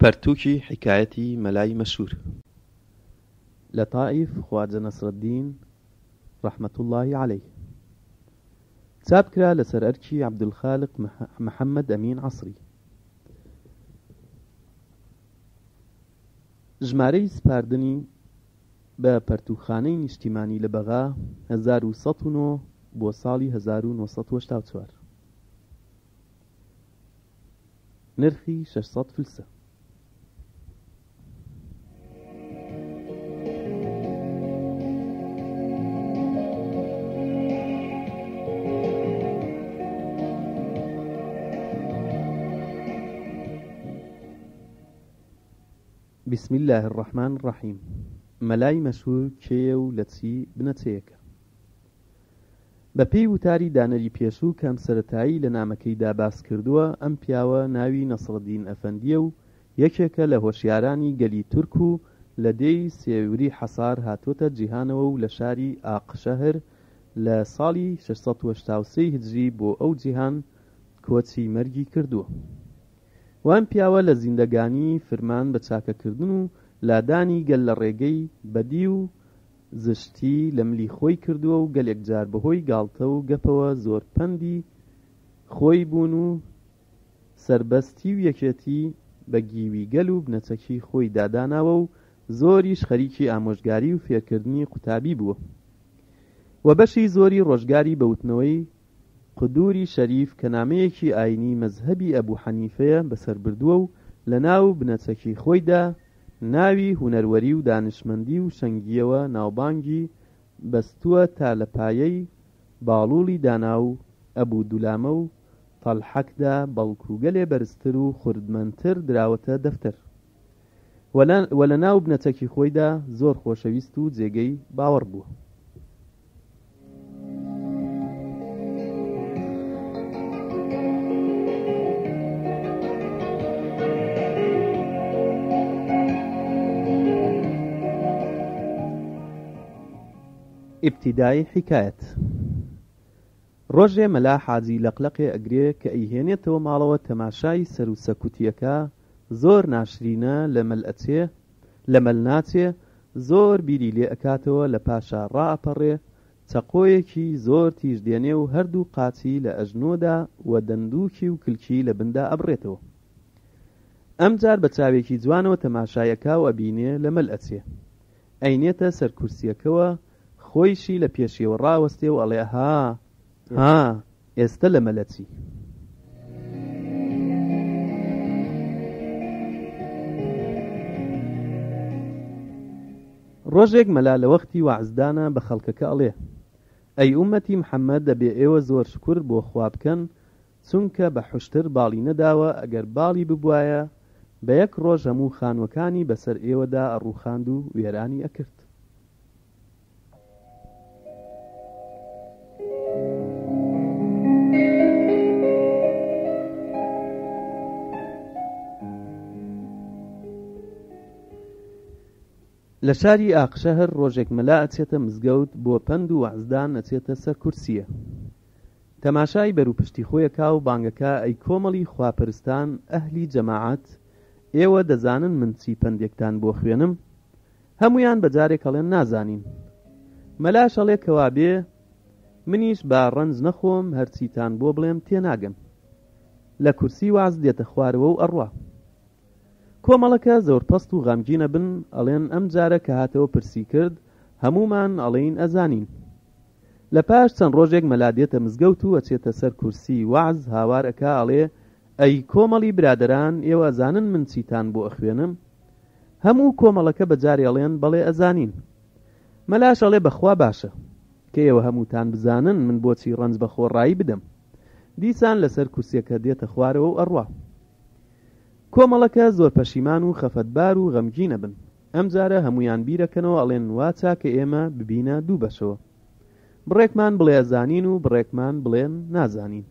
پەرتووکی حیکایەتی مەلای مەشهوور. لە تائیف خواجە نەسرەدین رحمە اللە علیه چاپ کرا لەسەر ئەرکی عەبدولخالق محەمەد ئەمین عەسری. ژمارەی سپاردنی بە پەرتووکخانەی نیشتیمانی لە بەغا 1109 بۆ ساڵی 1984. نرخی 600 فلسە. بسم اللە الرحمن الرحیم مەلای مەشهور کێیە و لە چی بنەچەیەکە؟ بە پێی وتاری دانەری پێشوو کە ئەم سەرەتایی لە نامەکەیدا باس کردووە ئەم پیاوە ناوی نەسڕەدین ئەفەندییە و یەکێکە لە هۆشیارانی گەلی تورک و لە دێی سێوری حەسار هاتۆتە جیهانەوە و لە شاری ئاقشەهر لە ساڵی 683 هیجری بۆ ئەو جیهان کۆچی مەرگی کردووە. و ئەم پیاوە لە زیندەگانی فرمان بە چاکەکردن و لادانی گەل لە ڕێگەی بەدی و زشتی لە ملی خۆی کردووە و گەلێک جار بەهۆی گاڵتە و گەپەوە زۆر پەندی خۆی بوون و سەربەستی و یەکێتی بە گیوی گەل و بنەچەکی خۆی دا داناوە و زۆریش خەریکی ئامۆژگاری و فێرکردنی قوتابی بووە و بەشی زۆری ڕۆژگاری بە وتنەوەی قدوری شەریف کە نامەیەکی ئاینی مەزهەبی ئەبو حەنیفەیە بەسەر بردووە و لە ناو بنەچەکی خۆیدا ناوی هونەروەری و دانشمەندی و شەنگییەوە ناوبانگی بەستووە تا لە پایەی باڵوڵی دانا و ئەبو دولامە و تەلحەکدا بەڵکو گەلێ بەرزتر و خوردمەندتر دراوەتە دەفتەر و لە ناو بنەچەکی خۆیدا زۆر خۆشەویست و جێگەی باوەڕ بووە. ئیبتیدای حیکایەت ڕۆژێ مەلا حاجی لەقلەقێ ئەگرێ کە ئەیهێنێتەوە ماڵەوە تەماشای سەر و سەکوتیەکا زۆر ناشرینە لە مەل ئەچێ لە مەل ناچێ زۆر بیری لێ ئەکاتەوە لە پاشا ڕائەپەڕێ چەقۆیەکی زۆر تیژ دێنێ و هەردوو قاچی لە ئەژنۆدا و دەندووکی و کلکی لە بندا ئەبڕێتەوە. ئەمجار بە چاوێکی جوانەوە تەماشای ئەکا و ئەبینێ لە مەل ئەچێ. ئەینێتە سەر کورسییەکەوە خۆیشی لە پێشیەوە ڕائەوەستێ و ئەڵێ ها ها ئێستە لە مەل ئەچی. ڕۆژێک مەلا لە وەختی وەعزدانا بە خەڵکەکە ئەڵێ، ئەی ئوممەتی محەممەد دەبێ ئێوە زۆر شوکر بۆ خوا بکەن چونکە بە حوشتر باڵی نەداوە ئەگەر باڵی ببوایە بە یەک ڕۆژ هەموو خانووەکانی بەسەر ئێوەدا ئەڕووخاند و وێرانی ئەکرد. لە شاری ئاقشەهر ڕۆژێک مەلا ئەچێتە مزگەوت بۆ پەند و وەعزدان ئەچێتە سەر کورسیە تەماشای بەرو پشتی خۆی ئەکا و بانگەکا ئەی کۆمەڵی خواپەرستان ئەهلی جەماعەت ئێوە دەزانن من چی پەندێکتان بۆ خوێنم هەموویان بە جارێک ئەڵێن نازانین. مەلاش ئەڵێ کەوابێ منیش با ڕەنج نەخۆم هەرچیتان بۆ بڵێم تێناگەن. لە کورسی وەعز دێتە خوارەوە و ئەڕوا. کۆمەڵەکە زۆر پەست و غەمگین ئەبن ئەڵێن ئەم جارە کە هاتەوە پرسی کرد هەموومان ئەڵێین ئەزانین. لە پاش چەند ڕۆژێک مەلا دێتە مزگەوت و ئەچێتە سەر کورسی وەعز هاوار ئەکا ئەڵێ ئەی کۆمەڵی برادەران ئێوە ئەزانن من چیتان بۆ ئەخوێنم؟ هەموو کۆمەڵەکە بە جارێ ئەڵێن بەڵێ ئەزانین. مەلاش ئەڵێ بەخوا باشە کە ئێوە هەمووتان بزانن من بۆچی ڕەنج بە خۆڕایی بدەم. دیسان لەسەر کورسیەکە دێتە خوارەوە و ئەڕوا. کۆمەڵەکە زۆر پەشیمان و خەفەتبار و غەمگین ئەبن. ئەمجارە هەموویان بیرەکەنەوە ئەڵێن وا چاکە ئێمە ببینە دوو بەشەوە. بڕێکمان بڵێ ئەزانین و بڕێکمان بڵێن نازانین.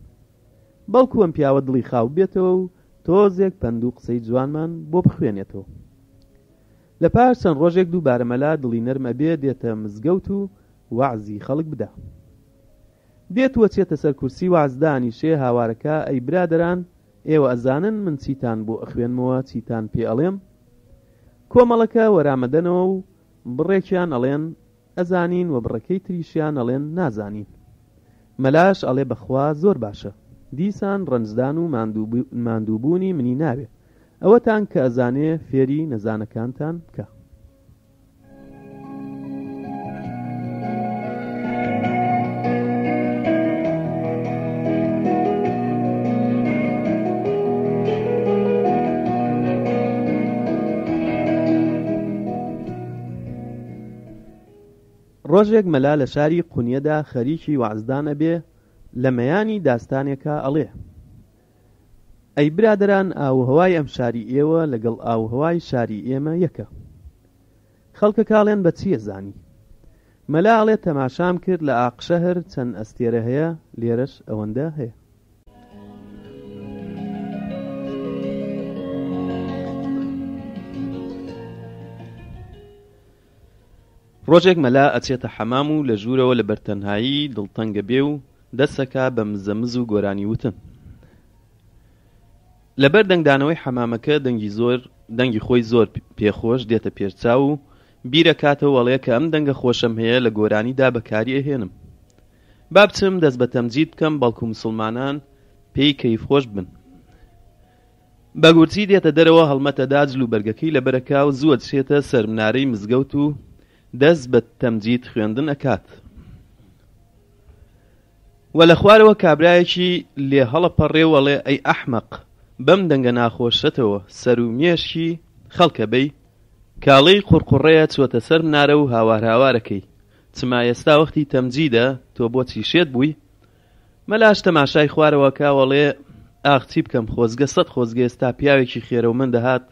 بەڵکو ئەم پیاوە دڵی خاو ببێتەوە و تۆزێک پەند و قسەی جوانمان بۆ بخوێنێتەوە. لە پاش چەند ڕۆژێک دووبارە مەلا دڵی نەرم ئەبێ دێتە مزگەوت و وەعزی خەڵک بدا. دێت و ئەچێتە سەر کورسی وەعز دانیشێ هاوارەکا ئەی برادەران! ئێوە ئەزانن من چیتان بۆ ئەخوێنمەوە چیتان پێ ئەڵێم؟ کۆمەڵەکە وەرامەدەنەوە و بڕێکیان ئەڵێن ئەزانین و بڕەکەی تریشیان ئەڵێن نازانین. مەلاش ئەڵێ بەخوا زۆر باشە. دیسان ڕەنجدان و ماندووبوونی منی ناوێ. ئەوەتان کە ئەزانێ فێری نەزانەکانتان بکا. ڕۆژێک مەلا لە شاری قونیەدا خەریکی وەعزدان ئەبێ، لە مەیانی داستانێکا ئەڵێ، ئەی برادەران ئاووهەوای ئەم شاری ئێوە لەگەڵ ئاووهەوای شاری ئێمە یەکە. خەڵکەکە ئەڵێن بە چی ئەزانی؟ مەلا ئەڵێ تەماشام کرد لە ئاقشەهر چەند ئەستێرە هەیە لێرەش ئەوەندە هەیە. ڕۆژێک مەلا ئەچێتە حەمام و لە ژوورەوە لە بەر تەنهایی دڵتەنگ ئەبێ و دەسەکا بە مزەمز و گۆرانی وتن. لە بەر دەنگدانەوەی حەمامەکە دەنگی زۆر دەنگی خۆی زۆر پێ خۆش دێتە پێش چاو و بیرەکاتەوە ئەڵێ کە ئەم دەنگە خۆشەم هەیە لە گۆرانیدا بەکاری ئەهێنم. با بچم دەست بە تەمجید بکەم بەڵکو مسوڵمانان پێی کەیفخۆش بن. بە گورجی دێتە دەرەوە هەڵمەتەدا جل و بەرگەکەی لەبەرەکا و زوو ئەچێتە سەر منارەی مزگەوت و دەست بە تەمجید خوێندن ئەکات و لە خوارەوە کابرایەکی لێ هەڵەپەڕێ و ئەڵێ ئەی ئەحمەق بەم دەنگە ناخۆشەتەوە سەر و مێشکی خەڵکە بەی کاڵێی قوڕقوڕەیە چۆتە سەر منارە و هاوار هاوارەکەی چما ئێستا وەختی تەمجیدە تۆ بۆچی شێت بووی مەلاش تەماشای خوارەوە ئەکا و ئەڵێ، ئاخ چی بکەم خۆزگە سەت خۆزگە ئێستا پیاوێکی خێرەومەند دەهات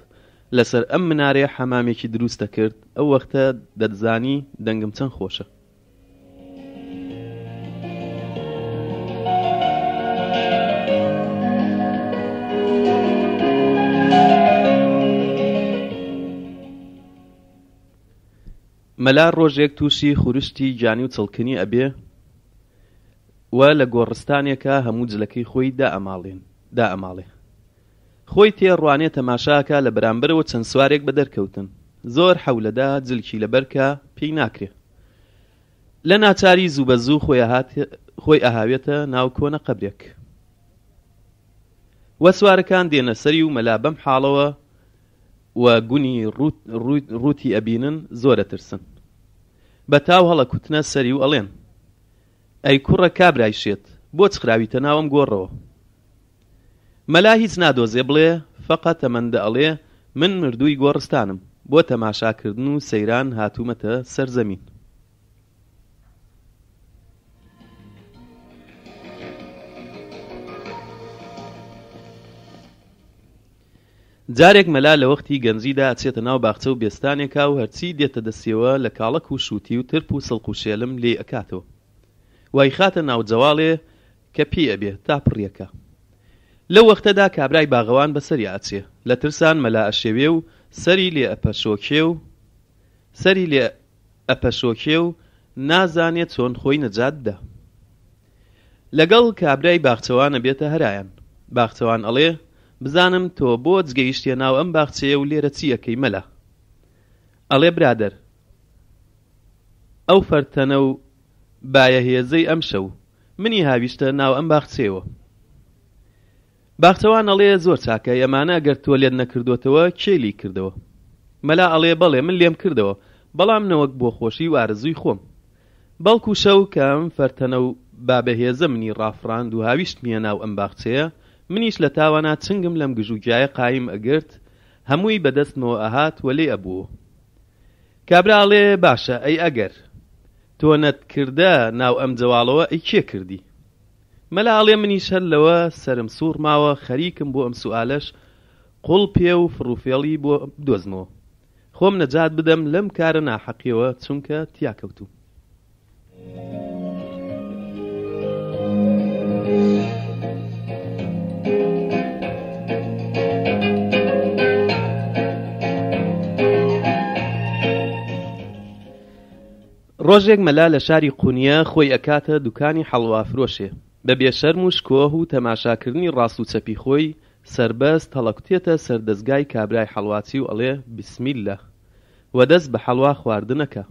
لەسەر ئەم منارەیە حەمامێکی دروست دەکرد، ئەو وەختە دەتزانی دەنگم چەند خۆشە. مەلا ڕۆژێک تووشی خورشتی گیانی و چڵکنی ئەبێ و لە گۆڕستانێکا هەموو جلەکەی خۆی دائەماڵێن دائەماڵێ. خۆی تێ ڕوانێ تەماشا ئەکا لە بەرامبەرەوە چەند سوارێک بەدەر کەوتن. زۆر حەولەدا جلکی لەبەر کا پێی ناکرێ. لە ناچاری زوو بە زوو خۆی ئەهات خۆی ئەهاوێتە ناو کۆنە قەبرێک. و سوارەکان دێنە سەری و مەلا بەم حاڵەوە و گونی ڕووتی ئەبینن زۆر ئەترسن. بە تاو هەڵەکوتنە سەری و ئەڵێن. ئەی کوڕە کابرای شێت، بۆچ خراویتە ناو ئەم گۆڕەوە؟ مەلا هیچ نادۆزێ بڵێ، فەقە تەمەندە ئەڵێ، من مردووی گۆڕستانم، بۆ تەماشاکردن و سەیران هاتوومەتە سەر زەمین. جارێک مەلا لە وەختی گەنجیدا ئەچێتە ناو باخچە و بێستانێکا و هەرچی دێتە دەستیەوە لە کاڵەک و شووتی و ترپ و سڵق و شێلم لێی ئەکاتەوە و ئەیخاتە ناو جەواڵێ کە پێی ئەبێ تا پڕی ئەکا. لەو وەختەدا کابرای باغەوان بە سەریا ئەچێ. لە ترسان مەلا ئەشێوێ و سەری لێ ئەپەشۆکێ و سەری لێ ئەپەشۆکێ و نازانێ چۆن خۆی نەجات بدا. لەگەڵ کابرای باخچەوان ئەبێتە هەرایان. باخچەوان ئەڵێ، بزانم تۆ بۆچ گەیشتیە ناو ئەم باخچەیە و لێرە چی ئەکەی مەلا؟ ئەڵێ برادەر ئەو فەرتەنە و بایە هێزەی ئەمشەو منی هاویشتە ناو ئەم باخچەیەوە. باخچەوان ئەڵێ زۆر چاکە ئەمانە ئەگەر تۆ لێت نەکردۆتەوە کێ لێی کردەوە؟ مەلا ئەڵێ بەڵێ من لێم کردەوە بەڵام نەوەک بۆ خۆشی و ئارەزووی خۆم بەڵکو شەو کە ئەم فەرتەنە و بابەهێزە منی ڕافڕاند و هاویشتمیە ناو ئەم باخچەیە منیش لە تاوانا چنگم لەم گژوگیایە قایم ئەگرت هەمووی بە دەستمەوە ئەهات و لێی ئەبووەوە کابرا ئەڵێ باشە ئەی ئەگەر تۆ نەتکردە ناو ئەم جەواڵەوە ئەی کێ کردی؟ مەلا ئەڵێ منیش هەر لەوە سەرم سوڕ ماوە خەریکم بۆ ئەم سوئالەش قوڵپێ و فڕوفێڵی بۆ بدۆزمەوە خۆم نەجات بدەم لەم کارە ناحەقیەوە چونکە تیا کەوتوم. ڕۆژێک مەلا لە شاری قونیە خۆی ئەکاتە دوکانی حەڵوا فرۆشێ، بە بێ شەرم و شکۆه و تەماشا کردنی ڕاست و چەپی خۆی. سەربەست هەڵەکوتێتە سەر دەزگای کابرای حەڵواچی و ئەڵێ بسمیللە و دەست بە حەڵوا خواردن ئەکا.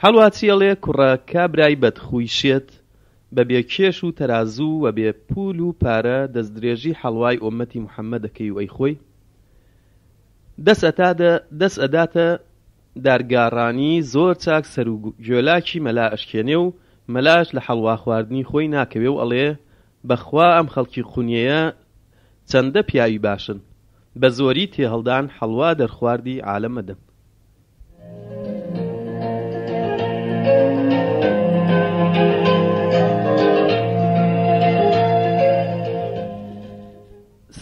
حەڵواچی ئەڵێ کوڕە کابرای بەدخووی شێت بە بێ کێش و تەرازوو و بێ پوول و پارە دەستدرێژی حەڵوای ئۆممەتی محەممەد ئەکەی و ئەیخۆی؟ دەس ئەتادە دەس ئەداتە دارگاڕانی زۆر چاک سەر و گوێلاکی مەلا ئەشکێنێ و مەلاش لە حەڵوا خواردنی خۆی ناکەوێ و ئەڵێ بە خوا ئەم خەڵکی قونیەیە چەندە پیاوی باشن بە زۆری تێهەڵدان حەڵوا دەرخواردی عالەم ئەدەن.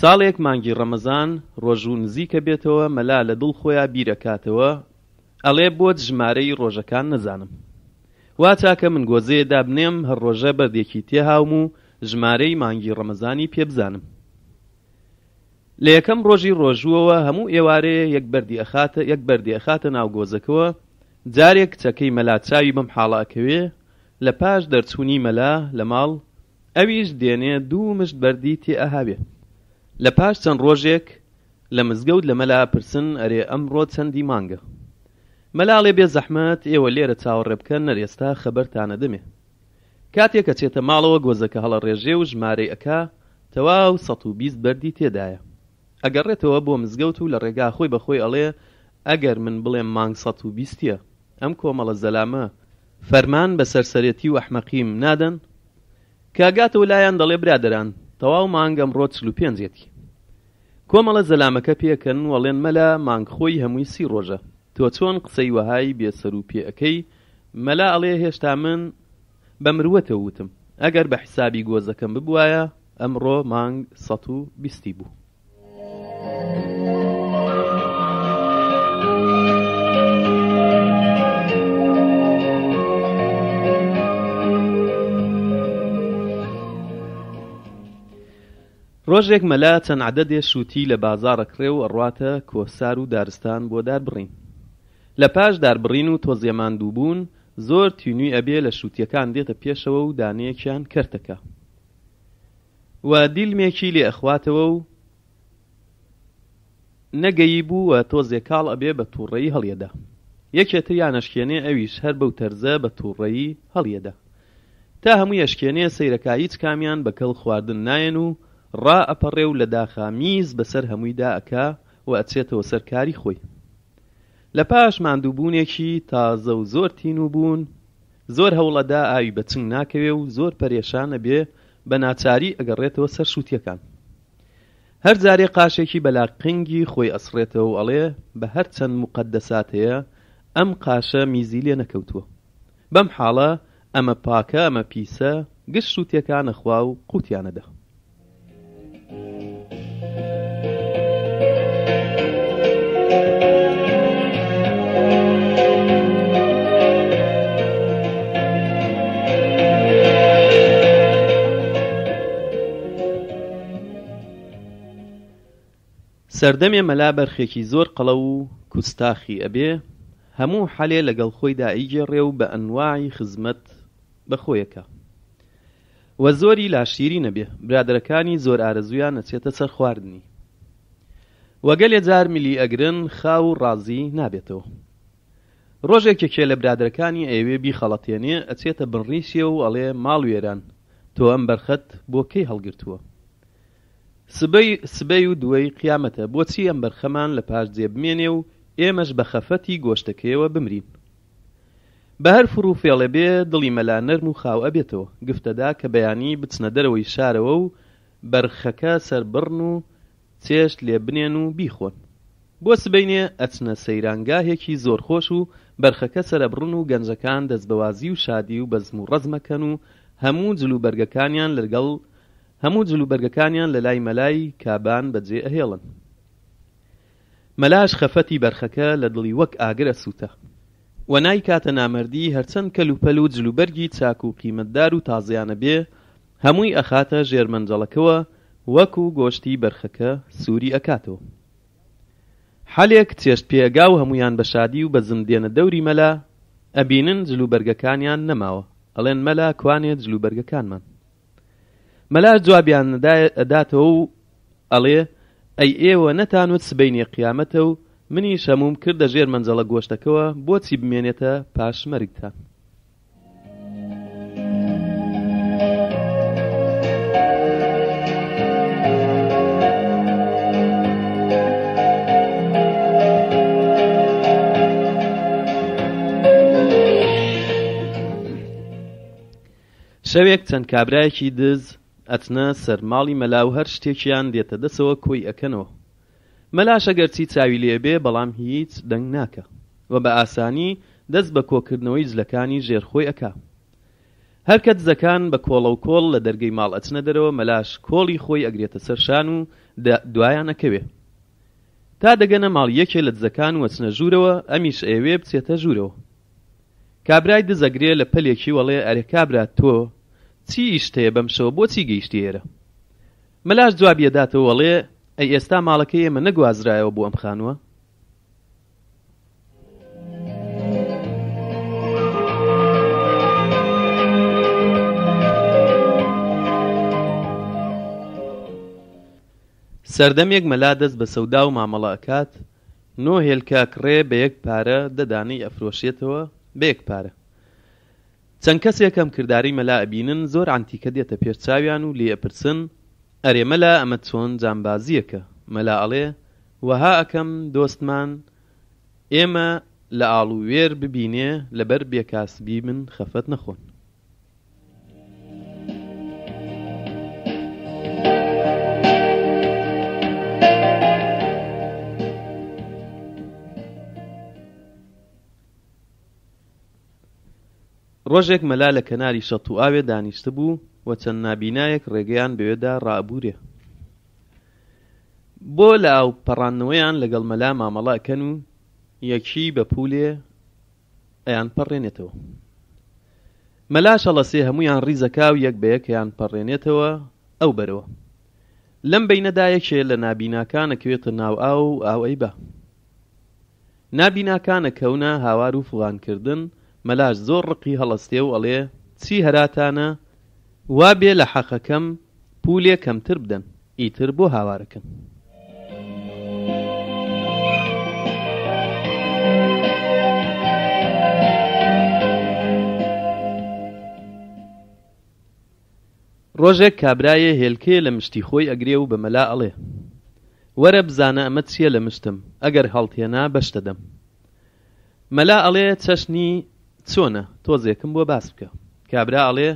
ساڵێک مانگی ڕەمەزان ڕۆژوو نزیکە بێتەوە مەلا لە دڵ خۆیا بیر ئەکاتەوە ئەڵێ بۆچ ژمارەی ڕۆژەکان نەزانم وا چاکە من گۆزەیە دابنێم هەر ڕۆژە بەردێکی تێهاوم و ژمارەی مانگی ڕەمەزانی پێ بزانم لە یەکەم ڕۆژی ڕۆژووەوە هەموو ئێوارەیە یەک بەردی ئەخاتە یەک بەردی ئەخاتە ناو گۆزەکەوە جارێک کچەکەی مەلا چاوی بەم حاڵە ئەکەوێ لە پاش دەرچوونی مەلا لە ماڵ ئەویش دێنێ دوو مشت بەردی تێ ئەهاوێ. لە پاش چەند ڕۆژێک لە مزگەوت لە مەلا ئەپرسن ئەرێ ئەمڕۆ چەندی مانگە؟ مەلا ئەڵێ بێ زەحمەت ئێوە لێرە چاوەڕێ بکەن نەر ئێستا خەبەرتان ئەدەمێ. کاتێک ئەچێتە ماڵەوە گۆزەکە هەڵەڕێژێ و ژمارەی ئەکا تەواو 120 بەردی تێدایە. ئەگەڕێتەوە بۆ مزگەوت و لە ڕێگا خۆی بە خۆی ئەڵێ ئەگەر من بڵێم مانگ 120 یە ئەم کۆمەڵە زەلامە فەرمان بە سەرسەرێتی و ئەحمەقیم نادەن؟ کە ئەگاتەوە لایان دەڵێ برادەران تەواو مانگ ئەمڕۆ 45 یەتی. کۆمەڵە زەلامەکە پێکەن و ئەڵێن مەلا مانگ خۆی هەمووی سی ڕۆژە تۆ چۆن قسەی وەهای بێ سەر و پێ ئەکەی، مەلا ئەڵێ هێشتا من بە مروەتەوە وتم ئەگەر بە حیسابی گۆزەکەم ببوایە ئەمڕۆ مانگ 120 ی بوو. ڕۆژێک مەلا چەند عەدەدێ شووتی لە بازاڕ ئەکڕێ و ئەڕواتە کۆهسار و دارستان بۆ داربڕین. لە پاش داربڕین و تۆزێ ماندووبوون، زۆر تینووی ئەبێ لە شووتییەکان دێتە پێشەوە و دانەیەکیان کەرتەکا. و دیلمێکی لێ ئەخواتەوە و نەگەییبوو و تۆزێ کاڵ ئەبێ بە تووڕەیی هەڵیەدا. یەکێ تریان ئەشکێنێ ئەویش هەر بەو تەرزە بە تووڕەیی هەڵیەدا. تا هەمووی ئەشکێنێ سەیرەکا هیچ کامیان بە کەڵ خواردن نایەن و ڕا ئەپەڕێ و لە داخا میز بەسەر هەموویدا ئەکا و ئەچێتەوە سەر کاری خۆی. لە پاش ماندووبوونێکی تازە و زۆر تینوو بوون، زۆر هەوڵ ئەدا ئاوی بە چنگ ناکەوێ و زۆر پەرێشان ئەبێ، بە ناچاری ئەگەڕێتەوە سەر شووتیەکان. هەر جارێ قاشێکی بە لاقنگی خۆی ئەسڕێتەوە و ئەڵێ بە هەر چەند موقەدەسات هەیە ئەم قاشە میزی لێ نەکەوتووە. بەم حاڵە ئەمە پاکە ئەمە پیسە گشت شووتیەکان ئەخوا و قووتیان ئەدا. سەردەمێ مەلا بەرخێکی زۆر قەڵەو و کوستاخی ئەبێ، هەموو حەلێ لەگەڵ خۆیدا ئەیگێڕێ و بە ئەنواعی خزمەت بە خۆیەکا. وە زۆری لا شیرین ئەبێ، برادەرەکانی زۆر ئارەزوویان ئەچێتە سەر خواردنی. وە گەلێ جار ملی ئەگرن خاو و ڕازی نابێتەوە. ڕۆژێک یەکێ لە برادەرەکانی ئەیەوێ بیخەڵەتێنێ ئەچێتە بن ڕیشیەوە و ئەڵێ ماڵ وێران تۆ ئەم بەرخەت بۆ کەی هەڵگرتووە؟ سبەی سبەی و دوەی قیامەتە بۆچی ئەم بەرخەمان لە پاش جێ بمێنێ و ئێمەش بە خەفەتی گۆشتەکەیەوە بمرین؟ بە هەر فڕ و فێڵێ بێ دڵی مەلا نەرم و خاو ئەبێتەوە، گفت ئەدا کە بەیانی بچنە دەرەوەی شارەوە و بەرخەکە سەر بڕن و چێشت لێ بنێن و بیخۆن. بۆ سبەینێ ئەچنە سەیرانگاهێکی زۆر خۆش و بەرخەکە سەر ئەبڕن و گەنجەکان دەست بە وازی و شادی و بەزم و ڕەزم ئەکەن و هەموو جل و بەرگەکانیان لەگەڵ هەموو جل و بەرگەکانیان لە لای مەلای کابان بە جێ ئەهێڵن. مەلاش خەفەتی بەرخەکە لە دڵی وەک ئاگر ئەسووتا و نایکاتە نامەردی هەرچەند کەلوپەل و جلوبەرگی چاک و قیمەتدار و تازەیانە بێ هەمووی ئەخاتە ژێر مەنجەڵەکەوە وەکو گۆشتی بەرخەکە سووری ئەکاتەوە. حەلێک چێشت پێ ئەگا و هەموویان بە شادی و بەزم دێنە دەوری مەلا ئەبینن جلوبەرگەکانیان نەماوە ئەڵێن مەلا کوانێ جلوبەرگەکانمان؟ مەلاش جوابیان ئەداتەوە و. ئەڵێ، ئەی ئێوە نەتانوت سبەینێ قیامەتە و منیش هەمووم کردە ژێر مەنجەڵە گۆشتەکەوە بۆچی بمێنێتە پاش مەرگتان؟ شەوێک چەند کابرایەکی دز ئەچنە سەر ماڵی مەلا و هەر شتێکیان دێتە دەسەوە کۆی ئەکەنەوە. مەلاش ئەگەرچی چاوی لێ بێ بەڵام هیچ دەنگ ناکا و بە ئاسانی دەست بە کۆکردنەوەی جلەکانی ژێر خۆی ئەکا. هەر کە دزەکان بە کۆڵەوکۆڵ لە دەرگەی ماڵ ئەچنە دەرەوە مەلاش کۆڵی خۆی ئەگرێتە سەر شان و دوایان ئەکەوێ. تا دەگەنە ماڵی یەکێ لە دزەکان و ئەچنە ژوورەوە ئەمیش ئەیەوێ بچێتە ژوورەوە. کابرای دز ئەگرێ لە پەلێکی و ئەڵێ ئەرێ کابرا تۆ چی ئیشت هەیە بەم شەوە بۆچی گەیشتی ئێرە؟ مەلاش جوابی ئەداتەوە و ئەڵێ ئەی ئێستا ماڵەکەی ئێمە نەگوازرایەوە بۆ ئەم خانووە؟ سەردەمێک مەلا دەست بە سەودا و مامەڵە ئەکات، نۆ هێلکە ئەکڕێ بە یەک پارە، دە دانەی ئەفرۆشێتەوە بە یەک پارە. چەند کەسێک ئەم کردارەی مەلا ئەبینن زۆر عەنتیکە دێتە پێش چاویان و لێی ئەپرسن ئەرێ مەلا ئەمە چۆن جامبازییەکە؟ مەلا ئەڵێ وەها ئەکەم دۆستمان ئێمە لە ئاڵووێر ببینێ لەبەر بێکاسبی من خەفەت نەخۆن. ڕۆژێک مەلا لە کەناری شەت و ئاوێ دانیشتبوو و چەند نابینایەک ڕێگەیان بەوێدا ڕائەبوورێ. بۆ لە ئاو پەڕاندنەوەیان لەگەڵ مەلا مامەڵە ئەکەن و یەکی بە پوولێ ئەیانپەڕێنێتەوە. مەلاش هەڵەسێ هەموویان ڕیز ئەکا و یەک بە یەک ئەیانپەڕێنێتەوە ئەو بەرەوە. لەم بەینەدا یەکێ لە نابیناکان ئەکەوێتە ناو ئاو و ئاو ئەیبا. نابیناکان ئەکەونە هاوار و فغان کردن، مەلاش زۆر ڕقی هەڵەستێ و ئەڵێ چی هەراتانە وا بێ لە حەقەکەم پولێ کەمتر بدەن، ئیتر بۆ هاوارەکەن. ڕۆژێک کابرایێ هێلکەیە لە مشتی خۆی ئەگرێ و بە مەلا ئەڵێ، وەرە بزانە ئەمە چییە لە مشتم، ئەگەر هەڵتهێنا بەشتەدەم. مەلا ئەڵێ، چەشنی چۆنە، تۆزێکم بۆ باس بکە. کابرا ئەڵێ،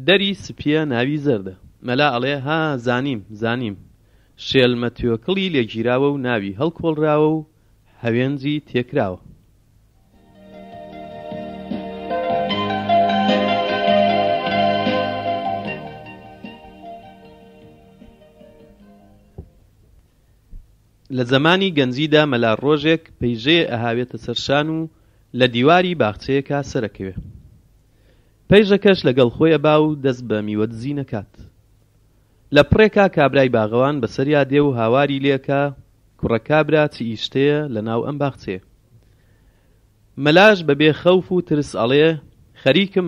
دەری سپییە ناوی زەردە. مەلا ئەڵێ، ها زانیم، زانیم، شێلمە توێکڵی لێگیراوە و ناوی هەڵکۆڵراوە و هەوێنجی تێکراوە. لە زەمانی گەنجیدا مەلا ڕۆژێک پەیژەیێ ئەهاوێتە سەر شان و لە دیواری باخچەیەکا سەرەکەوێ. پەیژەکەش لەگەڵ خۆی ئەبا و دەست بە میوە دزین ئەکات. لە پڕێکا کابرای باغەوان بەسەریا دێ و هاواری لێ ئەکا، کوڕە کابرا چ ئیشتەیە لە ناو ئەم باخچەیە؟ مەلاش بە بێ خەوف و ترس ئەڵێ، خەریکم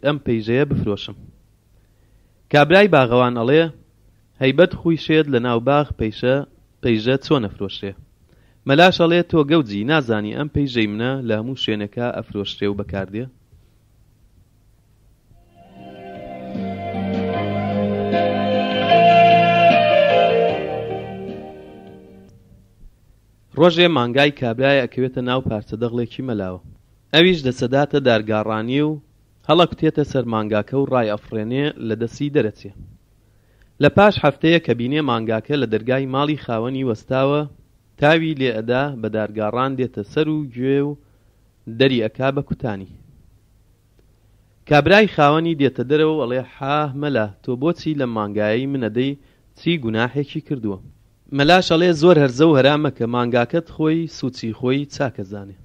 ئەم پەیژەیە بفرۆشم. کابرای باغەوان ئەڵێ، هەیبەت خوی شێت لە ناو باخ پەیشە پەیژە چۆن ئەفرۆشرێ؟ مەلاش ئەڵێ، تۆ گەوجی نازانی ئەم پەیژەی منە لە هەموو شوێنێکا ئەفرۆشرێ و بەکار دێ؟ ڕۆژێ مانگای کابرایە ئەکەوێتە ناو پارچە دەغڵێکی مەلاوە. ئەویش دەچەداتە دارگاڕانی و هەڵەکوتێتە سەر مانگاکە و ڕایئەفڕێنێ لە دەسی دەرەچێ. لە پاش هەفتەیە کە بینێ مانگاکە لە دەرگای ماڵی خاوەنی وەستاوە تاوی لێ ئەدا بە دارگاڕان دێتە سەر و گوێ و دەری ئەکا بە کوتانی. کابرای خاوەنی دێتە دەرەوە و ئەڵێ حاه مەلا تۆ بۆچی لەم مانگایەی من ئەدەی چی گوناحێکی کردووە؟ مەلاش ئەڵێ زۆر هەرزە و هەرا مەکە مانگاکەت خۆی سوچی خۆی چاک ئەزانێ.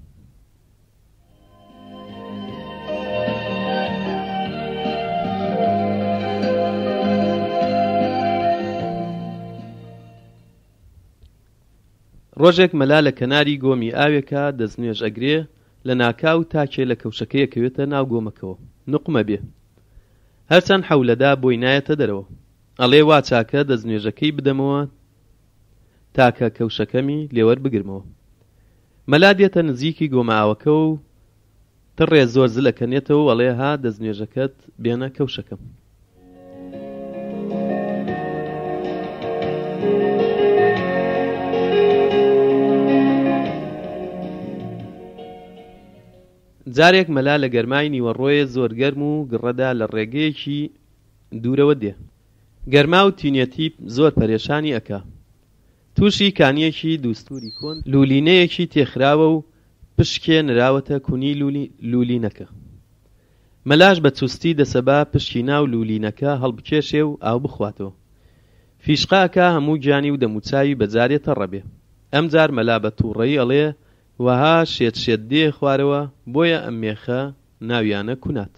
ڕۆژێک مەلا لە کەناری گۆمی ئاوێکا دەستنوێژ ئەگرێ، لە ناکاو تاکێ لە کەوشەکەی ئەکەوێتە ناو گۆمەکەوە، نوقم ئەبێ. هەرچەند حەولەدا بۆی نایەتە دەرەوە. ئەڵێ وا چاکە دەستنوێژەکەی بدەمەوە تاکە کەوشەکەمی لێوەربگرمەوە. مەلا دێتە نزیکی گۆمە ئاوەکەوە و تڕێ زۆر زل ئەکەنێتەوە و ئەڵێ ها دەستنوێژەکەت بێنە کەوشەکەم. جارێک مەلا لە گەرمای نیوەڕۆیێ زۆر گەرم و گڕەدا لە ڕێگەیەکی دوورەوە دێ. گەرما و تینێتی زۆر پەرێشانی ئەکا. تووشی کانییەکی دووستووری کۆن لوولینەیەکی تێ خراوە و پشکێ نراوەتە کونی لوولینەکە. مەلاش بە چوستی دەسەبا پشکی ناو لوولینەکە هەڵبکێشێ و ئاو بخواتەوە. فیشقە ئەکا هەموو گیانی و دەموچاوی بە جارێ تەڕ ئەبێ. ئەمجار مەلا بە تووڕەیی ئەڵێ وەها شێت شێت دێیە خوارەوە، بۆیە ئەم مێخە ناویانە کونات.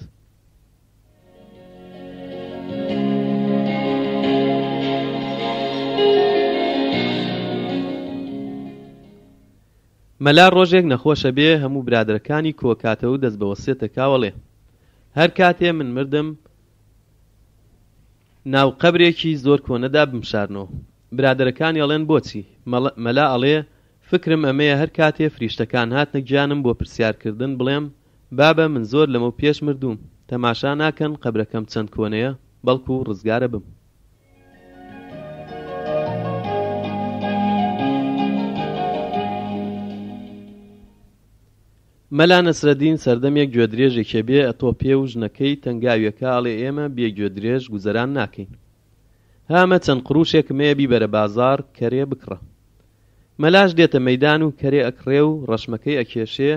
مەلا ڕۆژێک نەخۆش ئەبێ هەموو برادەرەکانی کۆکاتەوە و دەست بە وەسێت ئەکا و ئەڵێ هەر کاتێ من مردم ناو قەبرێکی زۆر کۆنەدا بمشارنەوە برادەرەکانی ئەڵێن بۆچی؟ مەلا ئەڵێ فکرم ئەمەیە هەر کاتێ فریشتەکان هاتنە گیانم بۆ پرسیار کردن بڵێم بابە من زۆر لەمەو پێش مردووم تەماشا ناکەن قەبرەکەم چەند کۆنەیە بەڵکو ڕزگارە بم. مەلا نەسرەدین سەردەمێک گوێدرێژێکێ بێ ئەتۆپێ و ژنەکەی تەنگاویەکا ئەڵێ ئێمە بێ گوێدرێژ گوزەران ناکەین ها ئەمە چەند قروشێکم هەیە بیبەرە بازاڕ کەرێ بکڕە. مەلاش دێتە مەیدان و کەرێ ئەکڕێ و ڕەشمەکەی ئەکێشێ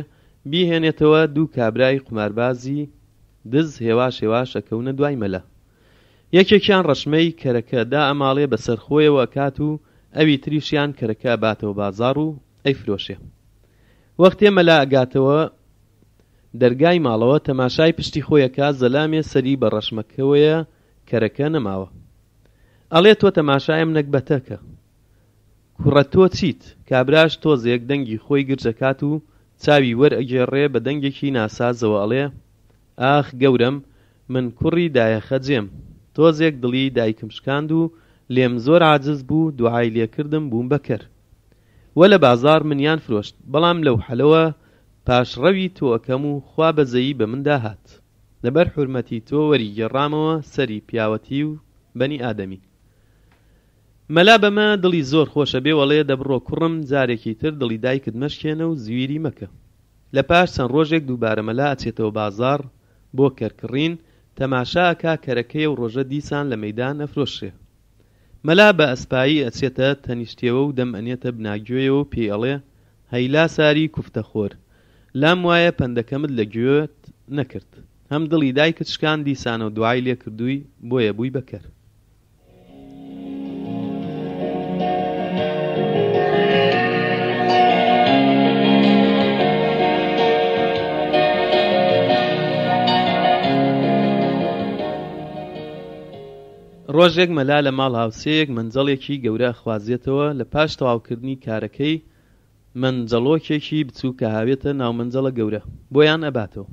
بیهێنێتەوە دوو کابرای قوماربازی دز هێواش هێواش ئەکەونە دوای مەلا. یەکێکیان ڕەشمەی کەرەکە دائەماڵێ بەسەر خۆیەوە ئەکات و ئەوی تریشیان کەرەکە ئەباتەوە بازاڕ و ئەیفرۆشێ. وەختێ مەلا ئەگاتەوە دەرگای ماڵەوە تەماشای پشتی خۆی ئەکا زەلامێ سەری بە ڕەشمەکەوەیە کەرەکە نەماوە. ئەڵێ تۆ تەماشای ئەم نەگبەتە کە. کوڕە تۆ چیت؟ کابراش تۆزێک دەنگی خۆی گرژ ئەکات و چاوی وەر ئەگێڕێ بە دەنگێکی ناسازەوە ئەڵێ، ئاخ گەورەم من کوڕی دایە خەجێم. تۆزێک دڵی دایکم شکاند و لێم زۆر عاجز بوو دوعای لێ کردم بووم بە کەر. وە لە بازاڕ منیان فرۆشت. بەڵام لەو حەلەوە پاشڕەوی تۆ ئەکەم و خوا بەزەیی بە مندا هات. لەبەر حورمەتی تۆ وەریگێڕامەوە سەری پیاوەتی و بەنی ئادەمی. مەلا بەمە دڵی زۆر خۆش ئەبێ و ئەڵێ دەبڕۆ کوڕم جارێکی تر دڵی دایکت مەشکێنە و زویری مەکە. لە پاش چەند ڕۆژێک دووبارە مەلا ئەچێتەوە بازاڕ بۆ کەر کڕین، تەماشا ئەکا کەرەکەی ئەو ڕۆژە دیسان لە مەیدان ئەفرۆشرێ. مەلا بە ئەسپایی ئەچێتە تەنیشتیەوە و دەم ئەنێتە بناگوێیەوە و پێی ئەڵێ هەی لاساری کوفتە خۆر لام وایە پەندەکەمت لە گوێت نەکرد هەم دڵی دایکت شکاند دیسانەوە دوعای لێ کردووی بۆیە بووی بە کەر. ڕۆژێک مەلا لە ماڵ هاوسێیەک مەنجەڵێکی گەورە ئەخوازێتەوە، لە پاش تەواوکردنی کارەکەی مەنجەڵۆکێکی بچووک ئەهاوێتە ناو مەنجەڵە گەورە بۆیان ئەباتەوە.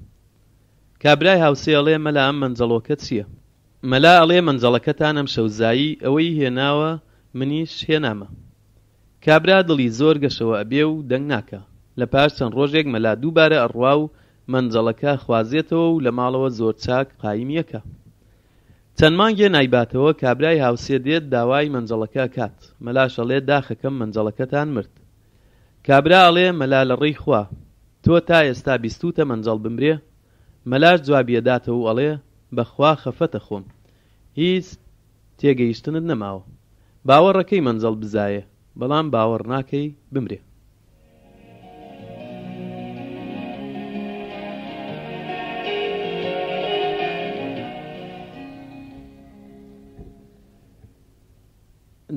کابرای هاوسێ ئەڵێ مەلا ئەم مەنجەڵۆکە چییە؟ مەلا ئەڵێ مەنجەڵەکەتان ئەمشەو زایی ئەوەی هێناوە منیش هێنامە. کابرا دڵی زۆر گەشەوە ئەبێ و دەنگ ناکا. لە پاش چەند ڕۆژێک مەلا دووبارە ئەڕوا و مەنجەڵەکە ئەخوازێتەوە و لە ماڵەوە زۆر چاک قایمی ئەکا. چەند مانگێ نایباتەوە کابرای هاوسێ دێت داوای مەنجەڵەکە ئەکات مەلاش ئەڵێ داخەکەم مەنجەڵەکەتان مرد کابرا ئەڵێ مەلا لە ڕێی خوا تۆ تا ئێستا بیستوتە مەنجەڵ بمرێ مەلاش جوابی ئەداتەوە و ئەڵێ بەخوا خەفەتە خۆم هیچ تێگەیشتنت نەماوە باوەڕەکەی مەنجەڵ بزایێ بەڵام باوەڕ ناکەی بمرێ.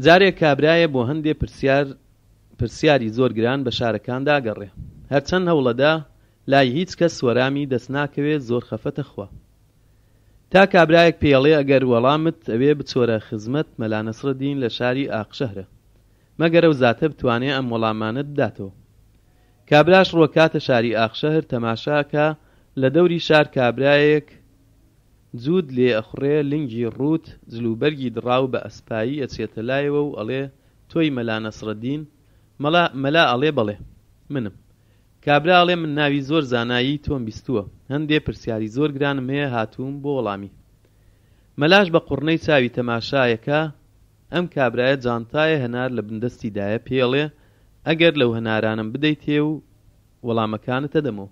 جارێک کابرایە بۆ هەندێ پرسیار پرسیاری زۆر گران بە شارەکاندا ئەگەڕێ هەرچەند هەوڵەدا لای هیچ کەس وەرامی دەست ناکەوێ زۆر خەفەتە خوا تا کابرایەک پێی ئەڵێ ئەگەر وەڵامت ئەوێ بچۆرە خزمەت مەلا نەسرەدین لە شاری ئاقشەهرە مەگەر ئەو زاتە بتوانێ ئەم وەڵامانەت بداتەوە. کابراش ڕۆکاتە شاری ئاقشەهر تەماشا ئەکا لە دەوری شار کابرایەک جووت لێ ئەخوڕێ لنگی ڕووت جلوبەرگی دڕاو بە ئەسپایی ئەچێتە لایەوە و ئەڵێ تۆی مەلا نەسرەدین؟ مەلا مەلا ئەڵێ بەڵێ منم. کابرا ئەڵێ من ناوی زۆر زانایی تۆم بیستووە هەندێ پرسیاری زۆر گرانم هەیە هاتووم بۆ وەڵامی. مەلاش بە قوڕنەی چاوی تەماشایەکا ئەم کابرایە جانتایە هەنار لە بن دەستی دایە پێی ئەڵێ ئەگەر لەو هەنارانەم بدەیتێ و وەڵامەکانت ئەدەمەوە.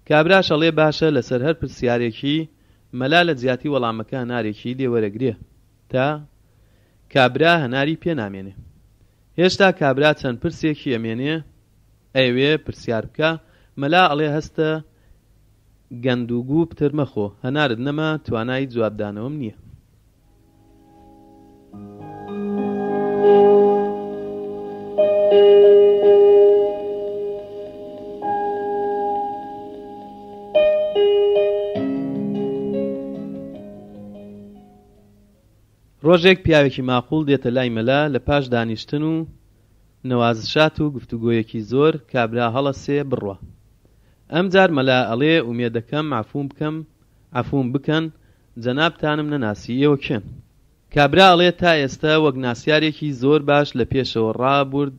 کابراش ئەڵێ باشە لەسەر هەر پرسیارێکی مەلا لە جیاتی وەڵامەکە هەنارێکی لێ وەرەگرێ تا کابرا هەناری پێ نامێنێ. هێشتا کابرا چەند پرسێکی ئەمێنێ ئەیەوێ پرسیار بکا مەلا ئەڵێ هەستە گەند و گوو پتر مەخۆ هەنارت نەما توانای جوابدانەوەم نیە. ڕۆژێک پیاوێکی ماقوڵ دێتە لای مەلا لە پاش دانیشتن و نەوازشات و گفتوگۆیەکی زۆر کابرا هەڵەسێ بڕوا ئەمجار مەلا ئەڵێ ئومێدەکەم عەفوم بکەم عەفوم بکەن جەنابتانم نەناسی ئێوە کێن؟ کابرا ئەڵێ تا ئێستە وەک ناسیارێکی زۆر باش لە پێشەوە ڕابورد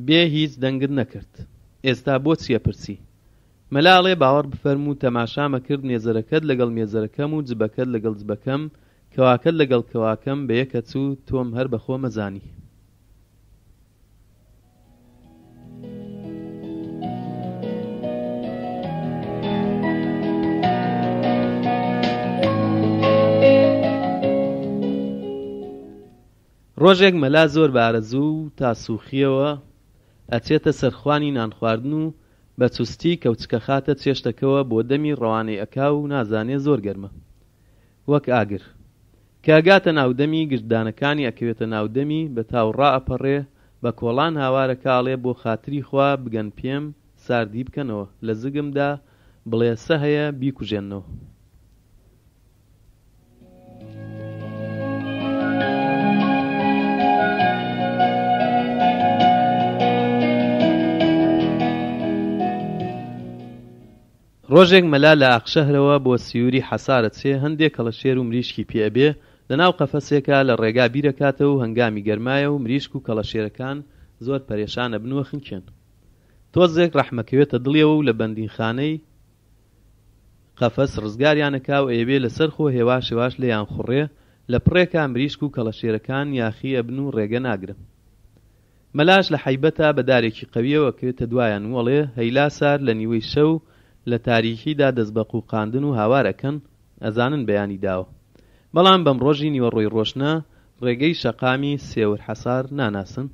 بێ هیچ دەنگت نەکرد ئێستا بۆ چی ئەپرسی؟ مەلا ئەڵێ باوەڕ بفەرموو تەماشامە کرد مێزەرەکەت لەگەڵ مێزەرەکەم و جبەکەت لەگەڵ جبەکەم کەواکەت لەگەڵ کەواکەم بەیەک ئەچوو تۆم هەر بەخۆم ئەزانی. ڕۆژێک مەلا زۆر بە ئارەزوو و تاسووخییەوە ئەچێتە سەر خوانی نانخواردن و بە چوستی کەوچکەخاتە چێشتەکەوە بۆ دەمی ڕەوانەی ئەکا و نازانێ زۆر گەرمە وەک ئاگر. کە ئەگاتە ناو دەمی گشت دانەکانی ئەکەوێتە ناو دەمی بە تاو ڕائەپەڕێ بە کۆڵان هاوارەکا ئەڵێ بۆ خاتری خوا بگەن پێم ساردی بکەنەوە لە زگمدا بڵێسە هەیە بیکوژێننەوە. ڕۆژێک مەلا لە ئاقشەهرەوە بۆ سیوری حەسار ئەچێ، هەندێ کەڵەشێر و مریشکی پێ ئەبێ، لە ناو قەفەسێکا لە ڕێگا بیرەکاتەوە و هەنگامی گەرمایە و مریشک و کەڵەشێرەکان زۆر پەرێشان ئەبن و ئەخنکێن. تۆزێک ڕەحمەکەوێتە دڵیەوە و لە بەندینخانەی قەفەس ڕزگاریان ئەکا و ئەیەوێ لەسەر خۆ هێواش هێواش لێیان خوڕێ، لە پڕێکا مریشک و کەڵەشێرەکان یاخی ئەبن و ڕێگە ناگرن. مەلاش لە حەیبەتا بە دارێکی قەویەوە ئەکەوێتە دوایان و ئەڵێ هەیلا سار لە نیوەی شەو لە تاریکیدا دەست بە قوقاندن و هاوار ئەکەن ئەزانن بەیانی داوە بەڵام بەم ڕۆژی نیوەڕۆی ڕۆشنە ڕێگەی شەقامی سێور حەسار ناناسن.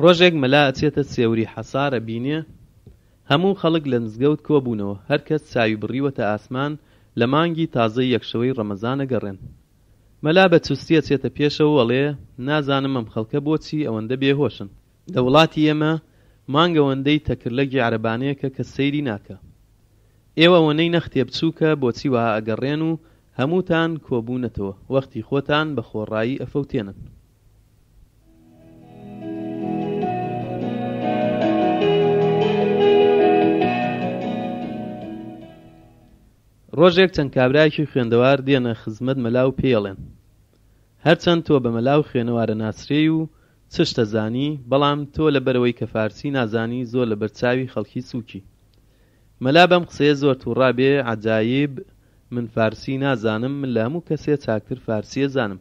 ڕۆژێک مەلا ئەچێتە سێوری حەسار ئەبینێ هەموو خەڵک لە مزگەوت کۆبوونەوە هەر کەس چاوی بڕیوەتە ئاسمان لە مانگی تازەی یەکشەوەی ڕەمەزان ئەگەڕێن مەلا بە چوستی ئەچێتە پێشەوە و ئەڵێ نازانم ئەم خەڵکە بۆچی ئەوەندە بێهۆشن لە وڵاتی ئێمە مانگ ئەوەندەی تەکرلەگی عەرەبانەیەکە کەس سەیری ناکا ئێوە ئەوەنەی نەختێ بچووکە بۆچی وەها ئەگەڕێن و هەمووتان کۆبوونەتەوە وەختی خۆتان بە خۆڕایی ئەفەوتێنن. ڕۆژێک چەند کابرایەکی خوێندەوار دێنە خزمەت مەلا و پێی ئەڵێن هەرچەند تۆ بە مەلا و خوێنەوارە ناسرێی و چ شتە زانی بەڵام تۆ لەبەرئەوەی کە فارسی نازانی زۆر لەبەر چاوی خەڵکی سووکی مەلا بەم قسەیە زۆر تووڕا بێ عەجایب من فارسی نازانم من لە هەموو کەسێ چاکتر فارسی ئەزانم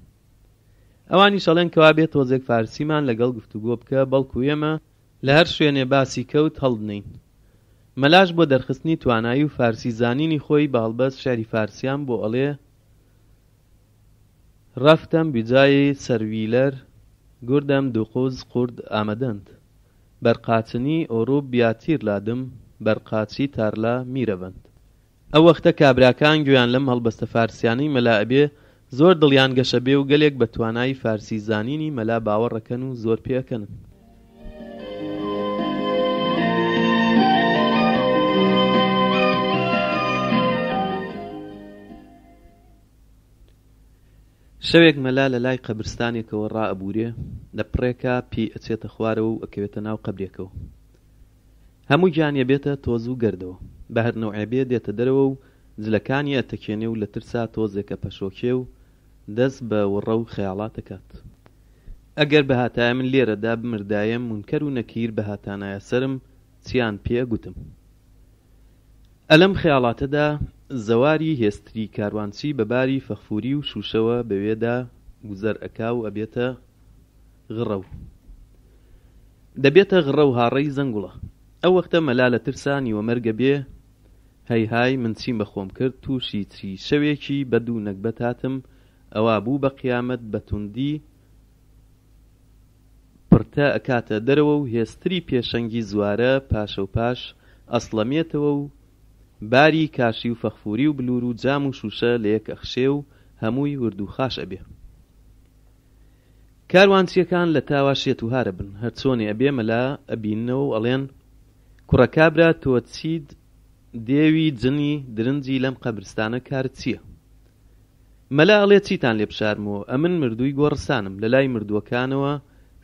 ئەوانیش ئەڵێن کەوابێ تۆزێک فارسیمان لەگەڵ گفتوگۆ بکە بەڵکو ئێمە لە هەر شوێنێ باسی کەوت هەڵدنێین. مەلاش بۆ دەرخستنی توانایی و فارسی زانینی خۆی بە هەڵبەست شیعری فارسیان بۆ ئەڵێ رفتم بجای سرویلر گردم دوقوز قورد آمدند بر قاچنی اروب یا تیر لادم بر قاچی تارلا میروند. ئەو وەختە کابراکان گوێیان لەم هەڵبەستە فارسیانەی مەلا ئەبێ زۆر دڵیان گەش ئەبێ و گەلێک بە توانایی فارسی زانینی مەلا باوەڕ ئەکەن و زۆر پێ ئەکەنن. شەوێک مەلا لە لای قەبرستانێکەوە ڕائەبوورێ، لە پڕێکا پێی ئەچێتە خوارەوە و ئەکەوێتە ناو قەبرێکەوە. هەموو گیانی ئەبێتە تۆز و گەردەوە. بە هەر نەوعێ بێ دێتە دەرەوە و جلەکانی ئەتەکێنێ و لە ترسا تۆزێک ئەپەشۆکێ و دەست بە وڕە و خەیاڵات ئەکات. ئەگەر بهاتایە من لێرەدا بمردایەم مونکەر و نەکیر بهاتانایە سەرم چیان پێ ئەگوتم. ئەلەم خەیاڵاتەدا زەواری هێستری کاروانچی بە باری فەخفوری و شوشەوە بەوێدا گوزەر ئەکا و ئەبێتە غڕە و دەبێتە غڕە و هاڕەی زەنگوڵە. ئەو وەختە مەلا لە ترسا نیوەمەرگە بێ هەیهای من چیم بە خۆم کرد تووشی چی شەوێکی بەد و نەگبەت هاتم ئەوا بوو بە قیامەت بە توندی پرتە ئەکاتە دەرەوە و هێستری پێشەنگی زوارە پاشەوپاش ئەسڵەمێتەوە و باری کاشی و فەخفوری و بلور و جام و شوشە لەیەک ئەخشێ و هەمووی ورد و خاش ئەبێ. کاروانچیەکان لە تاوا شێت و هار ئەبن، هەرچۆنێ ئەبێ مەلا ئەبیننەوە و ئەڵێن، کوڕە کابرا تۆ چیت دێوی جنی درنجی لەم قەبرستانە کارت چیە؟ مەلا ئەڵێ چیتان لێ بشارمەوە ئەمن مردووی گۆڕستانم لەلای مردووەکانەوە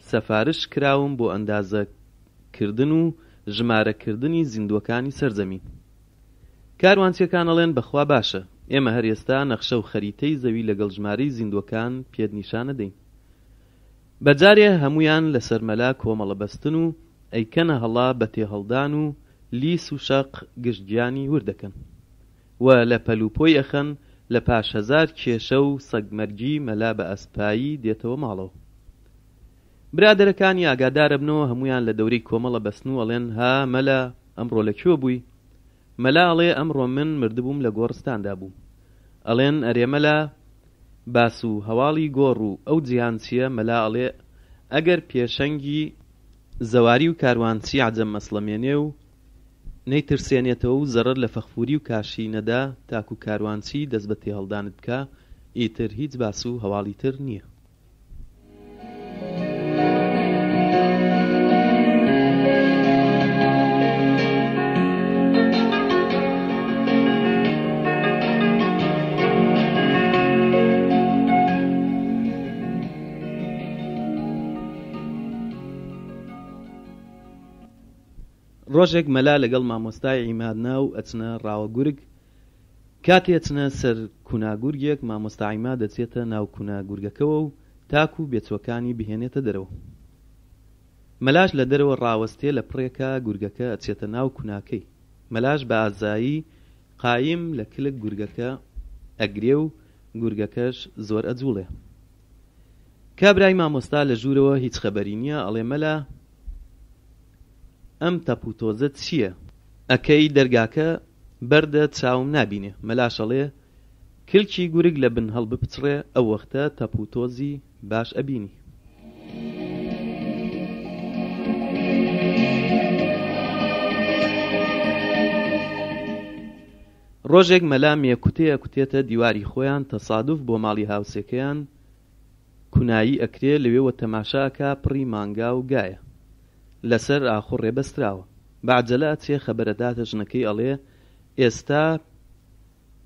سەفارش کراوم بۆ ئەندازە کردن و ژمارە کردنی زیندووەکانی سەر زەمین. کاروانچیەکان ئەڵێن بەخوا باشە ئێمە هەر ئێستا نەخشە و خەریتەی زەوی لەگەڵ ژمارەی زیندووەکان پێت نیشان ئەدەین. بە جارێ هەموویان لەسەر مەلا کۆمەڵە بەستن و ئەیکەنە هەڵا بە تێهەڵدان و لیس و شەق گشت گیانی ورد ئەکەن. و لە پەل و پۆی ئەخەن، لە پاش هەزار کێشە و سەگ مەرگی مەلا بە ئەسپایی دێتەوە ماڵەوە. برادەرەکانی ئاگادار ئەبنەوە هەموویان لە دەورەی کۆمەڵە بەسن و ئەڵێن ها مەلا ئەمڕۆ لە کوێ بووی؟ مەلا ئەڵێ ئەمڕۆ من مردبووم لە گۆڕستاندا بووم. ئەڵێن ئەرێ مەلا باس و هەواڵی گۆڕ و ئەو جیهان چیە؟ مەلا ئەڵێ ئەگەر پێشەنگی زەواری و کاروانچی عەجەم ئەسڵەمێنێ و نەیترسێنێتەوە و زەڕەر لە فەخفوری و کاشی نەدا تاکو کاروانچی دەست بە تێهەڵدانت بکا ئیتر هیچ باس و هەواڵی تر نیە. ڕۆژێک مەلا لەگەڵ مامۆستای عیماد ناو ئەچنە ڕاوە گورگ، کاتێ ئەچنە سەر کونا گورگێک مامۆستا عیماد ئەچێتە ناو کونا گورگەکەوە و تاکو بێچوەکانی بهێنێتە دەرەوە. مەلاش لە دەرەوە ڕاوەستێ لە پڕێکا گورگەکە ئەچێتە ناو کوناکەی. مەلاش بە ئازایی قایم لە کلک گورگەکە ئەگرێ و گورگەکەش زۆر ئەجوڵێ. کابرای مامۆستا لە ژوورەوە هیچ خەبەری نیە ئەڵێ مەلا ئەم تەپ و تۆزە چییە ئەکەی دەرگاکە بەردە چاوم نابینێ مەلاش ئەڵێ کلکی گورگ لە بن هەڵبپچڕێ ئەو وەختە تەپ و تۆزی باش ئەبینی. ڕۆژێک مەلا مێکوتێ ئەکوتێتە دیواری خۆیان تەسادوف بۆ ماڵی هاوسێکەیان کونایی ئەکرێ لەوێوە تەماشا ئەکا پڕی مانگا و گایە لەسەر ئاخوڕێ بەستراوە بە عەجەلە ئەچێ خەبەر ئەداتە ژنەکەی ئەڵێ ئێستا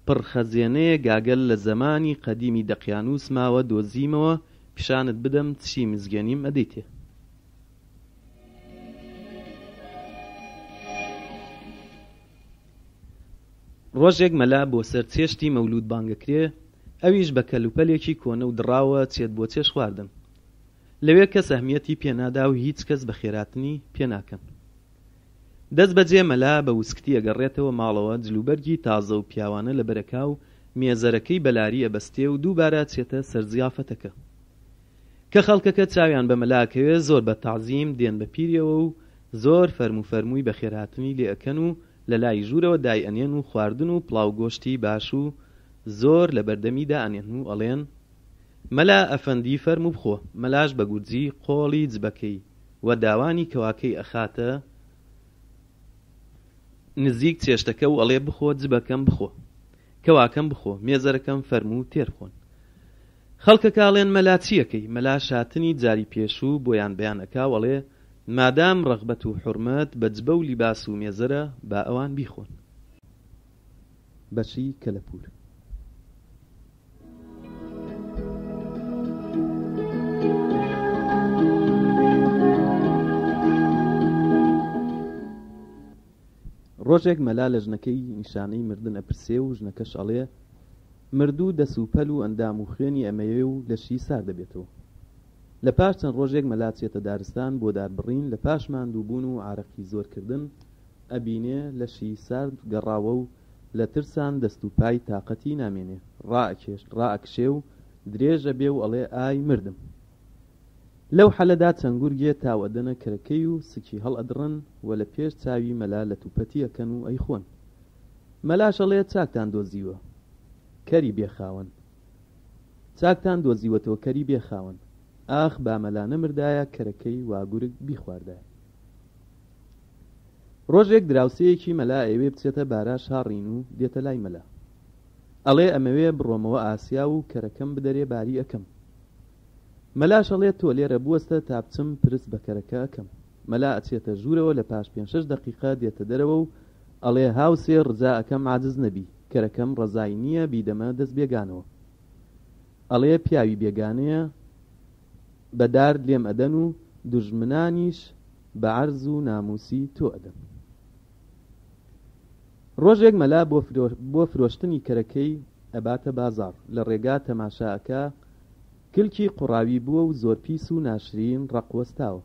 پڕ خەزێنەیە گاگەل لە زەمانی قەدیمی دەقیانوس ماوە دۆزیمەوە پیشانت بدەم چی مزگێنیم ئەدەیتێ. ڕۆژێک مەلا بۆ سەر چێشتی مەولوود بانگەکرێ، ئەویش بە کەلوپەلێکی کۆنە و دڕاوە چێت بۆ چێشت خواردن. لەوێ کەس ئەهمیەتی پێ نادا و هیچ کەس بەخێراتنی پێ ناکەن. دەست بەجێ مەلا بە وسکتی ئەگەڕێتەوە ماڵەوە جلوبەرگی تازە و پیاوانە لەبەر ئەکا و مێزەرەکەی بە لاری ئەبەستێ و دووبارە ئەچێتە سەر زیافەتەکە. کە خەڵکەکە چاویان بە مەلا ئەکەوێ زۆر بە تەعزیم دێن بە پیریەوە و زۆر فەرموو فەرمووی بەخێرهاتنی لێ ئەکەن و لە لای ژوورەوە دای ئەنێن و خواردن و پڵاو گۆشتی باش و زۆر لە بەردەمی دائەنێن و ئەڵێن مەلا ئەفەندی فەرموو بخۆ، مەلاش بە گورجی قۆڵی جبەکەی و داوانی کەواکەی ئەخاتە نزیک چێشتەکە و ئەڵێ بخۆ جبەکەم بخۆ کەواکەم بخۆ مێزەرەکەم فەرموو تێر بخۆن. خەڵکەکە ئەڵێن مەلا چی ئەکەی؟ مەلاش هاتنی جاری پێشوو بۆیان بەیان ئەکا و ئەڵێ مادام ڕەغبەت و حورمەت بە جبە و لیباس و مێزەرە با ئەوان بیخۆن. بەشی کەلەپوور. ڕۆژێک مەلا لە ژنەکەی نیشانەی مردن ئەپرسێ و ژنەکەش ئەڵێ، مردوو دەس و پەل و ئەندام و خوێنی ئەمەوێ و لەشی سارد ئەبێتەوە. لە پاش چەند ڕۆژێک مەلا ئەچێتە دارستان بۆ دار بڕین لە پاش ماندوو بوون و عارەقی زۆر کردن ئەبینێ لەشی سارد گەڕاوە و لە ترسان دەست و پای تاقەتی نامێنێ ڕائەکشێ و درێژ ئەبێ و ئەڵێ ئای مردم. لەو حەلەدا چەند گورگێ تاو ئەدەنە کەرەکەی و سکی هەڵئەدڕن و لە پێش چاوی مەلا لەتوپەتی ئەکەن و ئەیخۆن. مەلاش ئەڵێ چاکتان دۆزیوە کەری بێ خاوەن. چاکتان دۆزیوەتەوە کەری بێ خاوەن. ئاخ با مەلا نەمردایە کەرەکەی وا گورگ بیخواردایە. ڕۆژێک دراوسێیەکی مەلا ئەیەوێ بچێتە باراش هاڕین و دێتە لای مەلا. ئەڵێ ئەمەوێ بڕۆمەوە ئاسیاو و کەرەکەم بدەرێ باری ئەکەم. مەلاش ئەڵێ تۆ لێرە بوەستە تا بچم پرس بە کەرەکە ئەکەم. مەلا ئەچێتە ژوورەوە لە پاش پێنج شەش دەقیقە دێتە دەرەوە و ئەڵێ هاوسێ ڕجا ئەکەم عاجز نەبی کەرەکەم ڕەزای نییە بیدەمە دەست بێگانەوە. ئەڵێ پیاوی بێگانەیە بە دار لێم ئەدەن و دوژمنانیش بە عەرز و ناموسی تۆ ئەدەن. ڕۆژێک مەلا بۆ فرۆشتنی کەرەکەی ئەباتە بازاڕ، لە ڕێگا تەماشا ئەکا کلکی قوڕاوی بووە و زۆر پیس و ناشرین ڕەق وەستاوە.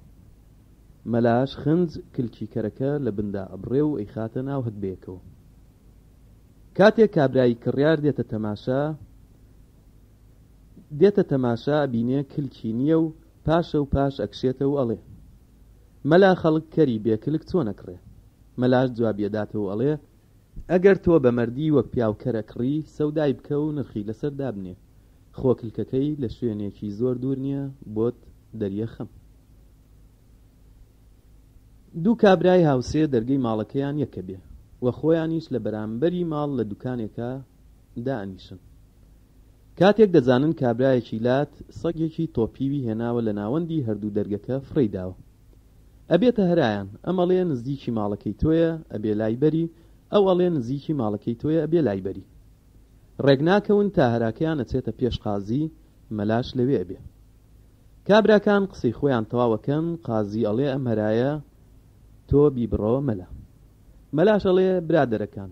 مەلاش خنج کلکی کەرەکە لە بندا ئەبڕێ و ئەیخاتە ناو هەگبەیەکەوە. کاتێک کابرای کڕیار دێتە تەماشا دێتە تەماشا ئەبینێ کلکی نییە و پاشە و پاش ئەکشێتەوە و ئەڵێ، مەلا خەڵک کەری بێ کلک چۆن ئەکڕێ؟ مەلاش جوابی ئەداتەوە و ئەڵێ، ئەگەر تۆ بە مەردی وەک پیاو کەر ئەکڕی سەودای بکە و نرخی لەسەر دابنێ، خۆ کلکەکەی لە شوێنێکی زۆر دوور نییە بۆت دەریەخەم. دوو کابرای هاوسێ دەرگەی ماڵەکەیان یەکەبێ و خۆیانیش لە بەرامبەری ماڵ لە دوکانێکا دائەنیشن. کاتێک دەزانن کابرایەکی لات سەگێکی تۆپیوی هێناوە لە ناوەندی هەردوو دەرگەکە فڕێی داوە. ئەبێتە هەرایان، ئەم ئەڵێ نزیکی ماڵەکەی تۆیە ئەبێ لای بەری، ئەو ئەڵێ نزیکی ماڵەکەی تۆیە ئەبێ لای بەری. ڕێک ناکەون تا هەراکەیان ئەچێتە پێش قازی، مەلاش لەوێ ئەبێ. کابراکان قسەی خۆیان تەواو ئەکەن، قازی ئەڵێ ئەم هەرایە تۆ بیبڕەوە مەلا. مەلاش ئەڵێ برادەرەکان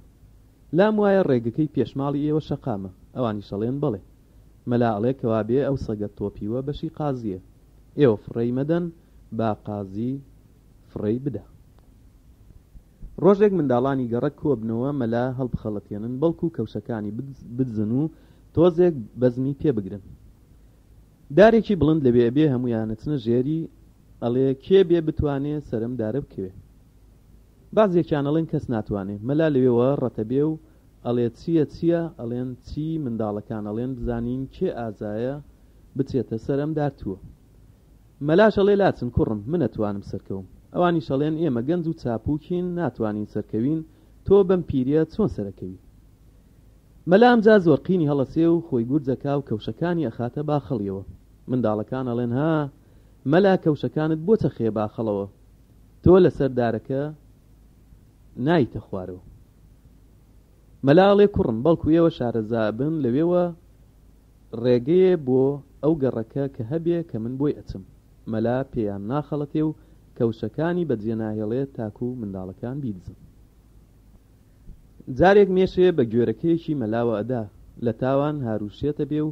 لام وایە ڕێگەکەی پێش ماڵی ئێوە شەقامە، ئەوانیش ئەڵێن بەڵێ. مەلا ئەڵێ کەوابێ ئەو سەگە تۆپیوە بەشی قازییە، ئێوە فڕێی مەدەن با قازی فڕێی بدا. ڕۆژێک منداڵانی گەڕەک کۆبنەوە مەلا هەڵبخەڵەتێنن بەڵکو کەوشەکانی بدزن و تۆزێک بەزمی پێ بگرن. دارێکی بڵند لەوێ ئەبێ هەموویان ئەچنە ژێری ئەڵێ کێ بێ بتوانێ سەرم دارە بکەوێ. بەعزێکیان ئەڵێن کەس ناتوانێ. مەلا لەوێوە ڕەتەبێ و ئەڵێ چییە چییە ئەڵێن چی منداڵەکان ئەڵێن بزانین کێ ئازایە بچێتە سەر ئەم دارتووە. مەلاش ئەڵێ لاچن کوڕم من ئەتوانم سەرکەوم. ئەوانیش ئەڵێن ئێمە گەنج و چاپووکین ناتوانین سەرکەوین تۆ بەم پیریە چۆن سەرەکەوی. مەلا ئەمجا زۆر قینی هەڵەسێ و خۆی گورج ئەکا و کەوشەکانی ئەخاتە باخەڵیەوە. منداڵەکان ئەڵێن ها مەلا کەوشەکانت بۆ چەخەیە باخەڵەوە تۆ لەسەر دارەکە نایتە خوارەوە. مەلا ئەڵێ کوڕم بەڵکو ئێوە شارەزا ئەبن لەوێوە ڕێگەیێ بۆ ئەو گەڕەکە کە هەبێ کە من بۆی ئەچم. مەلا پێیان ناخەڵەتێ و کەوشەکانی بەجێ ناهێڵێ تاکو منداڵەکان بیدزن. جارێک مێشێ بە گوێرەکەیەکی مەلاوە ئەدا، لە تاوان هاروشێت ئەبێ و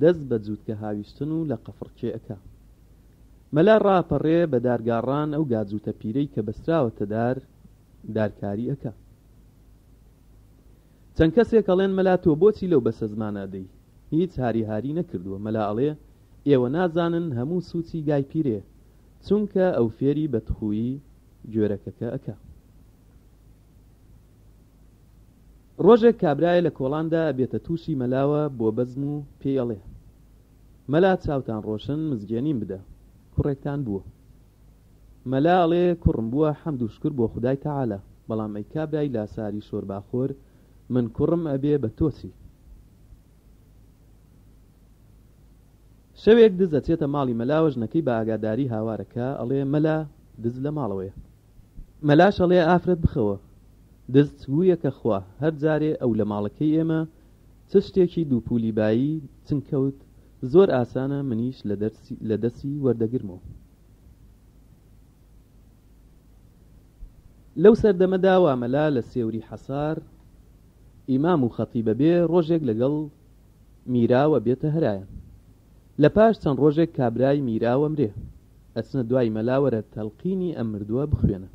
دەست بە جووتکە هاویشتن و لە قەفڕکێ ئەکا. مەلا ڕائەپەڕێ بە دار گاڕان ئەو گاجووتە پیرەی کە بەستراوەتە دار، دارکاری ئەکا. چەند کەسێک ئەڵێن مەلا تۆ بۆچی لەو بەسەزمانە ئەدەی؟ هیچ هاری هاری نەکردووە. مەلا ئەڵێ ئێوە نازانن هەموو سووچی گای پیرەیە، چونکە ئەو فێری بەدخوویی گوێرەکەکە ئەکا. ڕۆژێک کابرایە لە کۆڵاندا ئەبێتە تووشی مەلاوە بۆ بەزم و پێی ئەڵێ، مەلا چاوتان ڕۆشن مزگێنیم بدە، کوڕێکتان بووە. مەلا ئەڵێ، کوڕم بووە حەمد و شوکر بۆ خودای تەعالا، بەڵام ئەی کابرای لاساری شۆرباخۆر من کوڕم ئەبێ بە تۆ چی؟ شەوێک دز ئەچێتە ماڵی مەلاوە ژنەکەی بە ئاگاداری هاوارەکا ئەڵێ مەلا دز لە ماڵەوەیە. مەلاش ئەڵێ ئافرەت بخەوە دز چگویەکە خوا هەر جارێ ئەو لە ماڵەکەی ئێمە چ شتێکی دووپولی بایی چنگ کەوت زۆر ئاسانە منیش لە دەسی وەردەگرمەوە. لەو سەردەمەدا وا مەلا لە سێوری حەسار ئیمام و خەتیب ئەبێ، ڕۆژێک لەگەڵ میراو ئەبێتە هەرایان. لە پاش چەند ڕۆژێک کابرای میراو ئەمرێ. ئەچنە دوای مەلا وەرە تەلقینی ئەم مردووە بخوێنە.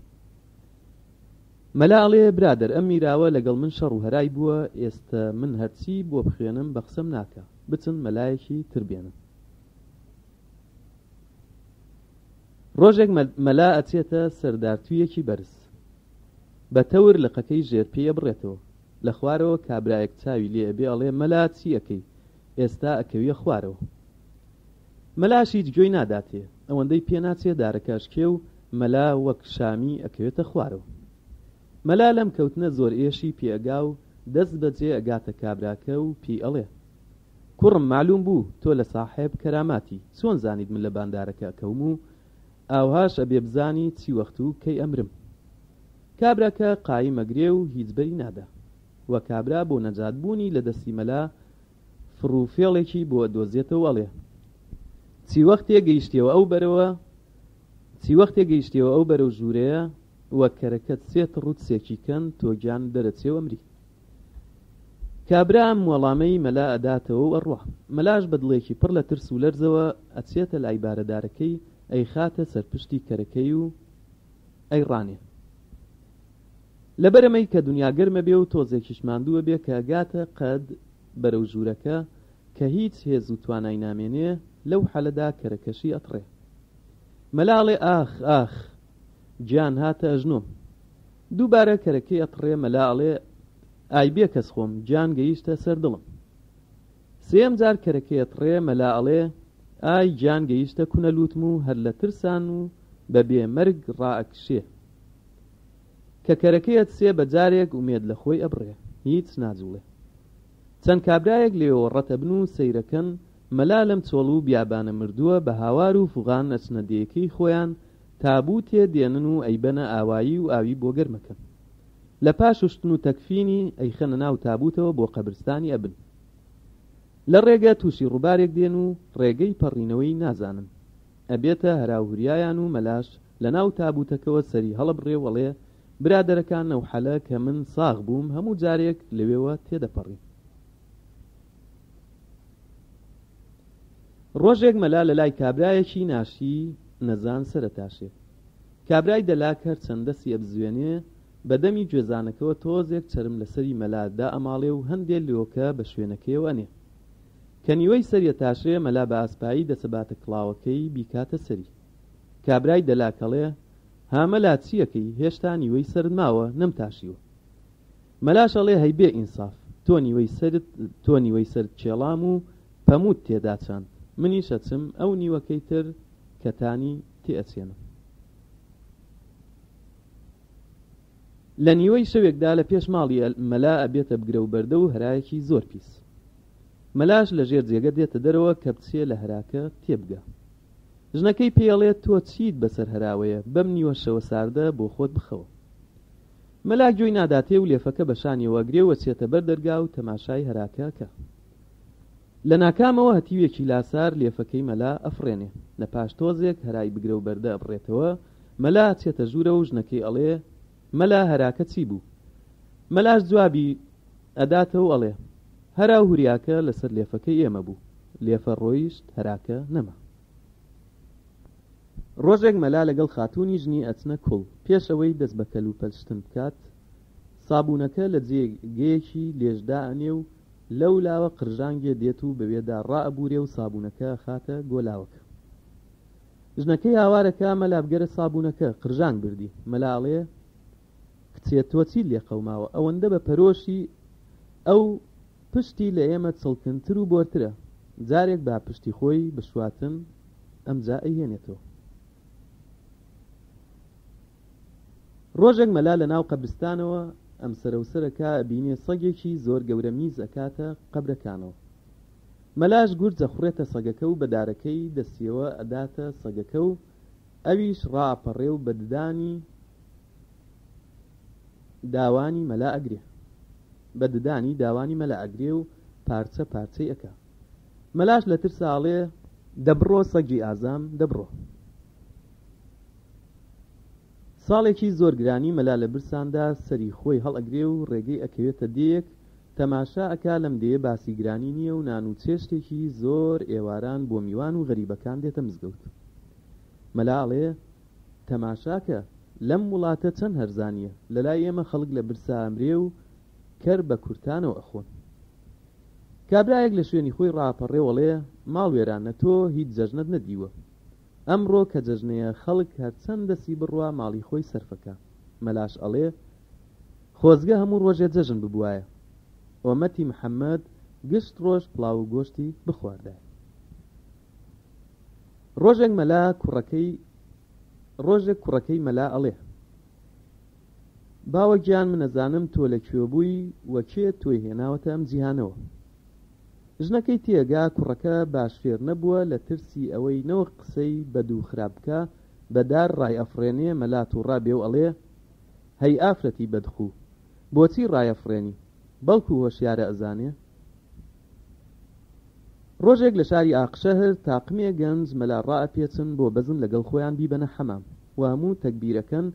مەلا ئەڵێ برادەر ئەم میراوە لەگەڵ من شەڕ و هەرای بووە ئێستە من هەرچی بۆ بخوێنم بە قسەم ناکا بچن مەلایەکی تر بێنن. ڕۆژێک مەلا ئەچێتە سەر دارتوویەکی بەرز. بە تەور لقەکەی ژێر پێی ئەبڕێتەوە. لە خوارەوە کابرایەک چاوی لێ ئەبێ ئەڵێ مەلا چی ئەکەی ئێستا ئەکەویە خوارەوە. مەلاش هیچ گوێی ناداتێ. ئەوەندەی پێ ناچێ دارەکە ئەشکێ و مەلا وەک شامی ئەکەوێتە خوارەوە. مەلا لەم کەوتنە زۆر ئێشی پێ ئەگا و دەست بەجێ ئەگاتە کابراکە و پێی ئەڵێ. کوڕم مەعلوم بوو تۆ لە ساحێب کەراماتی، چۆن زانیت من لە بان دارەکە ئەکەوم و ئاوهاش ئەبێ بزانی چی وەخت و کەی ئەمرم؟ کابراکە قایم ئەگرێ و هیچ بەری نادا. وە کابرا بۆ نەجات بوونی لە دەستی مەلا فڕ و فێڵێکی بۆ ئەدۆزێتەوە ئەڵێ چی وەختێ گەیشتیەوە ئەو بەرەوە چی وەختێ گەیشتیەوە ئەو بەرەو ژوورەیە وە کەرەکەت سێ تڕ و تسێکی کەن تۆ گیانت دەرەچێ و ئەمری. کابرا ئەم وەڵامەی مەلا ئەداتەوە و ئەڕوا. مەلاش بە دڵێکی پڕ لە ترس و لەرزەوە ئەچێتە لای بارەدارەکەی، ئەیخاتە سەر پشتی کەرەکەی و ئەیڕانێ. لەبەر ئەمەی کە دونیا گەرم ئەبێ و تۆزێکیش ماندوو ئەبێ کە ئەگاتە قەد بەرەو ژوورەکە کە هیچ هێز و توانای نامێنێ، لەو حەلەدا کەرەکەشی ئەتڕێ. مەلا ئەڵێ ئاخ، ئاخ! گیان هاتە ئەژنۆم. دووبارە کەرەکەی ئەتڕێ مەلا ئەڵێ ئای بێکەس خۆم گیان گەیشتە سەر دڵم. سێیەم جار کەرەکەی ئەتڕێ مەلا ئەڵێ ئای گیان گەیشتە کونە لووتم و هەر لە ترسان و بە بێ مەرگ ڕائەکشێ. کە کەرەکەی ئەتسێ بە جارێک ئومێد لە خۆی ئەبڕێ هیچ ناجوڵێ. چەند کابرایەک لەوێوە ڕەت ئەبن و سەیرەکەن مەلا لەم چۆڵ و بیابانە مردووە بە هاوار و فوغان ئەچنە دێیەکەی خۆیان تابووتێ دێنن و ئەیبەنە ئاوایی و ئاوی بۆ گەرمەکەن. لە پاش شوشتن و تەکفینی ئەیخەنە ناو تابووتەوە بۆ قەبرستانی ئەبن. لە ڕێگە تووشی ڕووبارێک دێن و ڕێگەی پەڕینەوەی نازانن. ئەبێتە هەراوهوریایان و مەلاش لە ناو تابووتەکەوە سەری هەڵەبڕێ و ئەڵێ برادەرەکان ئەو حەلە کە من ساغ بووم هەموو جارێک لەوێوە تێدەپەڕیم. ڕۆژێک مەلا لە لای کابرایەکی ناشی نەزان سەرەتاشێ. کابرای دەلاک هەر چەند دەسی ئەبزوێنێ، بە دەمی گوێزانەکەوە تۆزێک چەرم لە سەری مەلا دائەماڵێ و هەندێ لۆکە بە شوێنەکەیەوە ئەنێ. کە نیوەی سەری ئەتاشرێ، مەلا بە ئاسپایی دەسەباتە کڵاوەکەی بیکاتە سەری. کابرای دەلاک ئەڵێ، ها مەلا چی ئەکەی، هێشتا نیوەی سەرت ماوە، نەمتاشیوە. مەلاش ئەڵێ هەی بێ ئینساف تۆ نیوەی سەرت تۆ نیوەی سەرت کێڵام و پەمووت تێدا چاند منیش ئەچم ئەو نیوەکەی تر کەتانی تێ ئەچێنم. لە نیوەی شەوێکدا لە پێش ماڵی مەلا ئەبێتە بگرە و بەردە و هەرایەکی زۆر پیس. مەلاش لە ژێر جێگە دێتە دەرەوە کە بچێ لە هەراکە تێبگا. ژنەکەی پێی ئەڵێ تۆ چیت بەسەر هەراوەیە بەم نیوە شەوە ساردە بۆ خۆت بخەوە. مەلا گوێی ناداتێ و لێفەکە بە شانیەوە ئەگرێ و ئەچێتە بەر دەرگا و تەماشای هەراکە ئەکا. لە ناکامەوە هەتیوێکی لاسار لێفەکەی مەلا ئەفڕێنێ. لە پاش تۆزێک هەرای بگرە و بەردە ئەبڕێتەوە، مەلا ئەچێتە ژوورەوە و ژنەکەی ئەڵێ، مەلا هەراکە چی بوو؟ مەلاش جوابی ئەداتەوە و ئەڵێ، هەرا و هوریاکە لەسەر لێفەکەی ئێمە بوو، لێفە ڕۆیشت هەراکە نەما. ڕۆژێک مەلا لەگەڵ خاتوونی ژنی ئەچنە کوڵ، پێش ئەوەی دەست بە کەلوپەل شتن بکات، سابوونەکە لە جێگەیەکی لێژ دائەنێ و لەو لاوە قرژانگێ دێت و بەوێدا ڕائەبوورێ و سابوونەکە ئەخاتە گۆلاوەکە. ژنەکەی هاوار ئەکا، مەلا بگەرە سابوونەکە، قرژانگ بردی. مەلا ئەڵێ، کچێ تۆ چیت لێ قەوماوە ئەوەندە بە پەرۆشی، ئەو پشتی لە ئێمە چڵکنتر و بۆرترە، جارێک با پشتی خۆی بشواتن ئەمجا ئەیهێنێتەوە. ڕۆژێک مەلا لە ناو قەبرستانەوە ئەم سەرەوسەر ئەکا ئەبینێ سەگێکی زۆر گەورە میز ئەکاتە قەبرەکانەوە. مەلاش گورج ئەخوڕێتە سەگەکە و بە دارەکەی دەستیەوە ئەداتە سەگەکە و ئەویش ڕائەپەڕێ و بە ددانی داوانی مەلا ئەگرێ بە ددانی داوانی مەلا ئەگرێ و پارچە پارچەی ئەکا. مەلاش لە ترسا ئەڵێ. دە بڕۆ سەگی ئازام دە بڕۆ. ساڵێکی زۆر گرانی مەلا لە برساندا سەری خۆی هەڵئەگرێ و ڕێگەی ئەکەوێتە دێیەک تەماشا ئەکا لەم دێیە باسی گرانی نییە و نان و چێشتێکی زۆر ئێواران بۆ میوان و غەریبەکان دێتە مزگەوت. مەلا ئەڵێ تەماشاکە لەم وڵاتە چەند هەرزانییە، لەلای ئێمە خەڵک لە برسا ئەمرێ و کەر بە کورتانەوە ئەخۆن. کابرایەک لە شوێنی خۆی ڕاپەڕێ و ئەڵێ ماڵ وێرانە تۆ هیچ جەژنەت نەدیوە. ئەمڕۆ کە جەژنەیە خەڵک هەرچەند دەسی بڕوا ماڵی خۆی سەرفەکا. مەلاش ئەڵێ خۆزگە هەموو ڕۆژێ جەژن ببوایە. ئۆمەتی محەمەد گشت ڕۆژ پڵاو و گۆشتی بخواردایە. ڕۆژێک مەلا کوڕەکەی ڕۆژێک کوڕەکەی مەلا ئەڵێ باوە گیان من ئەزانم تۆ لە کوێ بووی و کێ تۆی هێناوەتە ئەم جیهانەوە. ژنەکەی تێگا کوڕەکە باش فێر نەبووە لە ترسی ئەوەی نەوەک قسەی بەد و خراپ بکا بە دار ڕایئەفڕێنێ مەلا توڕە بێ و ئەڵێ هەی ئافرەتی بەدخوو بۆچی ڕایەفڕێنی بەڵکو هۆشیارە ئەزانێ ڕۆژێک لە شاری ئاقشەهر تاقمێ گەنج مەلا ڕائەپێچن بۆ بەزم لەگەڵ خۆیان بیبەنە حەمام و هەموو تەگبیرەکەن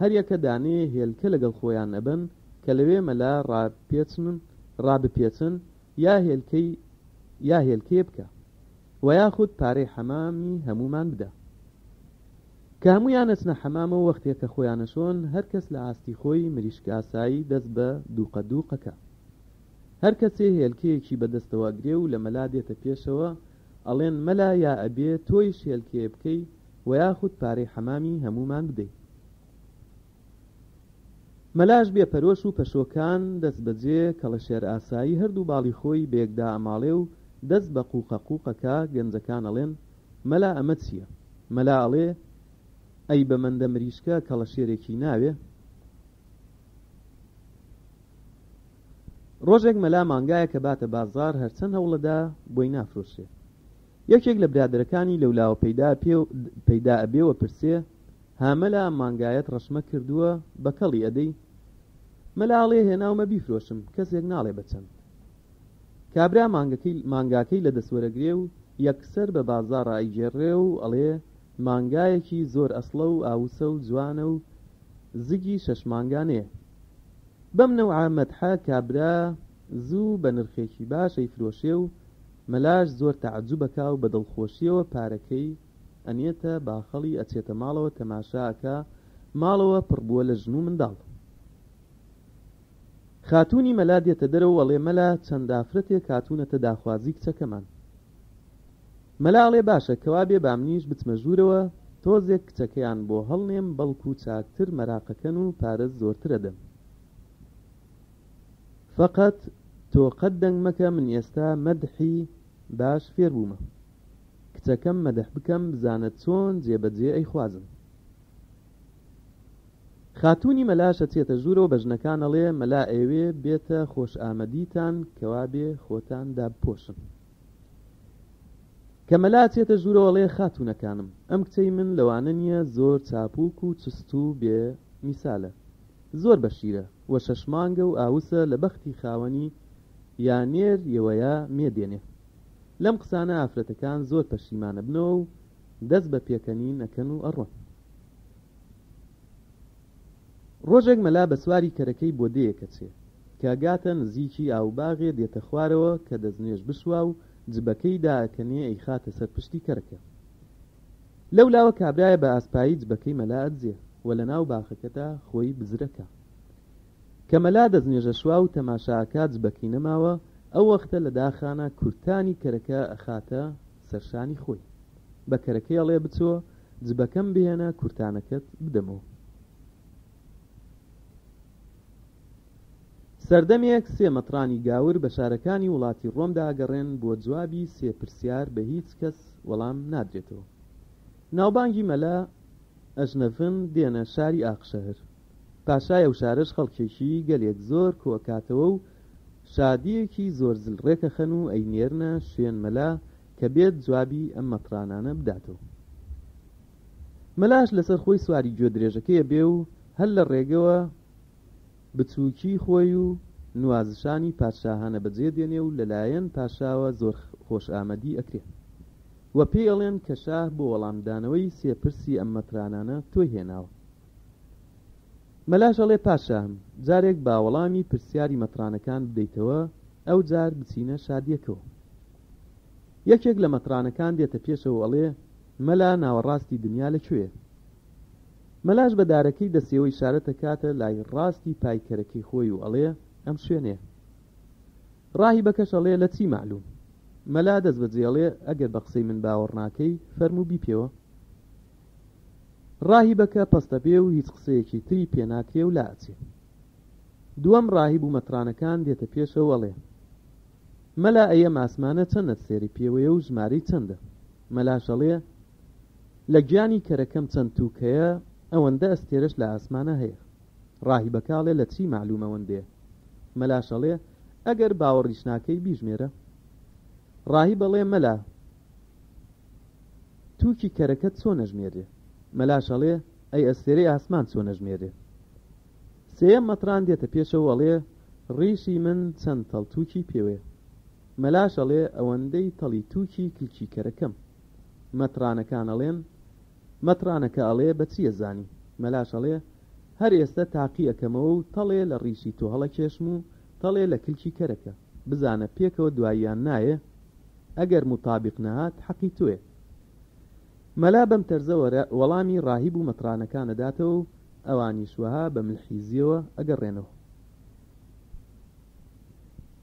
هەریەکە دانەیە هێلکە لەگەڵ خۆیان ئەبەن کە لەوێ مەلا ڕاپێچن ڕابپێچن یا هێلکەی یا هێلکەیە بکا وە یاخود پارەی حەمامی هەموومان بدا کە هەموویان ئەچنە حەمامەوە وەختێ کە خۆیان ئەشۆن هەر کەس لە ئاستی خۆی مریشک ئاسایی دەست بە دووقە دووق ئەکا هەر کەسێ هێلکەیەکی بە دەستەوە ئەگرێ و لە مەلا دێتە پێشەوە ئەڵێن مەلا یا ئەبێ تۆیش هێلکەیە بکەی وە یاخود پارەی حەمامی هەموومان بدەی. مەلاش بێ پەرۆش و پەشۆکان دەست بەجێ کەڵەشێرئاسایی هەردوو باڵی خۆی بەیەکدا ئەماڵێ و دەست بە قوقە قوق ئەکا، گەنجەکان ئەڵێن، مەلا ئەمە چییە؟ مەلا ئەڵێ، ئەی بە مەندە مریشکە کەڵەشێرێکی ناوێ؟ ڕۆژێک مەلا مانگایەک ئەباتە بازاڕ هەرچەند هەوڵەدا بۆی نافرۆشرێ. یەکێک لە برادەرەکانی لەولاوە پەیدا ئەبێ و ئەپرسێ، ها مەلا ئەم مانگایەت ڕەشمە کردووە بە کەڵی ئەدەی؟ مەلا ئەڵێ هێناومە بیفرۆشم کەسێک ناڵێ بە چەند. کابرا مانگەکەی مانگاکەی لە دەست وەرەگرێ و یەکسەر بە بازاڕا ئەیگێڕێ و ئەڵێ مانگایەکی زۆر ئەسڵە و ئاوسە و جوانە و زگی شەش مانگانەیە. بەم نەوعە مەدحە کابرا زوو بە نرخێکی باش ئەیفرۆشێ و مەلاش زۆر تەعەجوب ئەکا و بە دڵخۆشیەوە پارەکەی ئەنێتە باخەڵی ئەچێتە ماڵەوە تەماشا ئەکا ماڵەوە پڕ بووە لە ژن و منداڵ. خاتوونی مەلا دێتە دەرەوە ئەڵێ مەلا چەند ئافرەتێک هاتوونەتە داخوازی کچەکەمان. مەلا ئەڵێ باشە کەوابێ با منیش بچمە ژوورەوە تۆزێک کچەکەیان بۆ هەڵنێم بەڵکو چاکتر مەراقەکەن و پارەت زۆرتر ئەدەم. فەقەت تۆ قەت دەنگ مەکە من ئێستا مەدحی باش فێر بوومە. کچەکەم مەدح بکەم بزانە چۆن جێ بەجێ ئەیخوازم. خاتوونی مەلاش ئەچێتە ژوورەوە بە ژنەکان ئەڵێ مەلا ئەیەوێ بێتە خۆش ئامەدیتان کەوابێ خۆتان دابپۆشن. کە مەلا ئەچێتە ژوورەوە ئەڵێ خاتوونەکانم ئەم کچەی من لەوانە نییە زۆر چاپووک و چست و بێ میسالە زۆر بەشیرە وە شەشمانگە و ئاوسە لە بەختی خاوەنی یا نێر یەوەیا مێ دێنێ. لەم قسانە ئافرەتەکان زۆر پەشیمان ئەبنەوە و دەست بە پێکەنین ئەکەن و ئەڕۆن. ڕۆژێک مەلا بە سواری کەرەکەی بۆ دێیەک ئەچێ. کە ئەگاتە نزیکی ئاوباغێ دێتە خوارەوە کە دەستنوێژ بشوا و جبەکەی دائەکەنێ ئەیخاتە سەر پشتی کەرەکە. لەولاوە کابرایە بە ئاسپایی جبەکەی مەلا ئەدزێ و لەناو باخەکەدا خۆی بزرەکا. کە مەلا دەستنوێژ ئەشوا و تەماشا ئەکا جبەکەی نەماوە، ئەو وەختە لە داخانا کورتانی کەرەکە ئەخاتە سەر شانی خۆی. بە کەرەکەی ئەڵێ بچۆ جبەکەم بهێنە کورتانەکەت بدەمەوە. سەردەمێک سێ مەترانی گاور بە شارەکانی وڵاتی ڕۆمدا ئەگەڕێن بۆ جوابی سێ پرسیار بە هیچ کەس وەڵام نادرێتەوە. ناوبانگی مەلا ئەژنەڤن دێنە شاری ئاقشەهر. پاشای ئەو شارەش خەڵکێکی گەلێک زۆر کۆئەکاتەوە و شادییەکی زۆر زل ڕێکەخەن و ئەینێرنە شوێن مەلا کە بێت جوابی ئەم مەترانانە بداتەوە. مەلاش لەسەر خۆی سواری گوێدرێژەکەی ئەبێ و هەر لە ڕێگەوە بچووکی خۆی و نوازشانی پادشاهانە بەجێ دێنێ و لەلایەن پاشاوە زۆر خۆشئامەدی ئەکرێ و پێی ئەڵێن کە شاه بۆ وەڵامدانەوەی سێ پرسی ئەم مەترانانە تۆی هێناوە. مەلاش ئەڵێ پاشاهم جارێک با وەڵامی پرسیاری مەترانەکان بدەیتەوە ئەوجار بچینە شادیەکەوە. یەکێک لە مەترانەکان دێتە پێشەوە و ئەڵێ مەلا ناوەڕاستی دنیا لە کوێیە؟ مەلاش بە دارەکەی دەستیەوە ئیشارەت ئەکاتە لای ڕاستی پایکەرەکەی خۆی و ئەڵێ ئەم شوێنەیە. ڕاهیبەکەش ئەڵێ لە چی مەعلوم؟ مەلا دەستبەجێ ئەڵێ ئەگەر بە قسەی من باوەڕ ناکەی فەرموو بیپێوە. ڕاهیبەکە پەستەبێ و هیچ قسەیەکی تری پێ ناکرێ و لائەچێ. دووەم ڕاهیب و مەترانەکان دێتە پێشەوە ئەڵێ مەلا ئەی ئەم ئاسمانە چەند ئەستێرەی پێوەیە و ژمارەی چەندە؟ مەلاش ئەڵێ لە گیانی کەرەکەم چەند تووک هەیە ئەوەندە ئەستێرەش لە ئاسمانا هەیە. ڕاهیبەکە ئەڵێ لە چی مەعلوم ئەوەندەیە؟ مەلاش ئەڵێ ئەگەر باوەڕیش ناکەی بیژمێرە. ڕاهیب ئەڵێ مەلا تووکی کەرەکەت چۆن ئەژمێرێ؟ مەلاش ئەڵێ ئەی ئەستێرەی ئاسمان چۆن ئەژمێرێ؟ سێیەم مەتران دێتە پێشەوە ئەڵێ ڕیشی من چەند تەڵ تووکی پێوەیە؟ مەلاش ئەڵێ ئەوەندەی تەڵی تووکی کلکی کەرەکەم. مەترانەکان ئەڵێن مەترانەکە ئەڵێ بە چی ئەزانی؟ مەلاش ئەڵێ هەر ئێستە تاقی ئەکەمەوە و تەڵێ لە ڕیشی تۆ هەڵەکێشم و تەڵێ لە کلکی کەرەکە، بزانە پێکەوە دواییان نایێ؟ ئەگەر موتابیق نەهات حەقی تۆیە. مەلا بەم تەرزە وەڵامی ڕاهیب و مەترانەکان ئەداتەوە و ئەوانیش وەها بە ملحیزییەوە ئەگەڕێنەوە.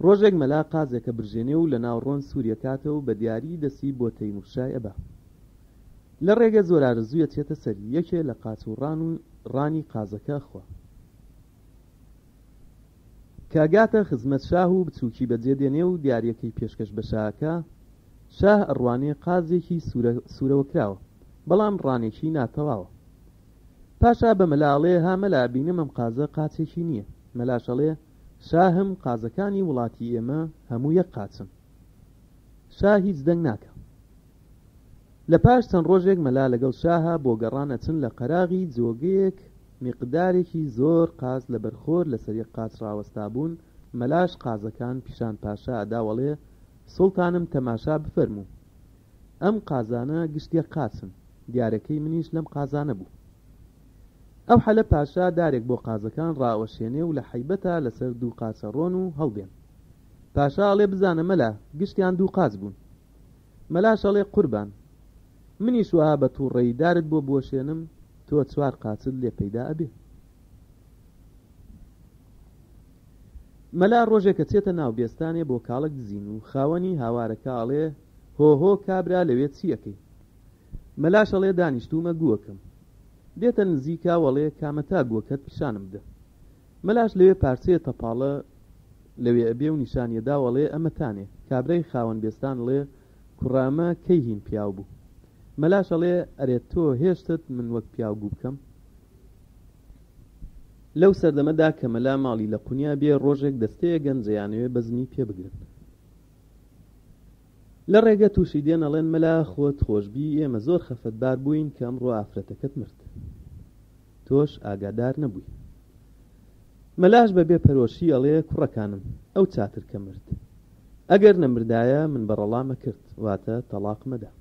ڕۆژێک مەلا قازێک ئەبرژێنێ و لە ناو ڕۆن سووری ئەکاتەوە و بە دیاری دەستی بۆ تەیموورشای ئەبا. لە ڕێگە زۆر ئارەزووی ئەچێتە سەری، یەکێ لە قاچ و ڕان و ڕانی قازەکە ئەخوا. کە ئەگاتە خزمەت شاه و بچووکی بەجێ دێنێ و دیارییەکەی پێشکەش بە شا ئەکا، شاه ئەڕوانێ قازێکی سوورە سوورەوە کراوە، بەڵام ڕانێکی ناتەواوە. پاشا بە مەلا ئەڵێ ها مەلا ئەبینم ئەم قازە قاچێکی نییە. مەلاش ئەڵێ شاهم قازەکانی وڵاتی ئێمە هەموو یەک قاچن. شا هیچ دەنگ ناکا. لە پاش چەند ڕۆژێک مەلا لەگەڵ شاها بۆ گەڕان ئەچن لە قەراغی جۆگەیەک میقدارێکی زۆر قاز لەبەر خۆر لەسەر یەک قاچ ڕاوەستابوون مەلاش قازەکان پیشان پاشا ئەدا و ئەڵێ سوڵتانم تەماشا بفەرموو ئەم قازانە گشت یەک قاچن دیارەکەی منیش لەم قازانە بوو. ئەو حەلە پاشا دارێک بۆ قازەکان ڕائەوەشێنێ و لە حەیبەتا لەسەر دوو قاچ ئەڕۆن و هەڵدێن. پاشا ئەڵێ بزانە مەلا گشتیان دوو قاچ بوون. مەلاش ئەڵێ قوربان منیش وەها بە تووڕەیی دارت بۆ بوەشێنم تۆ چوار قاچت لێ پەیدا ئەبێ. مەلا ڕۆژێک ئەچێتە ناو بێستانێ بۆ کاڵەک دزین و خاوەنی هاوارەکە ئەڵێ هۆ هۆ کابرا لەوێ چی ئەکەی؟ مەلاش ئەڵێ دانیشتوومە گووەکەم. دێتە نزیکا و ئەڵێ کامەتا گووەکەت پیشانم بدە. مەلاش لەوێ پارچەیە تەپاڵە لەوێ ئەبێ و نیشانی ئەدا و ئەڵێ ئەمەتانێ. کابرای خاوەن بێستان ئەڵێ کوڕە ئەمە کەی هین پیاو بوو؟ مەلاش ئەڵێ ئەرێ تۆ هێشتت من وەک پیاو گوو بکەم؟ لەو سەردەمەدا کە مەلا ماڵی لە قونیا بێ ڕۆژێک دەستەیە گەنج ئەیانەوێ بەزمی پێ بگرن. لە ڕێگە تووشی دێن ئەڵێن مەلا خۆت خۆشبی ئێمە زۆر خەفەتبار بووین کە ئەمڕۆ ئافرەتەکەت مرد تۆش ئاگادار نەبووی. مەلاش بە بێ پەرۆشی ئەڵێ کوڕەکانم ئەو چاتر کە مرد ئەگەر نەمردایە من بەڕەڵام ئەکرد واتە تەڵاقم ئەدا.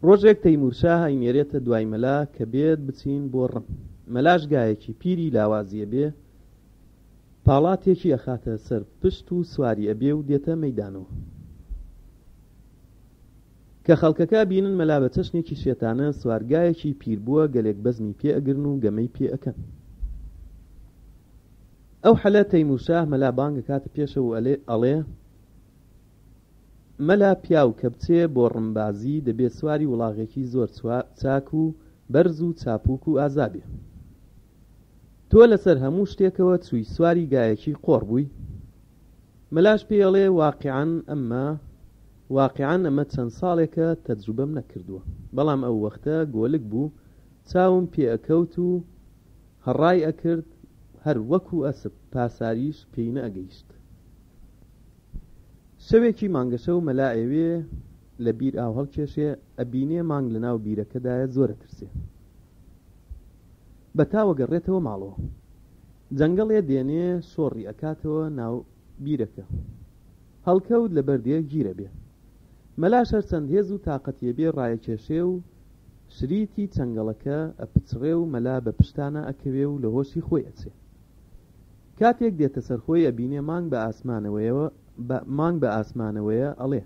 ڕۆژێک تەیمور شاه ئەینێرێتە دوای مەلا کە بێت بچین بۆ ڕم مەلاش گایەکی پیری لاوازی ئەبێ پاڵاتێکی ئەخاتە سەر پشت و سواری ئەبێ و دێتە مەیدانەوە. کە خەڵکەکە ئەبینن مەلا بە چەشنێکی شێتانە سوار گایەکی پیر بووە گەلێک بەزمی پێ ئەگرن و گەمەی پێ ئەکەن. ئەو حەلە تەیمور شاه مەلا بانگ ئەکاتە پێشەوە و ئەڵێ، مەلا پیاو کە بچێ بۆ ڕمبازی دەبێ سواری وڵاغێکی زۆر چاک و بەرز و چاپووک و ئازا بێ. تۆ لەسەر هەموو شتێکەوە چووی سواری گایەکی قۆڕ بووی؟ مەلاش پێی ئەڵێ واقیعەن ئەمە واقیعەن ئەمە چەند ساڵێکە تەجروبەم نەکردووە بەڵام ئەو وەختە گۆلک بوو چاوم پێ ئەکەوت و هەڕای ئەکرد هەر وەکو ئەسپ پاساریش پێی نەئەگەیشت. شەوێکی مانگەشەو مەلا ئەیەوێ لە بیر ئاو هەڵکێشێ ئەبینێ مانگ لەناو بیرەکەدایە زۆر ئەترسێ. بە تاوە گەڕێتەوە ماڵەوە. جەنگەڵێ دێنێ شۆڕی ئەکاتەوە ناو بیرەکە. هەڵکەوت لە بەردێ گیر ئەبێ. مەلاش هەرچەند هێز و تاقەتی ئەبێ ڕایەکێشێ و. شریتی چەنگەڵەکە ئەپچڕێ و مەلا بە پشتانا ئەکەوێ و لە هۆشی خۆی ئەچێ. کاتێک دێتە سەر خۆی ئەبینێ مانگ بە ئاسمانەوەیە مانگ بە ئاسمانەوەیە ئەڵێ،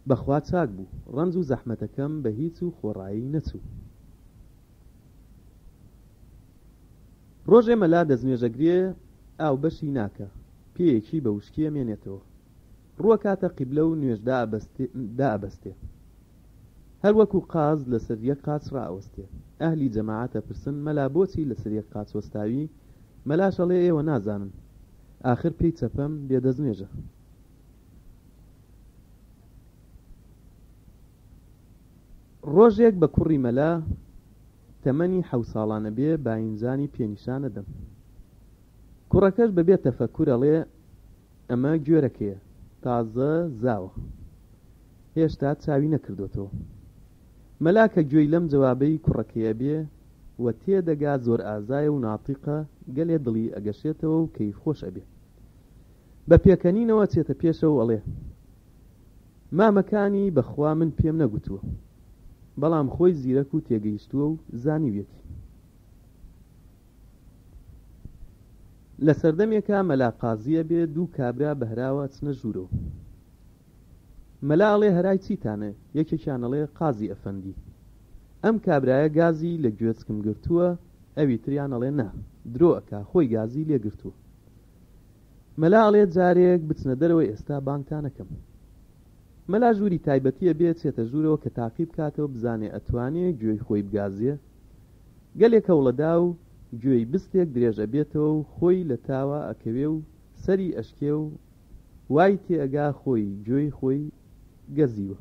بە خوا چاک بوو، ڕەنج و زەحمەتەکەم بە هیچ و خۆڕایی نەچوو. ڕۆژێ مەلا دەستنوێژ ئەگرێ ئاو بەشی ناکا، پێیەکی بە وشکی ئەمێنێتەوە. ڕووەکاتە قیبلە و نوێژ دائەبەستێ. هەر وەکوو قاز لەسەر یەک قاچ ڕائەوەستێ. ئەهلی جەماعەت ئەپرسن مەلا بۆچی لەسەر یەک قاچ وەستاوی؟ مەلاش ئەڵێ ئێوە نازانن. ئاخر پێی چەپەم بێ دەستنوێژە. ڕۆژێک بە کوڕی مەلا تەمەنی حەو ساڵان ئەبێ باینجانی پێ نیشان ئەدەم. کوڕەکەش بە بێ تەفەکور ئەڵێ ئەمە گوێرەکەیە تازە زاوە هێشتا چاوی نەکردۆتەوە. مەلا کە گوێی لەم جەوابەی کوڕەکەی ئەبێ و تێدەگا زۆر ئازایە و ناتیقە گەلێ دڵی ئەگەشێتەوە و کەیف خۆش ئەبێ. بە پێکەنینەوە ئەچێتە پێشەوە و ئەڵێ مامەکانی بە خوا من پێم نەگوتووە. بەڵام خۆی زیرەک و تێگەیشتووە و زانیویەتی. لە سەردەمێکا مەلا قازی ئەبێ دوو کابرا بە هەراوە ئەچنە ژوورەوە. مەلا ئەڵێ هەرای چیتانە؟ یەکێکیان ئەڵێ قازی ئەفەندی ئەم کابرایە گازی لە گوێچکم گرتووە، ئەوی تریان ئەڵێ نا درۆ ئەکا خۆی گازی لێ گرتووە. مەلا ئەڵێ جارێک بچنە دەرەوە ئێستا بانگتان ئەکەم. مەلا ژووری تایبەتی ئەبێ چێتە ژوورەوە کە تاقی بکاتەوە بزانێ ئەتوانێ گوێی خۆی بگازێ؟ گەلێک هەوڵەدا و گوێی بستێک درێژ ئەبێتەوە و خۆی لە تاوا ئەکەوێ و سەری ئەشکێ و وای تێ ئەگا خۆی گوێی خۆی گەزیوە.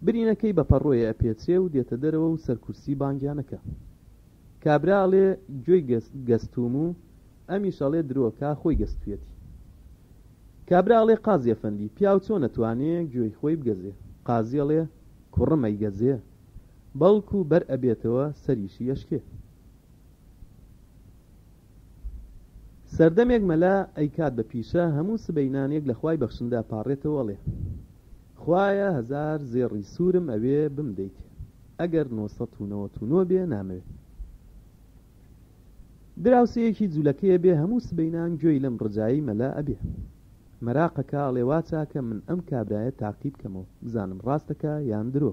برینەکەی بە پەڕۆیێ ئەپێچێ و دێتە دەرەوە و سەر کورسی بانگیان ئەکا. کابرا ئەڵێ گوێی گەستووم و ئەمیش ئەڵێ درۆ کا خۆی گەستویەتی. کابرا ئەڵێ قازی ئەفەندی پیاو چۆن ئەتوانێ گوێی خۆی بگەزێ؟ قازی ئەڵێ کوڕم ئەیگەزێ بەڵکو بەر ئەبێتەوە سەریشی ئەشکێ. سەردەمێک مەلا ئەیکات بە پیشە هەموو سبەینانێک لە خوای بەخشندە ئەپاڕێتەوە ئەڵێ خوایە هەزار زێڕی سوورم ئەوێ بمدەیتێ ئەگەر 999 بێ نامەوێ. دراوسێیەکی جولەکەیە بێ هەموو سبەینان گوێی لەم ڕجایەی مەلا ئەبێ مەراقەکا ئەڵێ وا چاکە من ئەم کابرایە تاقی بکەمەوە بزانم ڕاست ئەکا یان درۆ.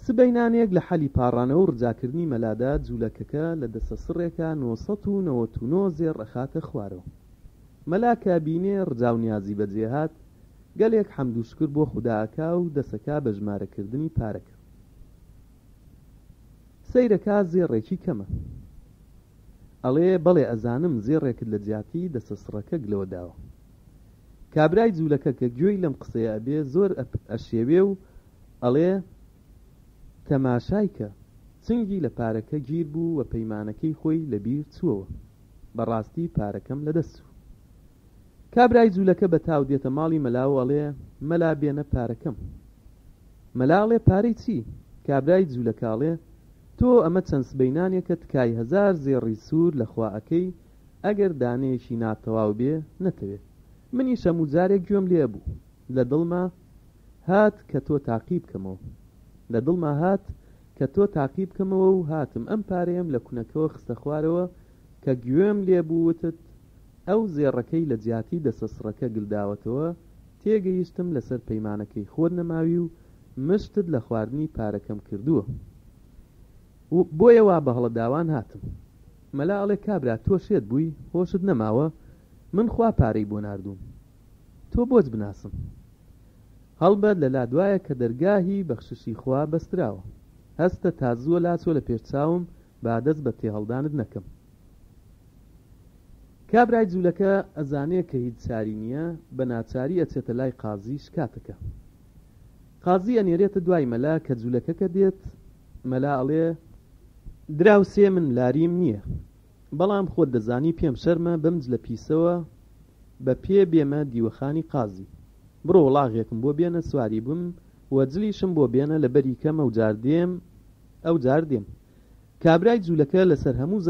سبەینانێک لە حەلی پاڕانەوە و ڕجاکردنی مەلادا جولەکەکە لە دەسە سڕێکا 999 زێڕ ئەخاتە خوارەوە. مەلا کە ئەبینێ ڕجا و نیازی بەجێ هات گەلێک حەمد و شوکر بۆ خودا ئەکا و دەسەکا بە ژمارەکردنی پارەکە. سەیرەکا زێڕێکی کەمە. ئەڵێ بەڵێ ئەزانم زێڕێکت لە جیاتی دەسە سڕەکە گلەوە داوە. کابرای جولەکە کە گوێی لەم قسەیە ئەبێ زۆر ئەشێوێ و ئەڵێ تەماشای کە، چنگی لە پارەکە گیر بوو و پەیمانەکەی خۆی لە بیر چووەوە. بە ڕاستی پارەکەم لە دەست چوو. کابرای جولەکە بە تاو دێتە ماڵی مەلا و ئەڵێ مەلا بێنە پارەکەم. مەلا ئەڵێ پارەی چی؟ کابرای جولەکە ئەڵێ تۆ ئەمە چەند سبەینانێکە تکای هەزار زێڕی سوور لە خوا ئەکەی ئەگەر دانەیەکی ناتەواو بێ نەتەوێ. منیش هەموو جارێک گوێم لێ ئەبوو. لە دڵما هات کە تۆ تاقی بکەمەوە. لە دڵما هات کە تۆ تاقی بکەمەوە و هاتم ئەم پارەیەم لە کونەکەوە خستە خوارەوە کە گوێم لێ بوو وتت ئەو زێڕەکەی لە جیاتی دەسەسڕەکە گلداوەتەوە تێگەیشتم لەسەر پەیمانەکەی خۆت نەماوی و مشتت لە خواردنی پارەکەم کردووە و بۆیە وا بە هەڵەداوان هاتم. مەلا ئەڵێ کابرا تۆ شێت بووی هۆشت نەماوە من خوا پارەی بۆ ناردووم تۆ بۆچ بناسم هەڵبەت لە لادوایە کە دەرگاهی بەخششی خوا بەستراوە هەستە تا زووە لاچۆ لە پێش چاوم با دەست بە تێهەڵدانت نەکەم. کابرای جولەکە ئەزانێ کە هیچ چاری نیە بە ناچاری ئەچێتە لای قازی شکاتەکە قازی ئەنێرێتە دوای مەلا کە جولەکەکە دێت مەلا ئەڵێ دراوسێ من لاریم نیە بەڵام خۆت دەزانی پێم شەرمە بەم جلە پیسەوە بە پێ بێمە دیوەخانی قازی بڕۆ وڵاغێکم بۆ بێنە سواری بم و جلیشم بۆ بێنە لەبەری کەم ئەوجار دێم ئەوجار دێم کابرای جولەکە لەسەر هەموو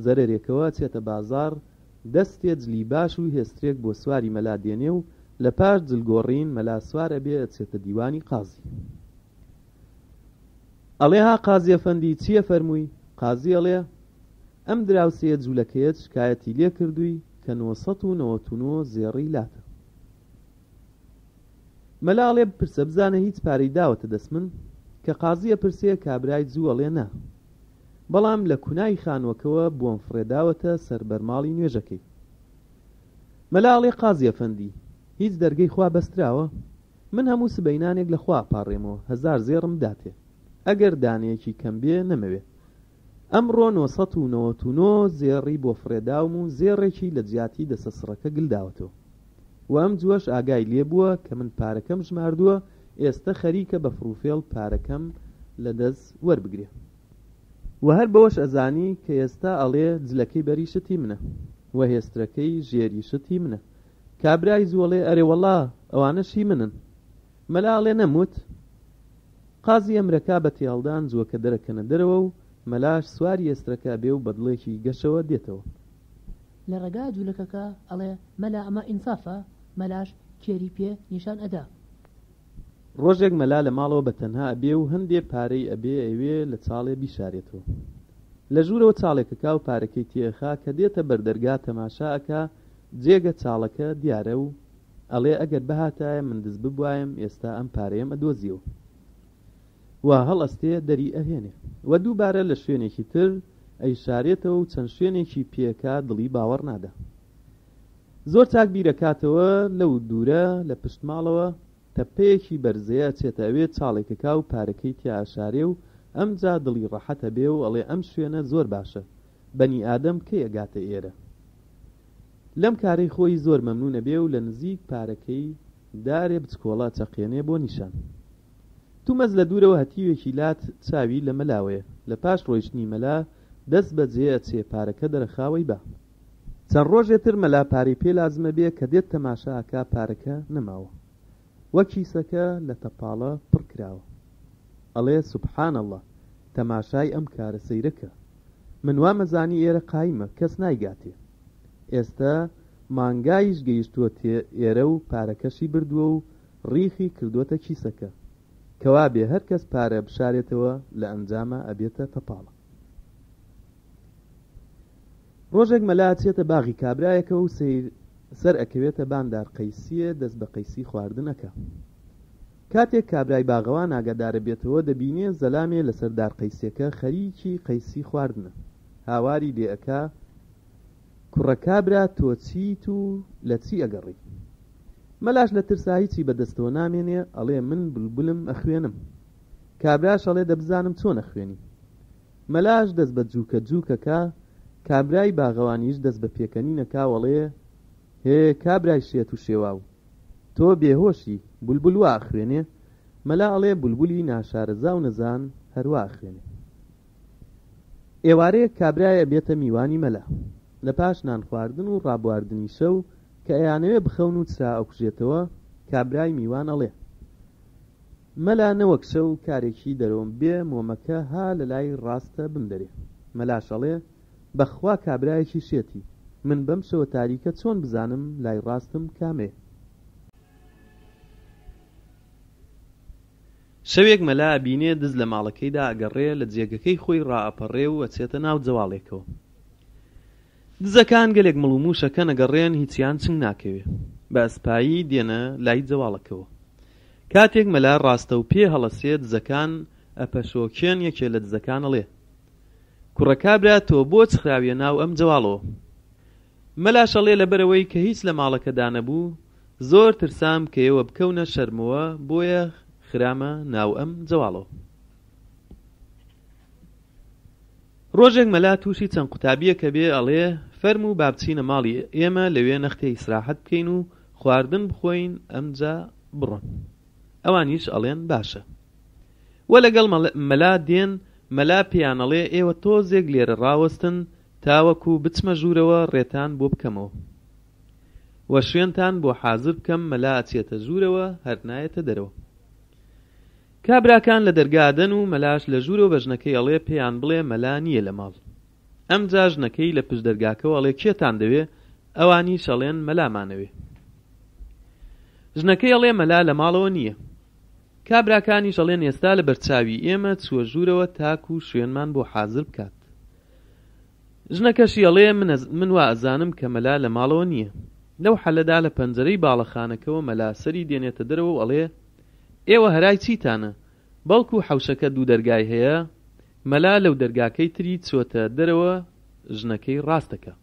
زەرەرێکەوە ئەچێتە بازاڕ دەستێ جلی باش و هێسترێک بۆ سواری مەلا دێنێ و لە پاش جل گۆڕین مەلا سوار ئەبێ ئەچێتە دیوانی قازی. ئەڵێ ها قازی ئەفەندی چی ئەفەرمووی؟ قازی ئەڵێ ئەم دراوسێیە جوولەکەیەت شکایەتی لێ کردووی کە 999 زێڕی لاتە. مەلا ئەڵێ بپرسە بزانە هیچ پارەی داوەتە دەست من؟ کە قازی ئەپرسێ کابرای جوو ئەڵێ نا. بەڵام لە کونای خانووەکەوە بۆم فڕێداوەتە سەر بەرماڵی نوێژەکەی. مەلا ئەڵێ قازی ئەفەندی هیچ دەرگەی خوا بەستراوە؟ من هەموو سبەینانێک لە خوا ئەپاڕێمەوە هەزار زێڕم بداتێ ئەگەر دانەیەکی کەم بێ نەمەوێ. ئەمڕۆ 999 زێڕی بۆ فڕێداوم و زێڕێکی لە جیاتی دەسەسڕەکە گل داوەتەوە. وە ئەم جووەش ئاگای لێ بووە کە من پارەکەم ژماردووە ئێستە خەریکە بە فڕوفێڵ پارەکەم لە دەس وەربگرێ. وە هەر بەوەش ئەزانی کە ئێستا ئەڵێ جلەکەی بەریشت هی منە وە هێسترەکەی ژێریشت هی منە. کابرای جوو ئەڵێ ئەرێ وەڵا ئەوانەش هی منن. مەلا ئەڵێ نەموت؟ قازی ئەمرەکا بە تێهەڵدان جووەکە دەرەکەنە دەرەوە و مەلاش سواری ئێسترەکە ئەبێ و بە دڵێکی گەشەوە دێتەوە. لە ڕێگا جوولەکەکە ئەڵێ مەلا ئەمە ئینسافە؟ مەلاش کێری پێ نیشان ئەدا. ڕۆژێک مەلا لە ماڵەوە بە تەنها ئەبێ و هەندێ پارەی ئەبێ ئەیەوێ لە چاڵێ بیشارێتەوە. لە ژوورەوە چاڵێک ئەکا و پارەکەی تێ ئەخا کە دێتە بەر دەرگا تەماشا ئەکا جێگە چاڵەکە دیارە و ئەڵێ ئەگەر بهاتایە من دز ببوایەم ئێستا ئەم پارەیەم ئەدۆزیەوە و هەڵئەستێ دەری ئەهێنێ و دووبارە لە شوێنێکی تر ئەیشارێتەوە و چەند شوێنێکی پێکا دڵی باوەڕ نادا زۆر چاک بیرەکاتەوە لەو دوورە لە پشت ماڵەوە تەپەیەکی بەرزەیە ئەچێتە ئەوێ چاڵێکەکا و پارەکەی تیا ئەشارێ و ئەمجا دڵی ڕەحەت ئەبێ و ئەڵێ ئەم شوێنە زۆر باشە بەنی ئادەم کەی ئەگاتە ئێرە لەم کارەی خۆی زۆر مەمنون ئەبێ و لە نزیک پارەکەی دارێ بچکۆڵە ئەچەقێنێ بۆ نیشان تومەز لە دوورەوە هەتیوێکی لات چاوی لە مەلاوەیە لە پاش ڕۆیشتنی مەلا دەست بە جێ ئەچێ پارەکە دەرەخاوەی با چەند ڕۆژێ تر مەلا پارەی پێ لازمە بێ کە دێت تەماشا ئەکا پارەکە نەماوە و کیسەکە لە تەپاڵە پڕ کراوە ئەڵێ سبحان اللە تەماشای ئەم کارە سەیرە کە من وامەزانی ئێرە قایمە کەس نایگاتێ ئێستە مانگایش گەیشتووەتێ ئێرە و پارەکەشی بردووە و ڕیخی کردووەتە کیسەکە کەوابێ هەر کەس پارە بشارێتەوە لە ئەنجاما ئەبێتە تەپاڵە. ڕۆژێک مەلا ئەچێتە باغی کابرایەکەوە و سەیر سەر ئەکەوێتە بان دار قەیسیێ دەست بە قەیسی خواردن ئەکا. کاتێک کابرای باغەوان ئاگادار ئەبێتەوە دەبینێ زەلامێ لەسەر دار قەیسیەکە خەریکی قەیسی خواردنە. هاواری لێ ئەکا کوڕە کابرا تۆ چیت و لە چی ئەگەڕێی؟ مەلاش لە ترسا هیچی بە دەستەوە نامێنێ ئەڵێ من بولبولم ئەخوێنم. کابراش ئەڵێ دە بزانم چۆن ئەخوێنی. مەلاش دەست بە جووکە جووک ئەکا، کابرای باغەوانیش دەست بە پێکەنین ئەکا و ئەڵێ، هێ کابرای شێت و شێواو، تۆ بێهۆشی، بولبول وا ئەخوێنێ؟ مەلا ئەڵێ، بولبولی ناشارەزا و نەزان هەر وا ئەخوێنێ. ئێوارەیەک کابرایە ئەبێتە میوانی مەلا. لە پاش نانخواردن و ڕابواردنی شەو، کە ئەیانەوێ بخەون و چرا ئەکوژێتەوە، کابرای میوان ئەڵێ، مەلا نەوەک شەو کارێکی دەرۆم بێ مۆمەکە ها لەلای ڕاستە بمدەرێ مەلاش ئەڵێ بەخوا کابرایەکی شێتی من بەم شەوە تاریکە چۆن بزانم لای ڕاستم کامەیە. شەوێک مەلا ئەبینێ دز لە ماڵەکەیدا ئەگەڕێ لە جێگەکەی خۆی ڕائەپەڕێ و ئەچێتە ناو جەواڵێکەوە. دزەکان گەلێک مڵ و موش ئەکەن ئەگەڕێن هیچیان چنگ ناکەوێ. بە ئەسپایی دێنە لای جەواڵەکەوە. کاتێک مەلا ڕاستەوپێ هەڵەسێ دزەکان ئەپەشۆکێن یەکێ لە دزەکان ئەڵێ، کوڕە کابرا تۆ بۆچ خراویە ناو ئەم جەواڵەوە؟ مەلاش ئەڵێ لەبەرئەوەی کە هیچ لە ماڵەکەدا نەبوو زۆر ترسام کە ئێوە بکەونە شەرمەوە بۆیە خرامە ناو ئەم جەواڵەوە. ڕۆژێک مەلا تووشی چەند قوتابییەک ئەبێ ئەڵێ فەرموو با بچینە ماڵی ئێمە لەوێ نەختێ ئیسراحەت بکەین و خواردن بخۆین ئەمجا بڕۆن ئەوانیش ئەڵێن باشە وە لەگەڵ مەلا دێن مەلا پێیان ئەڵێ ئێوە تۆزێک لێرە ڕاوەستن تاوەکو بچمە ژوورەوە ڕێتان بۆ بکەمەوە وە شوێنتان بۆ حازر بکەم مەلا ئەچێتە ژوورەوە هەر نایەتە دەرەوە کابراکان لە دەرگا ئەدەن و مەلاش لە ژوورەوە بە ژنەکەی ئەڵێ پێیان بڵێ مەلا نییە لە ماڵ. ئەمجا ژنەکەی لە پشت دەرگاکەوە ئەڵێ کێتان دەوێ؟ ئەوانیش ئەڵێن مەلامان ئەوێ. ژنەکەی ئەڵێ مەلا لە ماڵەوە نییە. کابراکانیش ئەڵێن ئێستا لە بەرچاوی ئێمە چووە ژوورەوە تاکو شوێنمان بۆ حازر بکات. ژنەکەشی ئەڵێ من وا ئەزانم کە مەلا لە ماڵەوە نییە. لەو حەلەدا لە پەنجەرەی باڵەخانەکەوە مەلا سەری دێنێتە دەرەوە و ئەڵێ ئێوە هەرای چیتانە؟ بەڵکو حەوشەکە دوو دەرگای هەیە؟ مەلا لەو دەرگاکەی تری چۆتە دەرەوە ژنەکەی ڕاست ئەکا.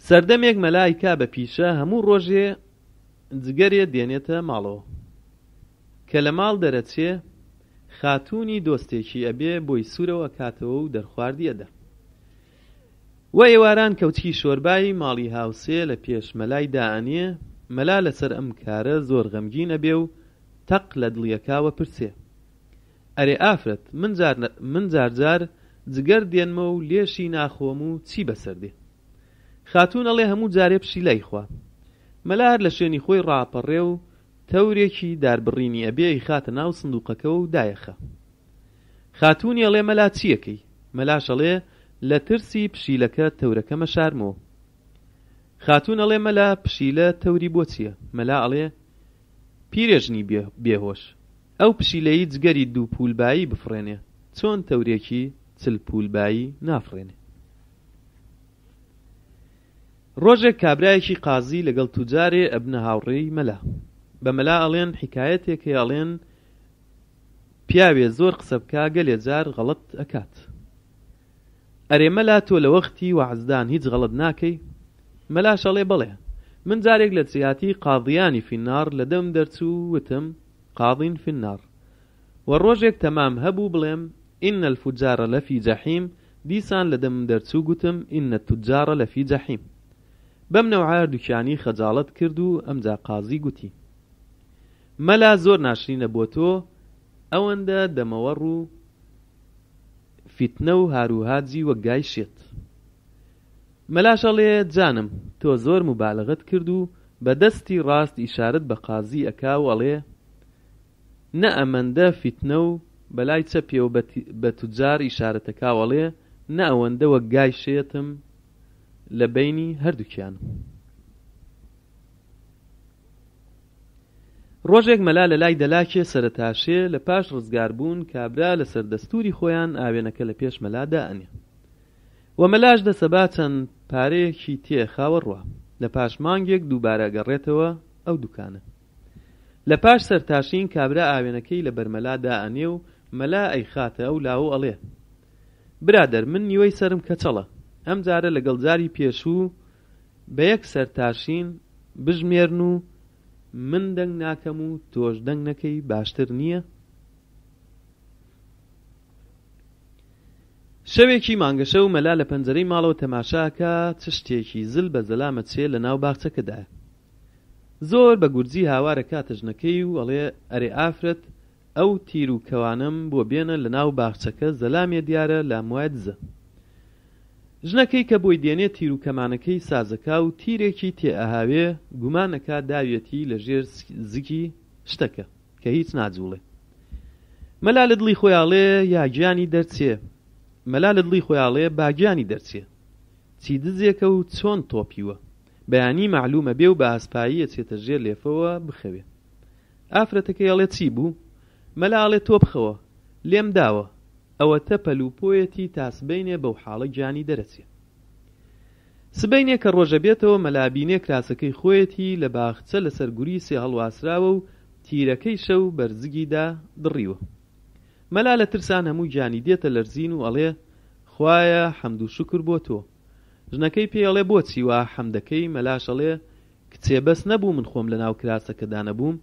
سەردەمێک مەلا ئەیکا بە پیشە هەموو ڕۆژێ جگەرێ دێنێتە ماڵەوە. کە لە ماڵ دەرەچێ خاتوونی دۆستێکی ئەبێ بۆی سوورەوە ئەکاتەوە و دەرخواردی ئەدا. وە ئێواران کەوچکی شۆربای ماڵی هاوسێ لە پێش مەلای دائەنێ، مەلا لەسەر ئەم کارە زۆر غەمگین ئەبێ و تەق لە دڵی ئەکا و ئەپرسێ، ئەرێ ئافرەت من جار من جار جار جگەر دێنمە و لێشی ناخۆم و چی بەسەر دێ؟ خاتوون ئەڵێ هەموو جارێ پشیلە ئەیخوا. مەلا هەر لە شوێنی خۆی ڕائەپەڕێ و تەورێکی داربڕینی ئەبێ ئەیخاتە ناو سندووقەکەوە و دایەخا. خاتوونی ئەڵێ مەلا چی ئەکەی؟ مەلاش ئەڵێ لە ترسی پشیلەکە تەورەکەم ئەشارمەوە. خاتوون ئەڵێ مەلا پشیلە تەوری بۆ چیە؟ مەلا ئەڵێ پیرێژنی بێهۆش ئەو پشیلەی جگەری دوو پوول بایی بفڕێنێ چۆن تەورێکی چل پوول بایی نافڕێنێ؟ ڕۆژێک کابرایەکی قازی لەگەڵ توجارێ ئەبنە هاوڕێی مەلا. بە مەلا ئەڵێن حیکایەتێک هەیە ئەڵێن پیاوێ زۆر قسە بکا گەلێ جار غەڵەت ئەکات. ئەرێ مەلا تۆ لە وەختی وەعزدان هیچ غەڵەت ناکەی؟ مەلاش ئەڵێ بەڵێ. من جارێک لە جیاتی قاضیانی فی النار لە دەمم دەرچوو وتم قاضین فی النار. وە ڕۆژێک تەمام هەبوو بڵێم ان الفجار لفی جحیم دیسان لە دەمم دەرچوو گوتم ان التجار لفی جحیم. بەم نەوعە هەردووکیانی خەجاڵەت کرد و ئەمجا قازی گوتی. مەلا زۆر ناشرینە بۆ تۆ ئەوەندە دەمەوەڕ و فیتنە و هاروهاجی وەک گای شێت. مەلاش ئەڵێ جانم تۆ زۆر موبالەغەت کرد و بە دەستی ڕاست ئیشارەت بە قازی ئەکا و ئەڵێ نە ئەمەندە فیتنە و بەلای چەپیەوە بە توجار ئیشارەتەکا و ئەڵێ نە ئەوەندە وەک گای شێتم لە بەینی هەردووکیانم. ڕۆژێک مەلا لە لای دەلاکێ سەرەتاشێ لە پاش ڕزگار بوون کابرا لە سەر دەستووری خۆیان ئاوێنەکە لە پێش مەلا دائەنێ و مەلاش دەسەبا چەند پارەیەکی تێ خاوە ڕوا لە پاش مانگێک دووبارە ئەگەڕێتەوە ئەو دوکانە لە پاش سەرتاشین کابرا ئاوێنەکەی لە بەر مەلا دائەنێ و مەلا ئەیخاتە ئەو لاوە و ئەڵێ برادەر من نیوەی سەرم کەچەڵە ئەم جارە لەگەڵ جاری پێشوو بە یەک سەرتاشین بژمێرن و من دەنگ ناکەم و تۆش دەنگ نەکەی باشتر نییە؟ شەوێکی مانگەشەو مەلا لە پەنجەرەی ماڵەوە تەماشا ئەکا چ شتێکی زل بە زەلامە چێ لە ناو باخچەکەدایە. زۆر بە گورجی هاوار ئەکاتە ژنەکەی و ئەڵێ ئەرێ ئافرەت ئەو تیر و کەوانەم بۆ بێنە لە ناو باخچەکە زەلامێ دیارە لام وایە دزە. ژنەکەی کە بۆی دێنێ تیر و کەمانەکەی سازەکا و تیرێکی تێ ئەهاوێ گومان ئەکا داویەتی لە ژێر زگی شتەکە کە هیچ ناجوڵێ. مەلا لە دڵی خۆیا ئەڵێ یا گیانی دەرچێ مەلا لە دڵی خۆیا ئەڵێ با گیانی دەرچێ چی دزێکە و چۆن تۆپیوە. بەیانی مەعلوم ئەبێ و بە ئاسپایی ئەچێتە ژێر لێفەوە بخەوێ. ئافرەتەکەی ئەڵێ چی بوو؟ مەلا ئەڵێ تۆ بخەوە، لێم داوە، ئەوەتە پەلوپۆیەتی تا سبەینێ بەو حاڵە گیانی دەرەچێ. سبەینێ کە ڕۆژ ئەبێتەوە مەلا ئەبینێ کراسەکەی خۆیەتی لە باخچە لەسەر گوریسێ هەڵواسراوە و تیرەکەی شەو بەر زگیدا دڕیوە. مەلا لە ترسان هەموو گیانی دێتە لەرزین و ئەڵێ خوایە حەمد و شوکر بۆ تۆ. ژنەکەی پێی ئەڵێ بۆچی وا حەمدەکەی، مەلاش ئەڵێ کچێ بەس نەبوو من خۆم لەناو کراسەکەدا نەبووم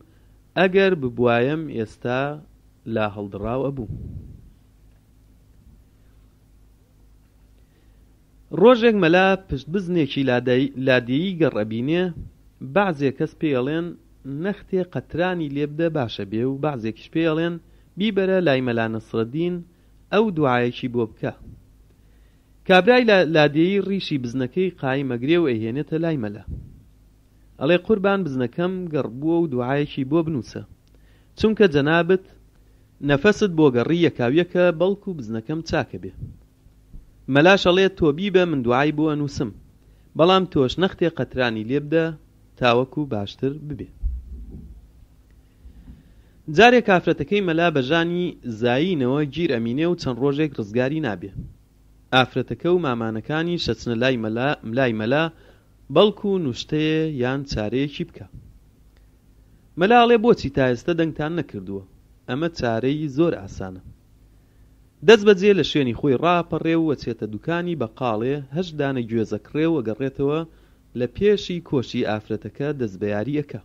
ئەگەر ببوایەم ئێستا لا هەڵدڕاو ئەبووم. ڕۆژێک مەلا پشت بزنێکی لادێیی گەڕ ئەبینێ، بەعزێ کەس پێی ئەڵێن نەختێ قەترانی لێ بدە باشە بێ و بەعزێکیش پێی ئەڵێن بیبەرە لای مەلا نەسرەدین ئەو دوعایەکی بۆ بکا. کابرای لادێیی ڕیشی بزنەکەی قایم ئەگرێ و ئەیهێنێتە لای مەلا. ئەڵێ قوربان بزنەکەم گەڕ بووە و دوعایەکی بۆ بنووسە. چونکە جەنابت نەفەست بۆ گەڕی یەکاویەکە بەڵکو بزنەکەم چاکەبێ. مەلاش ئەڵێ تۆ بیبە من دوعای بۆ ئەنووسم. بەڵام تۆش نەختێ قەترانی لێ بدە تاوەکو باشتر ببێ. جارێک ئافرەتەکەی مەلا بە ژانی زایینەوە گیر ئەمینێ و چەند ڕۆژێک ڕزگاری نابێ. ئافرەتەکە و مامانەکانیش ئەچنە لای مەلا لای مەلا بەڵکو نوشتەیێ یان چارەیەکی بکا. مەلا ئەڵێ بۆچی تا ئێستە دەنگتان نەکردووە؟ ئەمە چارەی زۆر ئاسانە. دەست بەجێ لە شوێنی خۆی ڕائەپەڕێ و ئەچێتە دوکانی بەقاڵێ هەشت دانە گوێز ئەکڕێ و ئەگەڕێتەوە لە پێشی کۆشی ئافرەتەکە دەست بە یاری ئەکا.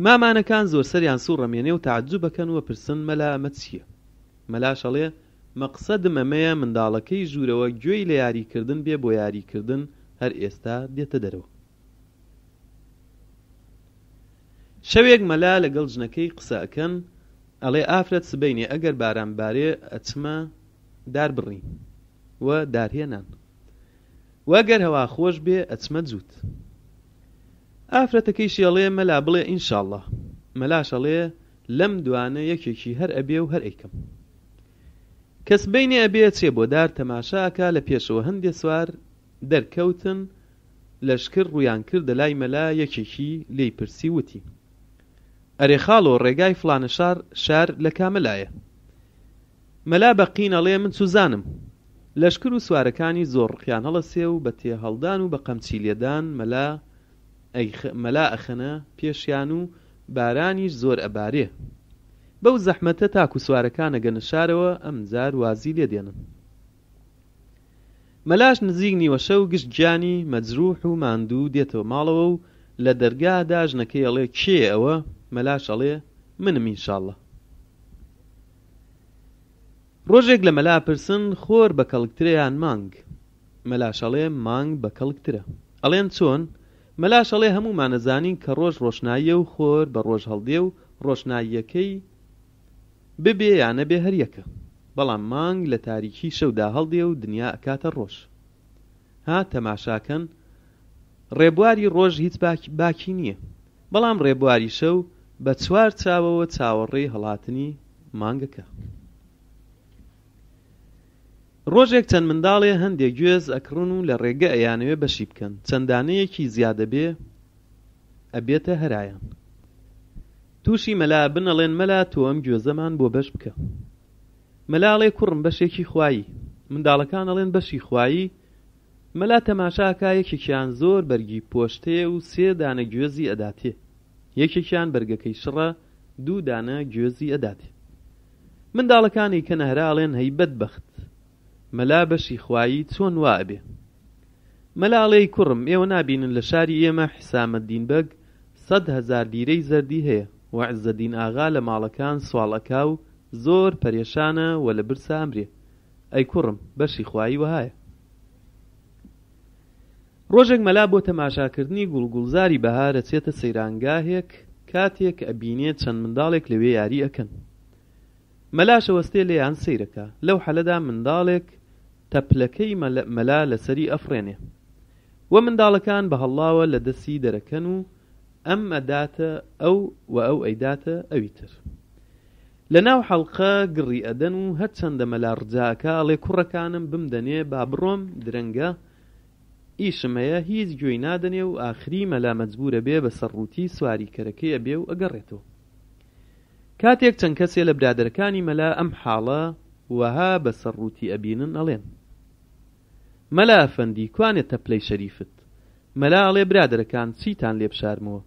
مامانەکان زۆر سەریان سوڕ ئەمێنێ و تەعەجوب ئەکەن و ئەپرسن مەلا ئەمە چییە؟ مەلاش ئەڵێ مەقسەدم ئەمەیە منداڵەکەی ژوورەوە گوێی لە یاری کردن بێ بۆ یاری کردن هەر ئێستا دێتە دەرەوە. شەوێک مەلا لەگەڵ ژنەکەی قسە ئەکەن ئەڵێ ئافرەت سبەینێ ئەگەر باران ببارێ ئەچمە دار بڕین و دار هێنان وە گەر هەوا خۆش بێ ئەچمە جووت. ئافرەتەکەیشی ئەڵێ مەلا بڵێ ئینشاڵڵا. مەلاش ئەڵێ لەم دوانە یەکێکی هەر ئەبێ و هەر ئەیکەم. کە سبەینێ ئەبێ ئەچێ بۆ دار تەماشا ئەکا لە پێشەوە هەندێ سوار دەرکەوتن لەشکر ڕوویان کردە لای مەلا یەکێکی لێی پرسی وتی ئەرێ خاڵۆ ڕێگای فڵانە شار شار لە کامە لایە؟ مەلا بە قین ئەڵێ من چوزانم. لەشکر و سوارەکانی زۆر ڕقیان هەڵەسێ و بە تێهەڵدان و بە قەمچی لێدان مەلا مەلا ئەخەنە پێشیان و بارانیش زۆر ئەبارێ. بەو زەحمەتە تاکو سوارەکان ئەگەنە شارەوە ئەمجار وازی لێ دێنن. مەلاش نزیک نیوەشەو گشت گیانی مەجروح و ماندوو دێتەوە ماڵەوە و لە دەرگا دا ژنەکەی ئەڵێ کێیە ئەوە؟ مەلاش ئەڵێ منم ئینشاڵڵا. ڕۆژێک لە مەلا ئەپرسن خۆر بە کەڵکترە یان مانگ؟ مەلاش ئەڵێ مانگ بە کەڵکترە. ئەڵێن چۆن؟ مەلاش ئەڵێ هەموومان ئەزانین کە ڕۆژ ڕۆشناییە و خۆر بە ڕۆژ هەڵدێ و ڕۆشناییەکەی ببێ یا نەبێ هەر یەکە. بەڵام مانگ لە تاریکی شەودا هەڵدێ و دنیا ئەکاتە ڕۆژ. ها تەماشاکەن ڕێبواری ڕۆژ هیچ باکی نییە. بەڵام ڕێبواری شەو بە چوار چاوەوە چاوەڕێی هەڵاتنی مانگەکە. ڕۆژێک چەند منداڵێ هەندێ گوێز ئەکڕن و لە ڕێگە ئەیانەوێ بەشی بکەن، چەند دانەیەکی زیادەبێ ئەبێتە هەرایان. تووشی مەلا ئەبن ئەڵێن مەلا تۆ ئەم گوێزەمان بۆ بەش بکە. مەلا ئەڵێ کوڕم بەشێکی خوایی. منداڵەکان ئەڵێن بەشی خوایی؟ مەلا تەماشا ئەکا یەکێکیان زۆر بەرگی پۆشتەیە و سێ دانە گوێزی ئەداتێ یەکێکیان بەرگەکەی شڕە دوو دانە گوێزی ئەداتێ منداڵەکان ئەیکەنە هەرا ئەڵێن هەی بەدبەخت مەلا بەشی خوایی چۆن وا ئەبێ مەلا ئەڵێ ی کوڕم ئێوە نابینن لە شاری ئێمە حیسامەدین بەگ 100,000 لیرەی زەردی هەیە و عزەدین ئاغا لە ماڵەکان سواڵ ئەکا و زۆر پەرێشانە و لە برسا ئەمرێ ئەی کوڕم بەشی خوایی وەهایە. ڕۆژێک مەلا بۆ تەماشاکردنی گوڵ گوڵزاری بەهار ئەچێتە سەیرانگاهێک کاتێک ئەبینێ چەند منداڵێک لەوێ یاری ئەکەن مەلاش ئەوەستێ لێیان سەیرەکا لەو حەلەدا منداڵێک تەپلەکەی مەلا لەسەری ئەفڕێنێ و منداڵەکان بە هەڵڵاوە لە دەسی دەرەکەن و ئەم ئەداتە ئەو و ئەو ئەیداتە ئەوی تر. لە ناو حەڵقە گڕی ئەدەن و هەرچەندە مەلا ڕجا ئەکا ئەڵێ کوڕەکانم بمدەنێ با بڕۆم درەنگە ئیشم هەیە هیچ گوێی نادەنێ و ئاخری مەلا مەجبور ئەبێ بە سەر ڕووتی سواری کەرەکەی ئەبێ و ئەگەڕێتەوە. کاتێک چەند کەسێ لە برادەرەکانی مەلا ئەم حاڵە وەها بە سەر ڕووتی ئەبینن ئەڵێن. مەلا ئەفەندی کوانێ تەپلەی شەریفت؟ مەلا ئەڵێ برادەرەکان چیتان لێ بشارمەوە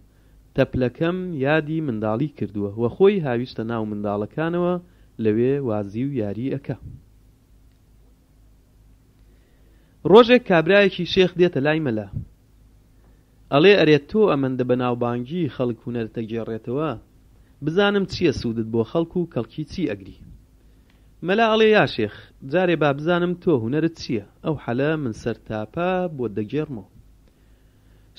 تەپلەکەم یادی منداڵی کردووە وە خۆی هاویشتە ناو منداڵەکانەوە لەوێ وازی و یاری ئەکا. ڕۆژێک کابرایەکی شێخ دێتە لای مەلا ئەڵێ ئەرێ تۆ ئەمەندە بەناوبانگی خەڵک هونەرت ئەگێڕێتەوە بزانم چیە سوودت بۆ خەڵک و کەڵکی چی ئەگری؟ مەلا ئەڵێ یاشێخ جارێ با بزانم تۆ هونەرت چیە ئەو حەلە من سەر تاپا بۆت دەگێڕمەوە.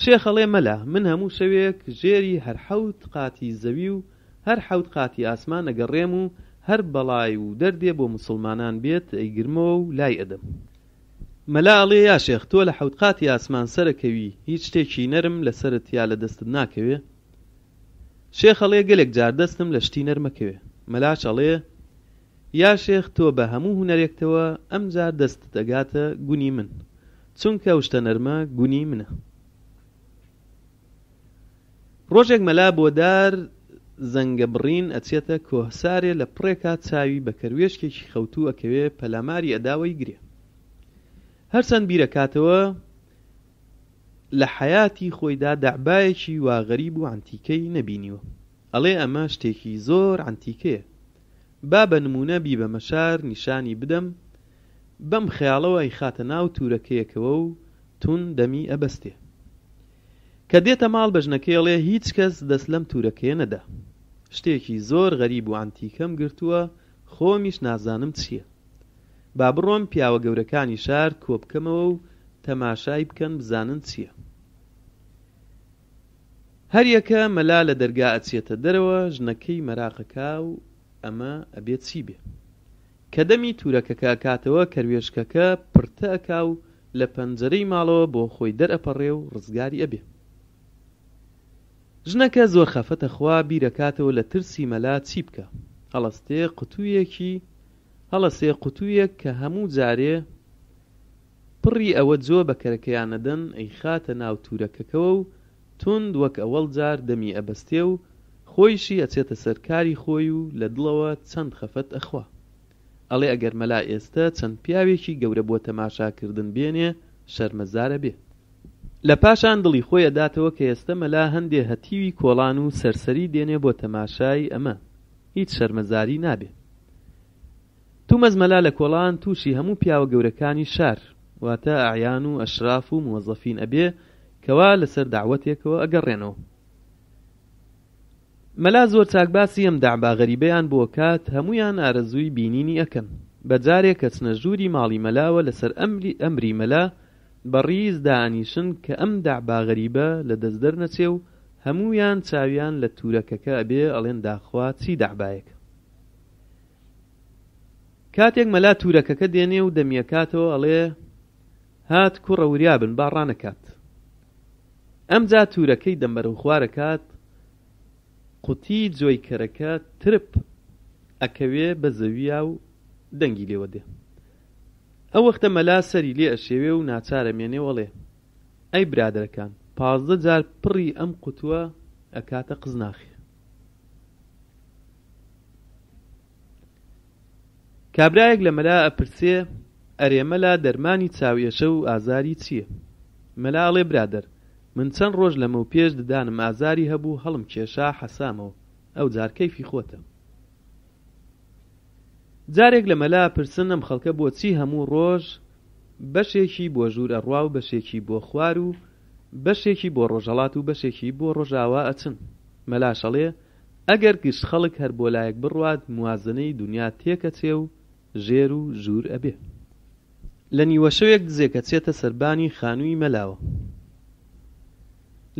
شێخ ئەڵێ مەلا من هەموو شەوێک ژێری هەر حەوت قاتی زەوی و هەر حەوت قاتی ئاسمان ئەگەڕێم و هەر بەڵای و دەردێ بۆ موسڵمانان بێت ئەیگرمەوە و لای ئەدەم. مەلا ئەڵێ یاشێخ تۆ لە حەوت قاتی ئاسمان سەرەکەوی هیچ شتێکی نەرم لە سەرت یا لە دەستت ناکەوێ؟ شێخ ئەڵێ گەلێک جار دەستم لە شتی نەرمەکەوێ. مەلاش ئەڵێ یا شێخ تۆ بە هەموو هونەرێکتەوە ئەمجار دەستت ئەگاتە گونی من چونکە ئەو شتە نەرمە گونی منە. ڕۆژێک مەلا بۆ دار زەنگە بڕین ئەچێتە کۆهسارێ لە پڕێکا چاوی بە کەروێشکێکی خەوتوو ئەکەوێ پەلاماری ئەدا و ئەیگرێ. هەرچەند بیر ئەکاتەوە لە حەیاتی خۆیدا دەعبایەکی وا غەریب و عەنتیکەی نەبینیوە. ئەڵێ ئەمە شتێکی زۆر عەنتیکەیە. با بە نموونە بیبەمە شار نیشانی بدەم، بەم خەیاڵەوە ئەیخاتە ناو توورەکەیەکەوە و توند دەمی ئەبەستێ. کە دێتە ماڵ بە ژنەکەی ئەڵێ هیچ کەس دەست لەم توورەکەیە نەدا. شتێکی زۆر غەریب و عەنتیکەم گرتووە خۆمیش نازانم چییە. با بڕۆم پیاوە گەورەکانی شار کۆبکەمەوە و تەماشای بکەن بزانن چییە. هەر یەکە مەلا لە دەرگا ئەچێتە دەرەوە ژنەکەی مەراق ئەکا و ئەمە ئەبێ چی بێ. کە دەمی تورەکەکە ئەکاتەوە کەروێشکەکە پرتە ئەکا و لە پەنجەرەی ماڵەوە بۆ خۆی دەرئەپەڕێ و ڕزگاری ئەبێ. ژنەکە زۆر خەفەت ئەخوا بیر ئەکاتەوە لە ترسی مەلا چی بکا. هەڵەستێ قوتویەکی هەڵەسێ قوتویەک کە هەموو جارێ پڕی ئەوە جۆ بە کەرەکەیان ئەدەن ئەیخاتە ناو تورەکەکەوە و توند وەک ئەوەڵ جار دەمی ئەبەستێ و خۆیشی ئەچێتە سەر کاری خۆی و لە دڵەوە چەند خەفەت ئەخوا ئەڵێ ئەگەر مەلا ئێستە چەند پیاوێکی گەورە بۆ تەماشا کردن بێنێ شەرمەزار ئەبێ. لە پاشان دڵی خۆی ئەداتەوە کە ئێستە مەلا هەندێ هەتیوی کۆڵان و سەرسەری دێنێ بۆ تەماشای ئەمە هیچ شەرمەزاری نابێ. تومەز مەلا لە کۆڵان توشی هەموو پیاوە گەورەکانی شار واتە ئەعیان و ئەشراف و موەزەفین ئەبێ کەوا لەسەر دەعوەتێکەوە ئەگەڕێنەوە. مەلا زۆر چاک باسی ئەم دەعبا غەریبەیان بۆ ئەکات هەموویان ئارەزووی بینینی ئەکەن بە جارێک ئەچنە ژووری ماڵی مەلاوە لەسەر ئەمری ئەمری مەلا بە ڕیز دائەنیشن کە ئەم دەعبا غەریبە لە دەست دەرنەچێ و هەموویان چاویان لە تورەکەکە ئەبێ ئەڵێن داخوا چی دەعبایەکە. کاتێک مەلا تورەکەکە دێنێ و دەمیەکاتەوە ئەڵێ هات کوڕە وریابن با ڕانەکات ئەمجا تورەکەی دەم بەرەو خوار ئەکات قوتی جۆی کەرەکە ترپ ئەکەوێ بە زەویا و دەنگی لێوە دێ ئەو وەختە مەلا سەری لێ ئەشێوێ و ناچار ئەمێنێ و ئەڵێ ئەی برادەرەکان 15 جار پڕی ئەم قوتووە ئەکاتە قزناخێ کابرایەک لە مەلا ئەپرسێ ئەرێ مەلا دەرمانی چاو ئێشە و ئازاری چییە؟ مەلا ئەڵێ برادەر من چەند ڕۆژ لەمەو پێش ددانم ئازاری هەبوو هەڵم کێشا حەسامەوە ئەوجار کەیفی خۆتە. جارێک لە مەلا ئەپرسن ئەم خەڵکە بۆچی هەموو ڕۆژ بەشێکی بۆ ژوور ئەڕوا و بەشێکی بۆ خوار و بەشێکی بۆ ڕۆژهەڵات و بەشێکی بۆ ڕۆژاوا ئەچن؟ مەلاش ئەڵێ ئەگەر گشت خەڵک هەر بۆ لایەک بڕوات موازنەی دونیا تێک ئەچێ و ژێر و ژوور ئەبێ. لە نیوەشەوێک دزێک ئەچێتە سەربانی خانووی مەلاوە.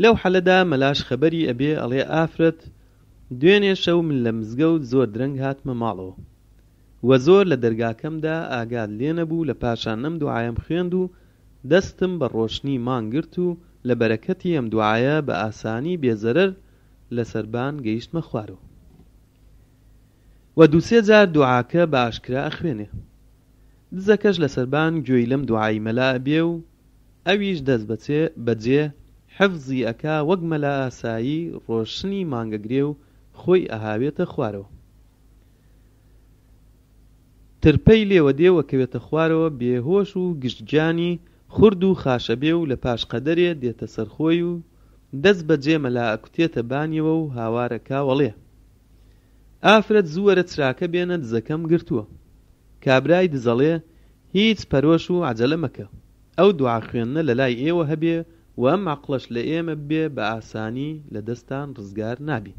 لەو حەلەدا مەلاش خەبەری ئەبێ ئەڵێ ئافرەت دوێنێ شەو من لە مزگەوت زۆر درەنگ هاتمە ماڵەوە و زۆر لە دەرگاکەم دا ئاگات لێ نەبوو لە پاشان ئەم دوعایەم خوێند و دەستم بە ڕۆشنی مانگ گرت و لە بەرەکەتی ئەم دوعایە بە ئاسانی بێ زەرەر لە سەربان گەیشتمە خوارەوە. وە دووسێ جار دوعاکە بە ئاشکرا ئەخوێنێ. دزەکەش لە سەربان گوێی لەم دوعای مەلا ئەبێ و ئەویش دەست بەچێ بەجێ حفزی ئەکا وەک مەلا ئاسایی ڕۆشنی مانگ ئەگرێ و خۆی ئەهاوێتە خوارەوە. ترپەی لێوە دێ و ئەکەوێتە خوارەوە بێ هۆش و گشت گیانی خورد و خاش ئەبێ و لە پاش قەدەرێ دێتە سەر خۆی و دەست بەجێ مەلا ئەکوتێتە بانیەوە و هاوار ئەکا و ئەڵێ ئافرەت زوو وەرە چراکە بێنە دزەکەم گرتووە. کابرای دز ئەڵێ هیچ پەرۆش و عەجەلە مەکە ئەو دوعا خوێندنە لە لای ئێوە هەبێ و ئەم عەقڵەش لە ئێمە ببێ بە ئاسانی لە دەستتان ڕزگار نابین.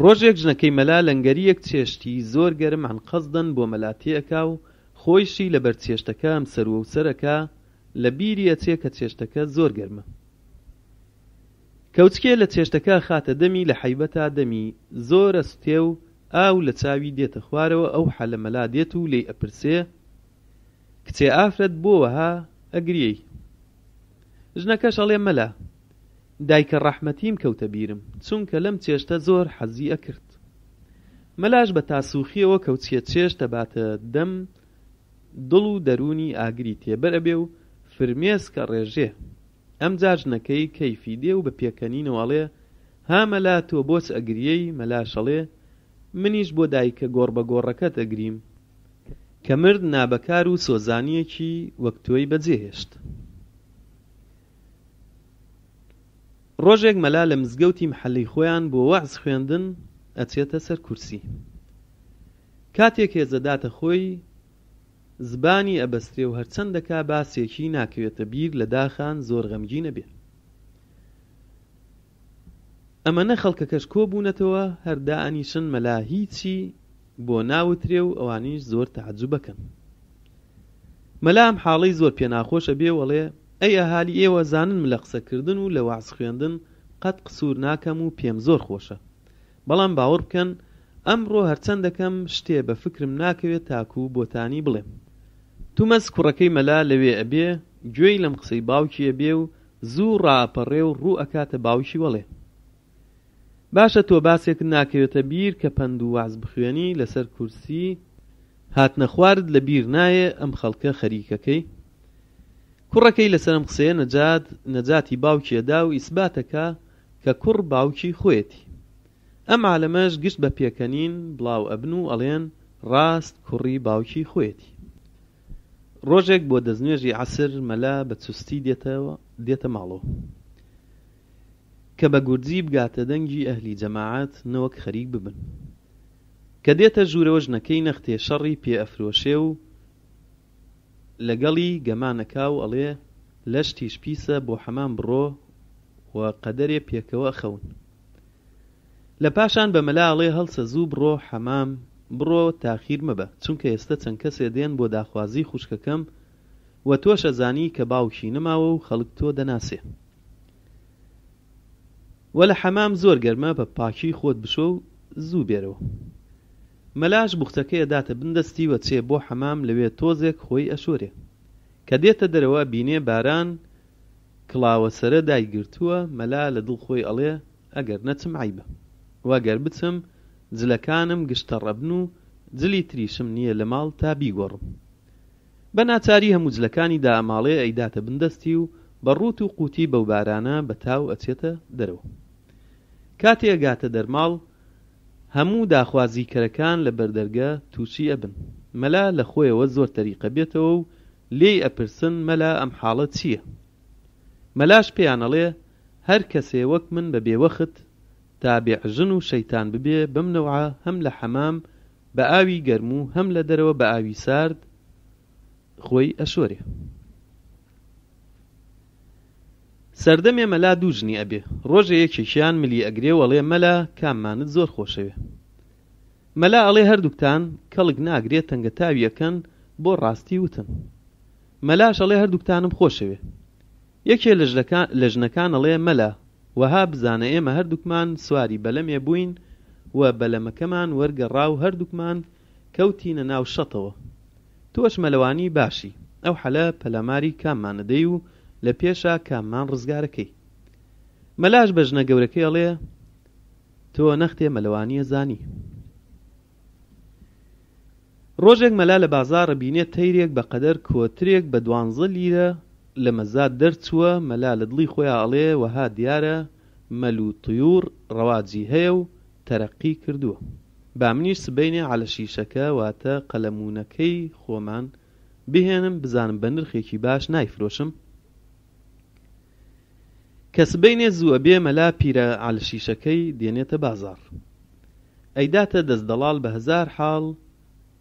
ڕۆژێک ژنەکەی مەلا لەنگەرییەک چێشتی زۆر گەرم عن قەسدەن بۆ مەلا تێ ئەکا و خۆیشی لەبەر چێشتەکە ئەم سەر و ئەو سەر ئەکا لە بیری ئەچێ کە چێشتەکە زۆر گەرمە. کەوچکێ لە چێشتەکە ئەخاتە دەمی لە حەیبەتا دەمی زۆر ئەسوتێ و ئاو لە چاوی دێتە خوارەوە ئەو حەلە مەلا دێت و لێی ئەپرسێ کچێ ئافرەت بۆ وەها ئەگریێی؟ ژنەکەش ئەڵێ مەلا دایکە ڕەحمەتیم کەوتە بیرم چونکە لەم چێشتە زۆر حەزی ئەکرد. مەلاش بە تاسوخیەوە کەوچکێ چێشت ئەباتە دەم دڵ و دەروونی ئاگری تێبەر ئەبێ و فرمێسک ئەڕێژێ. ئەمجا ژنەکەی کەیفی دێ و بە پێکەنینەوە ئەڵێ. ها مەلا تۆ بۆچ ئەگریێی؟ مەلاش ئەڵێ، منیش بۆ دایکە گۆڕبەگۆڕەکەت ئەگریم کە مرد نابەکار و سۆزانییەکی وەک تۆی بەجێهێشت. ڕۆژێک مەلا لە مزگەوتی محەلەی خۆیان بۆ وەعز خوێندن ئەچێتە سەر کورسی. کاتێک هێزەداتە خۆی زبانی ئەبەسترێ و هەرچەند دەکا باسێکی ناکەوێتە بیر لە داخان زۆر غەمگین ئەبێ. ئەمەنە خەڵکەکەش کۆ بوونەتەوە هەر دائەنیشن مەلا هیچی بۆ ناوترێ و ئەوانیش زۆر تەعەجوب ئەکەن. مەلا ئەم حاڵەی زۆر پێ ناخۆش ئەبێ و ئەڵێ ئەی ئەهالی ئێوە ئەزانن من لە قسە کردن و لە وەعز خوێندن قەت قسوور ناکەم و پێم زۆر خۆشە بەڵام باوەڕ بکەن ئەمڕۆ هەرچەند دەکەم شتێ بە فکرم ناکەوێ تاکوو بۆتانی بڵێم. تومەز کوڕەکەی مەلا لەوێ ئەبێ گوێی لەم قسەی باوکی ئەبێ و زوو ڕائەپەڕێ و ڕوو ئەکاتە باوکی و ئەڵێ باشە تۆ باسێکت ناکەوێتە بیر کە پەند و وەعز بخوێنی لەسەر کورسی هاتنە خوارت لە بیر نایێ ئەم خەڵکە خەریکەکەی؟ کوڕەکەی لەسەر ئەم قسەیە نەجات نەجاتی باوکی ئەدا و ئیسبات ئەکا کە کوڕ باوکی خۆیەتی. ئەم عالەمەش گشت بە پێکەنین بڵاو ئەبن و ئەڵێن ڕاست کوڕی باوکی خۆیەتی. ڕۆژێک بۆ دەستنوێژی عەسر مەلا بە چوستی دێتەوە دێتە ماڵەوە. کە بە گورجی بگاتە دەنگی ئەهلی جەماعەت نەوەک خەریک ببن. کە دێتە ژوورەوە ژنەکەی نەختێ شەڕی پێ ئەفرۆشێ و لەگەڵی گەمان ئەکا و ئەڵێ لەشتیش پیسە بۆ حەمام بڕۆ و قەدەرێ پێکەوە ئەخەون. لە پاشان بە مەلا ئەڵێ هەڵسە زوو بڕۆ حەمام بڕۆ تاخیر مەبە چونکە ئێستە چەند کەسێ دێن بۆ داخوازی خوشکەکەم و تۆش ئەزانی کە باوکی نەماوە و خەڵک تۆ دەناسێ وە لە حەمام زۆر گەرمە بە پاکی خۆت بشۆ و زوو بێرەوە. مەلاش بوختەکەی ئەداتە بن دەستی و ئەچێ بۆ حەمام لەوێ تۆزێک خۆی ئەشۆرێ. کە دێتە دەرەوە ئەبینێ باران کڵاوە سەرە دایگرتووە، مەلا لە دڵ خۆی ئەڵێ ئەگەر نەچم عەیبە و ئەگەر بچم جلەکانم گشت تەڕ ئەبن و جلی تریشم نییە لە ماڵ تا بیگۆڕم. بە ناچاری هەموو جلەکانی دائەماڵێ ئەیداتە بن دەستی و بە ڕووت و قووتی بەو بارانە بە تاو ئەچێتە دەرەوە. کاتێ ئەگاتە دەرماڵ هەموو داخوازی کەرەکان لە بەر دەرگە تووشی ئەبن. مەلا لە خۆیەوە زۆر تەریقە بێتەوە و لێی ئەپرسن مەلا ئەم حاڵە چییە؟ مەلاش پێیان ئەڵێ هەر کەسێ وەک من بە بێوەخت تابع ژن و شەیتان ببێ بەم نەوعە هەم لە حەمام بە ئاوی گەرم و هەم لە دەرەوە بە ئاوی سارد خۆی ئەشۆرێ. سەردەمێ مەلا دوو ژنی ئەبێ، ڕۆژێ یەکێکیان ملی ئەگرێ و ئەڵێ مەلا کاممانت زۆر خۆشەوێ؟ مەلا ئەڵێ هەردووکتان کەڵک ناگرێ تەنگەتاوی ئەکەن بۆ ڕاستی وتن. مەلاش ئەڵێ هەردووکتانم خۆشەوێ. یەکێ لە ژنەکان ئەڵێ مەلا وەها بزانە ئێمە هەردووکمان سواری بەلەمێ بووین و بەلەمەکەمان وەرگەڕا و هەردووکمان کەوتینە ناو شەتەوە. تۆش مەلەوانی باشی، ئەو حەلە پەلاماری کاممان ئەدەی و لە پێشا کاممان ڕزگارەکەی؟ مەلاش بە ژنە گەورەکەی ئەڵێ، تۆ نەختێ مەلەوانی ئەزانی. ڕۆژێک مەلا لە بازاڕ ئەبینێ تەیرێک بە قەدەر کۆترێک بە دوانزە لیرە لە مەزاد دەرچووە، مەلا لە دڵی خۆیا ئەڵێ وەها دیارە مەل و طیور ڕەواجی هەیە و تەرەقی کردووە. با منیش سبەینێ عەلەشیشەکە واتە قەلەموونەکەی خۆمان بهێنم بزانم بە نرخێکی باش نایفرۆشم؟ کە سبەینێ زوو ئەبێ مەلا پیرە عەلەشیشەکەی دێنێتە بازاڕ. ئەیداتە دەست دەڵاڵ بە هەزار حاڵ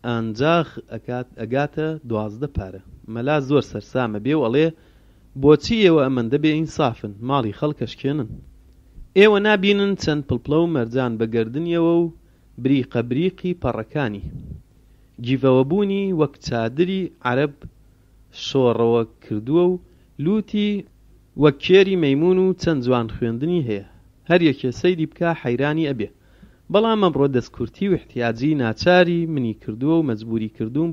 ئانجاخ ئەکات ئەگاتە 12 پارە. مەلا زۆر سەرسام ئەبێ و ئەڵێ بۆچی ئێوە ئەمەندە بێ ئینسافن ماڵی خەڵک ئەشکێنن؟ ئێوە نابینن چەند پڵپڵە و مەرجان بە گەردنیەوە و بریقە بریقی پەڕەکانی گیڤەوە بوونی وەک چادری عەرەب شۆڕەوە کردووە و لووتی وەک کێری مەیموون و چەند جوان خوێندنی هەیە هەر یەکێ سەیری بکا حەیرانی ئەبێ بەڵام ئەمڕۆ دەست کورتی و ئیحتیاجی ناچاری منی کردووە و مەجبووری کردووم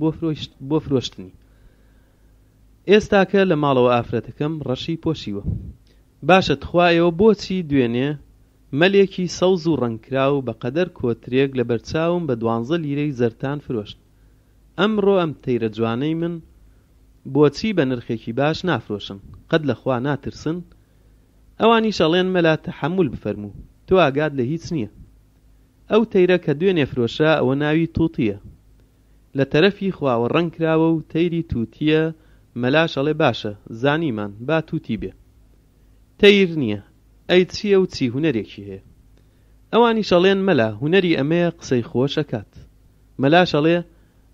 بۆ فرۆشتنی ئێستاکە لە ماڵەوە ئافرەتەکەم ڕەشی پۆشیوە باشە تخوا ئێوە بۆچی دوێنێ مەلێکی سەوز و ڕەنگکراو بە قەدەر کۆترێک لە بەرچاوم بە دوانزە لیرەی زەردتان فرۆشت ئەمڕۆ ئەم تەیرە جوانەی من بۆچی بە نرخێکی باش نافرۆشن قەت لە خوا ناترسن ئەوانیش ئەڵێن مەلا تەحەمول بفەرموو. تۆ ئاگات لە هیچ نییە. ئەو تەیرە کە دوێنێ فرۆشرا ئەوە ناوی توتییە. لە تەرەفی خواوە ڕەنگ کراوە و تەیری توتییە، مەلاش ئەڵێ باشە، زانیمان، با توتی بێ. تەیر نییە، ئەی چییە و چی هونەرێکی هەیە؟ ئەوانیش ئەڵێن مەلا هونەری ئەمەیە قسەی خۆش ئەکات. مەلاش ئەڵێ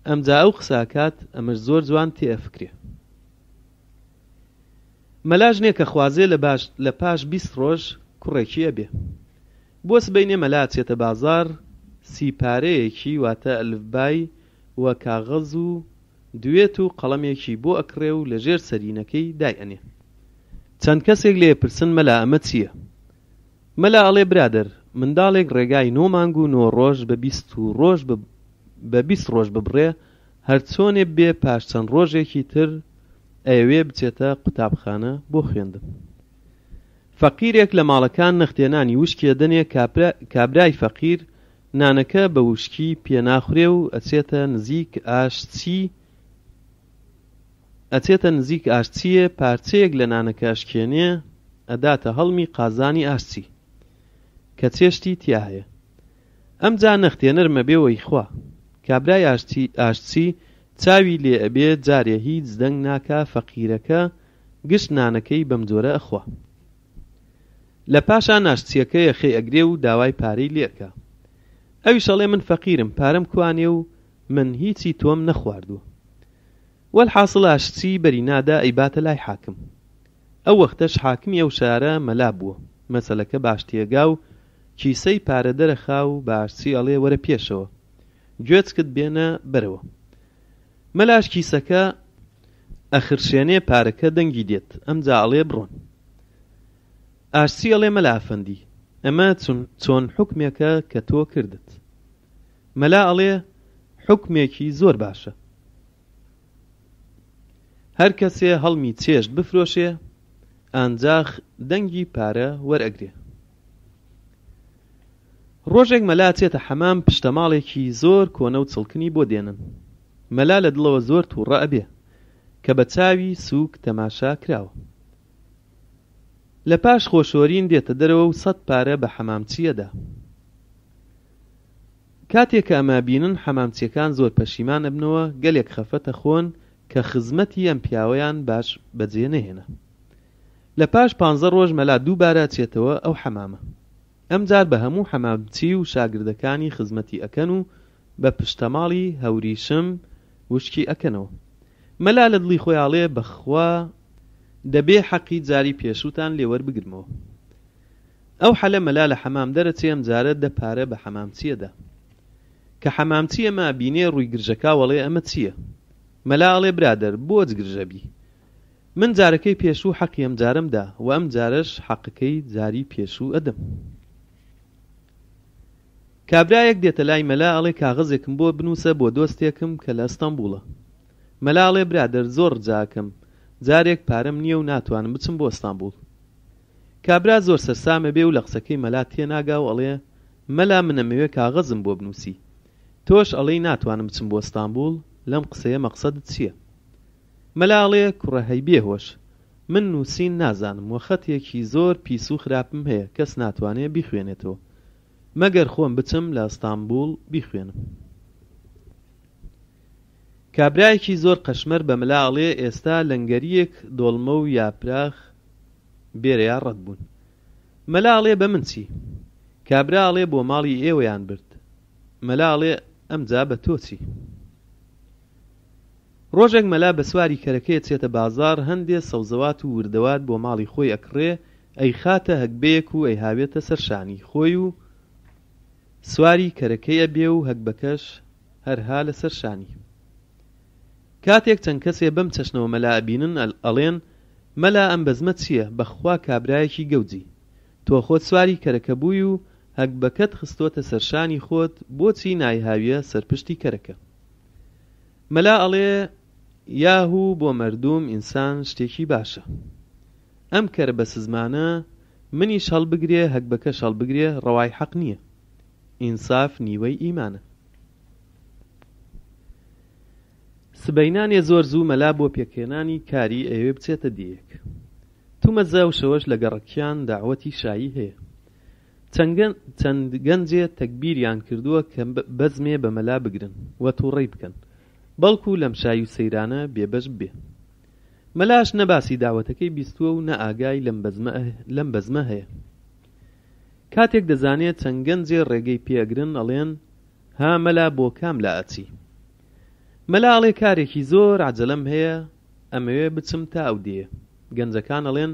ئەمجا ئەو قسە ئەکات ئەمەش زۆر جوان تێ ئەفکرێ. مەلا ژنێک ئەخوازێ لە باش لە پاش 20 ڕۆژ کوڕێکی ئەبێ. بۆ سبەینێ مەلا ئەچێتە بازاڕ سیپارەیەکی واتە ئەلفبای و کاغەز و دوێت و قەڵەمێکی بۆ ئەکڕێ و لە ژێر سەرینەکەی دای ئەنێ. چەند کەسێک لێ ئەپرسن مەلا ئەمە چییە؟ مەلا ئەڵێ برادەر منداڵێک ڕێگای نۆ مانگ و نۆ ڕۆژ بە 20 و ڕۆژ بە 20 ڕۆژ ببڕێ هەرچۆنێ بێ پاش چەند ڕۆژێکی تر ئەیەوێ بچێتە قوتابخانە بۆ خوێندن. فەقیرێک لە ماڵەکان نەختێ نانی وشکی ئەدەنێ کابرای فەقیر نانەکە بە وشکی پێ ناخورێ و ئەچێتە نزیک ئاشچی ئەچێتە نزیک ئاشچییێ پارچەیەک لە نانەکە ئەشکێنێ ئەداتە هەڵمی قازانی ئاشچی کە چێشتی تیا هەیە ئەمجا نەختێ نەرم ئەبێ و ئەیخوا کابرای ئاشچی ئاشچی چاوی لێ ئەبێ جارێ هیچ دەنگ ناکا فەقیرەکە گشت نانەکەی بەم جۆرە ئەخوا. لە پاشان ئاشچیەکە یەخەی ئەگرێ و داوای پارەی لێ ئەکا. ئەویش ئەڵێ من فەقیرم پارەم کوانێ و من هیچی تۆم نەخواردووە. وەلحاسڵ ئاشچی بەری نادا ئەیباتە لای حاکم. ئەو وەختەش حاکمی ئەو شارە مەلا بووە. مەسەلەکە باش تێگا و کیسەی پارە دەرەخا و بە ئاشچی ئەڵێ وەرە پێشەوە گوێچکت بێنە بەرەوە. مەلاش کیسەکە ئەخرشێنێ پارەکە دەنگی دێت ئەمجا ئەڵێ بڕۆن. ئاشچی ئەڵێ مەلا ئەفەندی ئەمە چۆن حوکمێکە کە تۆ کردت؟ مەلا ئەڵێ حوکمێکی زۆر باشە. هەر کەسێ هەڵمی چێشت بفرۆشێ ئانجاخ دەنگی پارە وەرئەگرێ. ڕۆژێک مەلا ئەچێتە حەمام پشتەماڵێکی زۆر کۆنە و چڵکنی بۆ دێنن. مەلا لە دڵەوە زۆر تووڕە ئەبێ کە بە چاوی سووک تەماشا کراوە. لە پاش خۆشۆرین دێتە دەرەوە و سەت پارە بە حەمامچی ئەدا. کاتێ کە ئەمە ئەبینن حەمامچیەکان زۆر پەشیمان ئەبنەوە گەلێک خەفەت ئەخۆن کە خزمەتی ئەم پیاوەیان باش بەجێ نەهێنا. لە پاش پانزە ڕۆژ مەلا دووبارە ئەچێتەوە ئەو حەمامە. ئەمجار بە هەموو حەمامچی و شاگردەکانی خزمەتی ئەکەن و بە پشتەماڵی هەوریشم وشکی ئەکەنەوە. مەلا لە دڵی خۆی ئاڵێ بەخوا دەبێ حەقی جاری پێشووتان لێ وەربگرمەوە. ئەو حەلە مەلا لە حەمام دەرەچێ ئەمجارە دە پارە بە حەمامچی ئەدا. کە حەمامچی ئەمە ئەبینێ ڕووی گرژەکا و ئەڵێ ئەمە چییە؟ مەلا ئەڵێ برادەر بۆچ گرژەبی؟ من جارەکەی پێشوو حەقی ئەمجارەم دا و ئەمجارەش حەقەکەی جاری پێشوو ئەدەم. کابرایەک دێتە لای مەلا ئەڵێ کاغەزێکم بۆ بنووسە بۆ دۆستێکم کە لە ئەستەنبوڵە. مەلا ئەڵێ برادەر زۆر ڕجاکەم جارێک پارەم نییە و ناتوانم بچم بۆ ئەستانبوڵ. کابرا زۆر سەرسام ئەبێ و لە قسەکەی مەلا تێناگا و ئەڵێ مەلا من ئەمەوێ کاغەزم بۆ بنووسی تۆش ئەڵێی ناتوانم بچم بۆ ئەستانبوڵ لەم قسەیە مەقسەدت چییە؟ مەلا ئەڵێ کوڕە هەی بێ هۆش من نووسین نازانم وە خەتێکی زۆر پیس و خراپم هەیە کەس ناتوانێ بیخوێنێتەوە مەگەر خۆم بچم لە ئەستانبوڵ بیخوێنم. کابرایەکی زۆر قەشمەر بە مەلا ئەڵێ ئێستا لەنگەریەک دۆڵمە و یاپراخ بێرەیا ڕەت بوون. مەلا ئەڵێ بە من چی؟ کابرا ئەڵێ بۆ ماڵی ئێوەیان برد. مەلا ئەڵێ ئەمجا بە تۆ چی؟ ڕۆژێک مەلا بە سواری کەرەکەی ئەچێتە بازاڕ هەندێ سەوزەوات و وردەوات بۆ ماڵی خۆی ئەکڕێ ئەیخاتە هەگبەیەک و ئەیهاوێتە سەر شانی خۆی و سواری کەرەکەی ئەبێ و هەگبەکەش هەر ها لە سەر شانی. کاتێک چەند کەسێ بەم چەشنەوە مەلا ئەبینن ئەڵێن مەلا ئەم بەزمە چییە بەخوا کابرایەکی گەوجی تۆ خۆت سواری کەرەکە بووی و هەگبەکەت خستۆتە سەر شانی خۆت بۆچی نایهاویە سەر پشتی کەرەکە؟ مەلا ئەڵێ یاهوو بۆ مەردوم ئینسان شتێکی باشە ئەم کەرە بەسزمانە منیش هەڵبگرێ هەگبەکەش هەڵبگرێ ڕەوای حەق نییە ئینساف نیوەی ئیمانە. سبەینانێ زۆر زوو مەلا بۆ پێکهێنانی کاری ئەیەوێ بچێتە دێیەک. تومەزە ئەو شەوەش لە گەڕەکیان دەعوەتی شایی هەیە. چەند گەنجێ تەگبیریان کردووە کە بەزمێ بە مەلا بگرن و تووڕەی بکەن، بەڵکوو لەم شایی و سەیرانە بێبەش ببێ. مەلاش نە باسی داوەتەکەی بیستووە و نە ئاگای لەم بەزمە هەیە. کاتێک دەزانێ چەند گەنجێ ڕێگەی پێ ئەگرن ئەڵێن، ها مەلا بۆ کام لا ئەچی؟ مەلا ئەڵێ کارێکی زۆر عەجەلەم هەیە ئەمەوێ بچم تا ئەو دێیە. گەنجەکان ئەڵێن،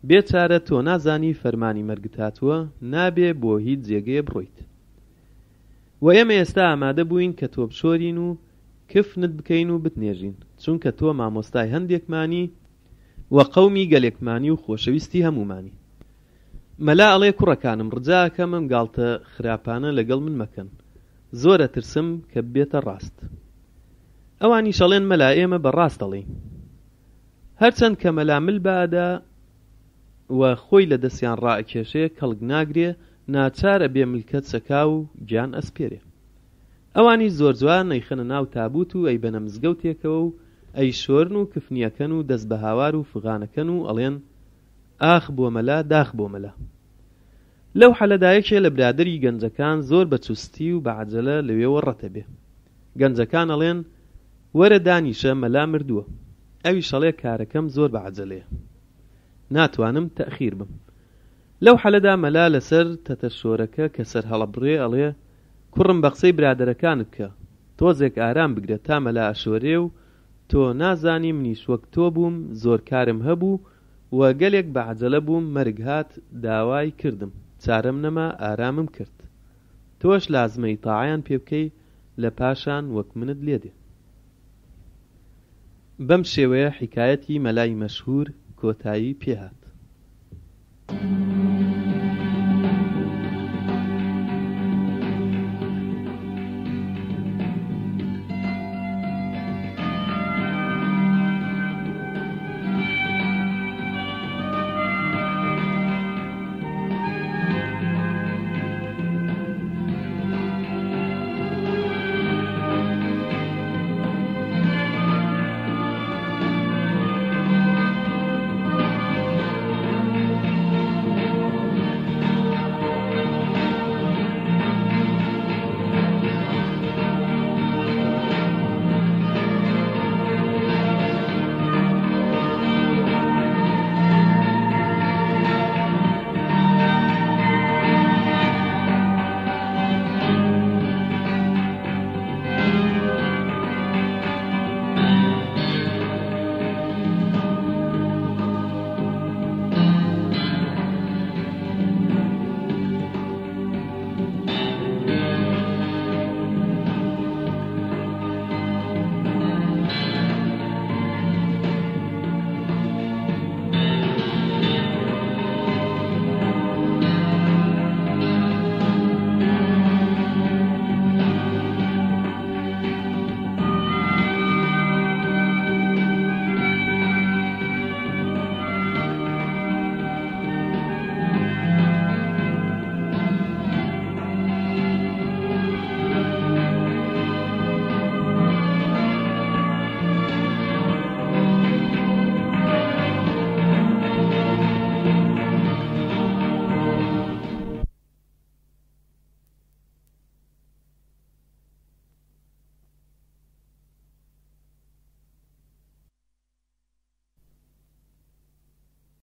بێ چارە تۆ نازانی فەرمانی مەرگت هاتووە نابێ بۆ هیچ جێگەیە بڕۆیت. وە ئێمە ئێستا ئامادە بووین کە تۆ بشۆرین و کفنت بکەین و بتنێژین چونکە تۆ مامۆستای هەندێکمانی و قەومی گەلێکمانی و خۆشەویستی هەموومانی. مەلا ئەڵێ کوڕەکانم ڕجا ئەکەم ئەم گاڵتە خراپانە لەگەڵ من مەکەن زۆر ئەترسم کە ببێتە ڕاست. ئەوانیش ئەڵێن مەلا ئێمە بە ڕاست ئەڵێین. هەرچەند کە مەلا مل بائەدا و خۆی لە دەستیان ڕائەکێشێ کەڵک ناگرێ ناچار ئەبێ ملکەچ ئەکا و گیان ئەسپێرێ. ئەوانیش زۆر جوان ئەیخەنە ناو تابووت و ئەیبەنە مزگەوتێکەوە و ئەیشۆرن و کفنی ئەکەن و دەست بە هاوار و فغان ئەکەن و ئەڵێن ئاخ بۆ مەلا داخ بۆ مەلا. لەو حەلەدا یەکێ لە برادەری گەنجەکان زۆر بە چوستی و بە عەجەلە لەوێوە ڕەتەبێ. گەنجەکان ئەڵێن وەرە دانیشە مەلا مردووە. ئەویش ئەڵێ کارەکەم زۆر بە عەجەلەیە. ناتوانم تەئخیر بم. لەو حەلەدا مەلا لەسەر تەتەشۆرەکە کە سەرهەڵەبڕێ ئەڵێ کوڕم بە قسەی برادەرەکانت بکە. تۆزێک ئارام بگرە تا مەلا ئەشۆرێ و تۆ نازانی منیش وەک تۆ بووم زۆر کارم هەبوو و گەلێک بە عەجەلە بووم مەرگ هات داوای کردم چارەم نەما ئارامم کرد تۆش لازمە ئیتاعەیان پێ بکەی لە پاشان وەک منت لێ دێ. بەم شێوەیە حیکایەتی مەلای مەشهوور کۆتایی پێ هات.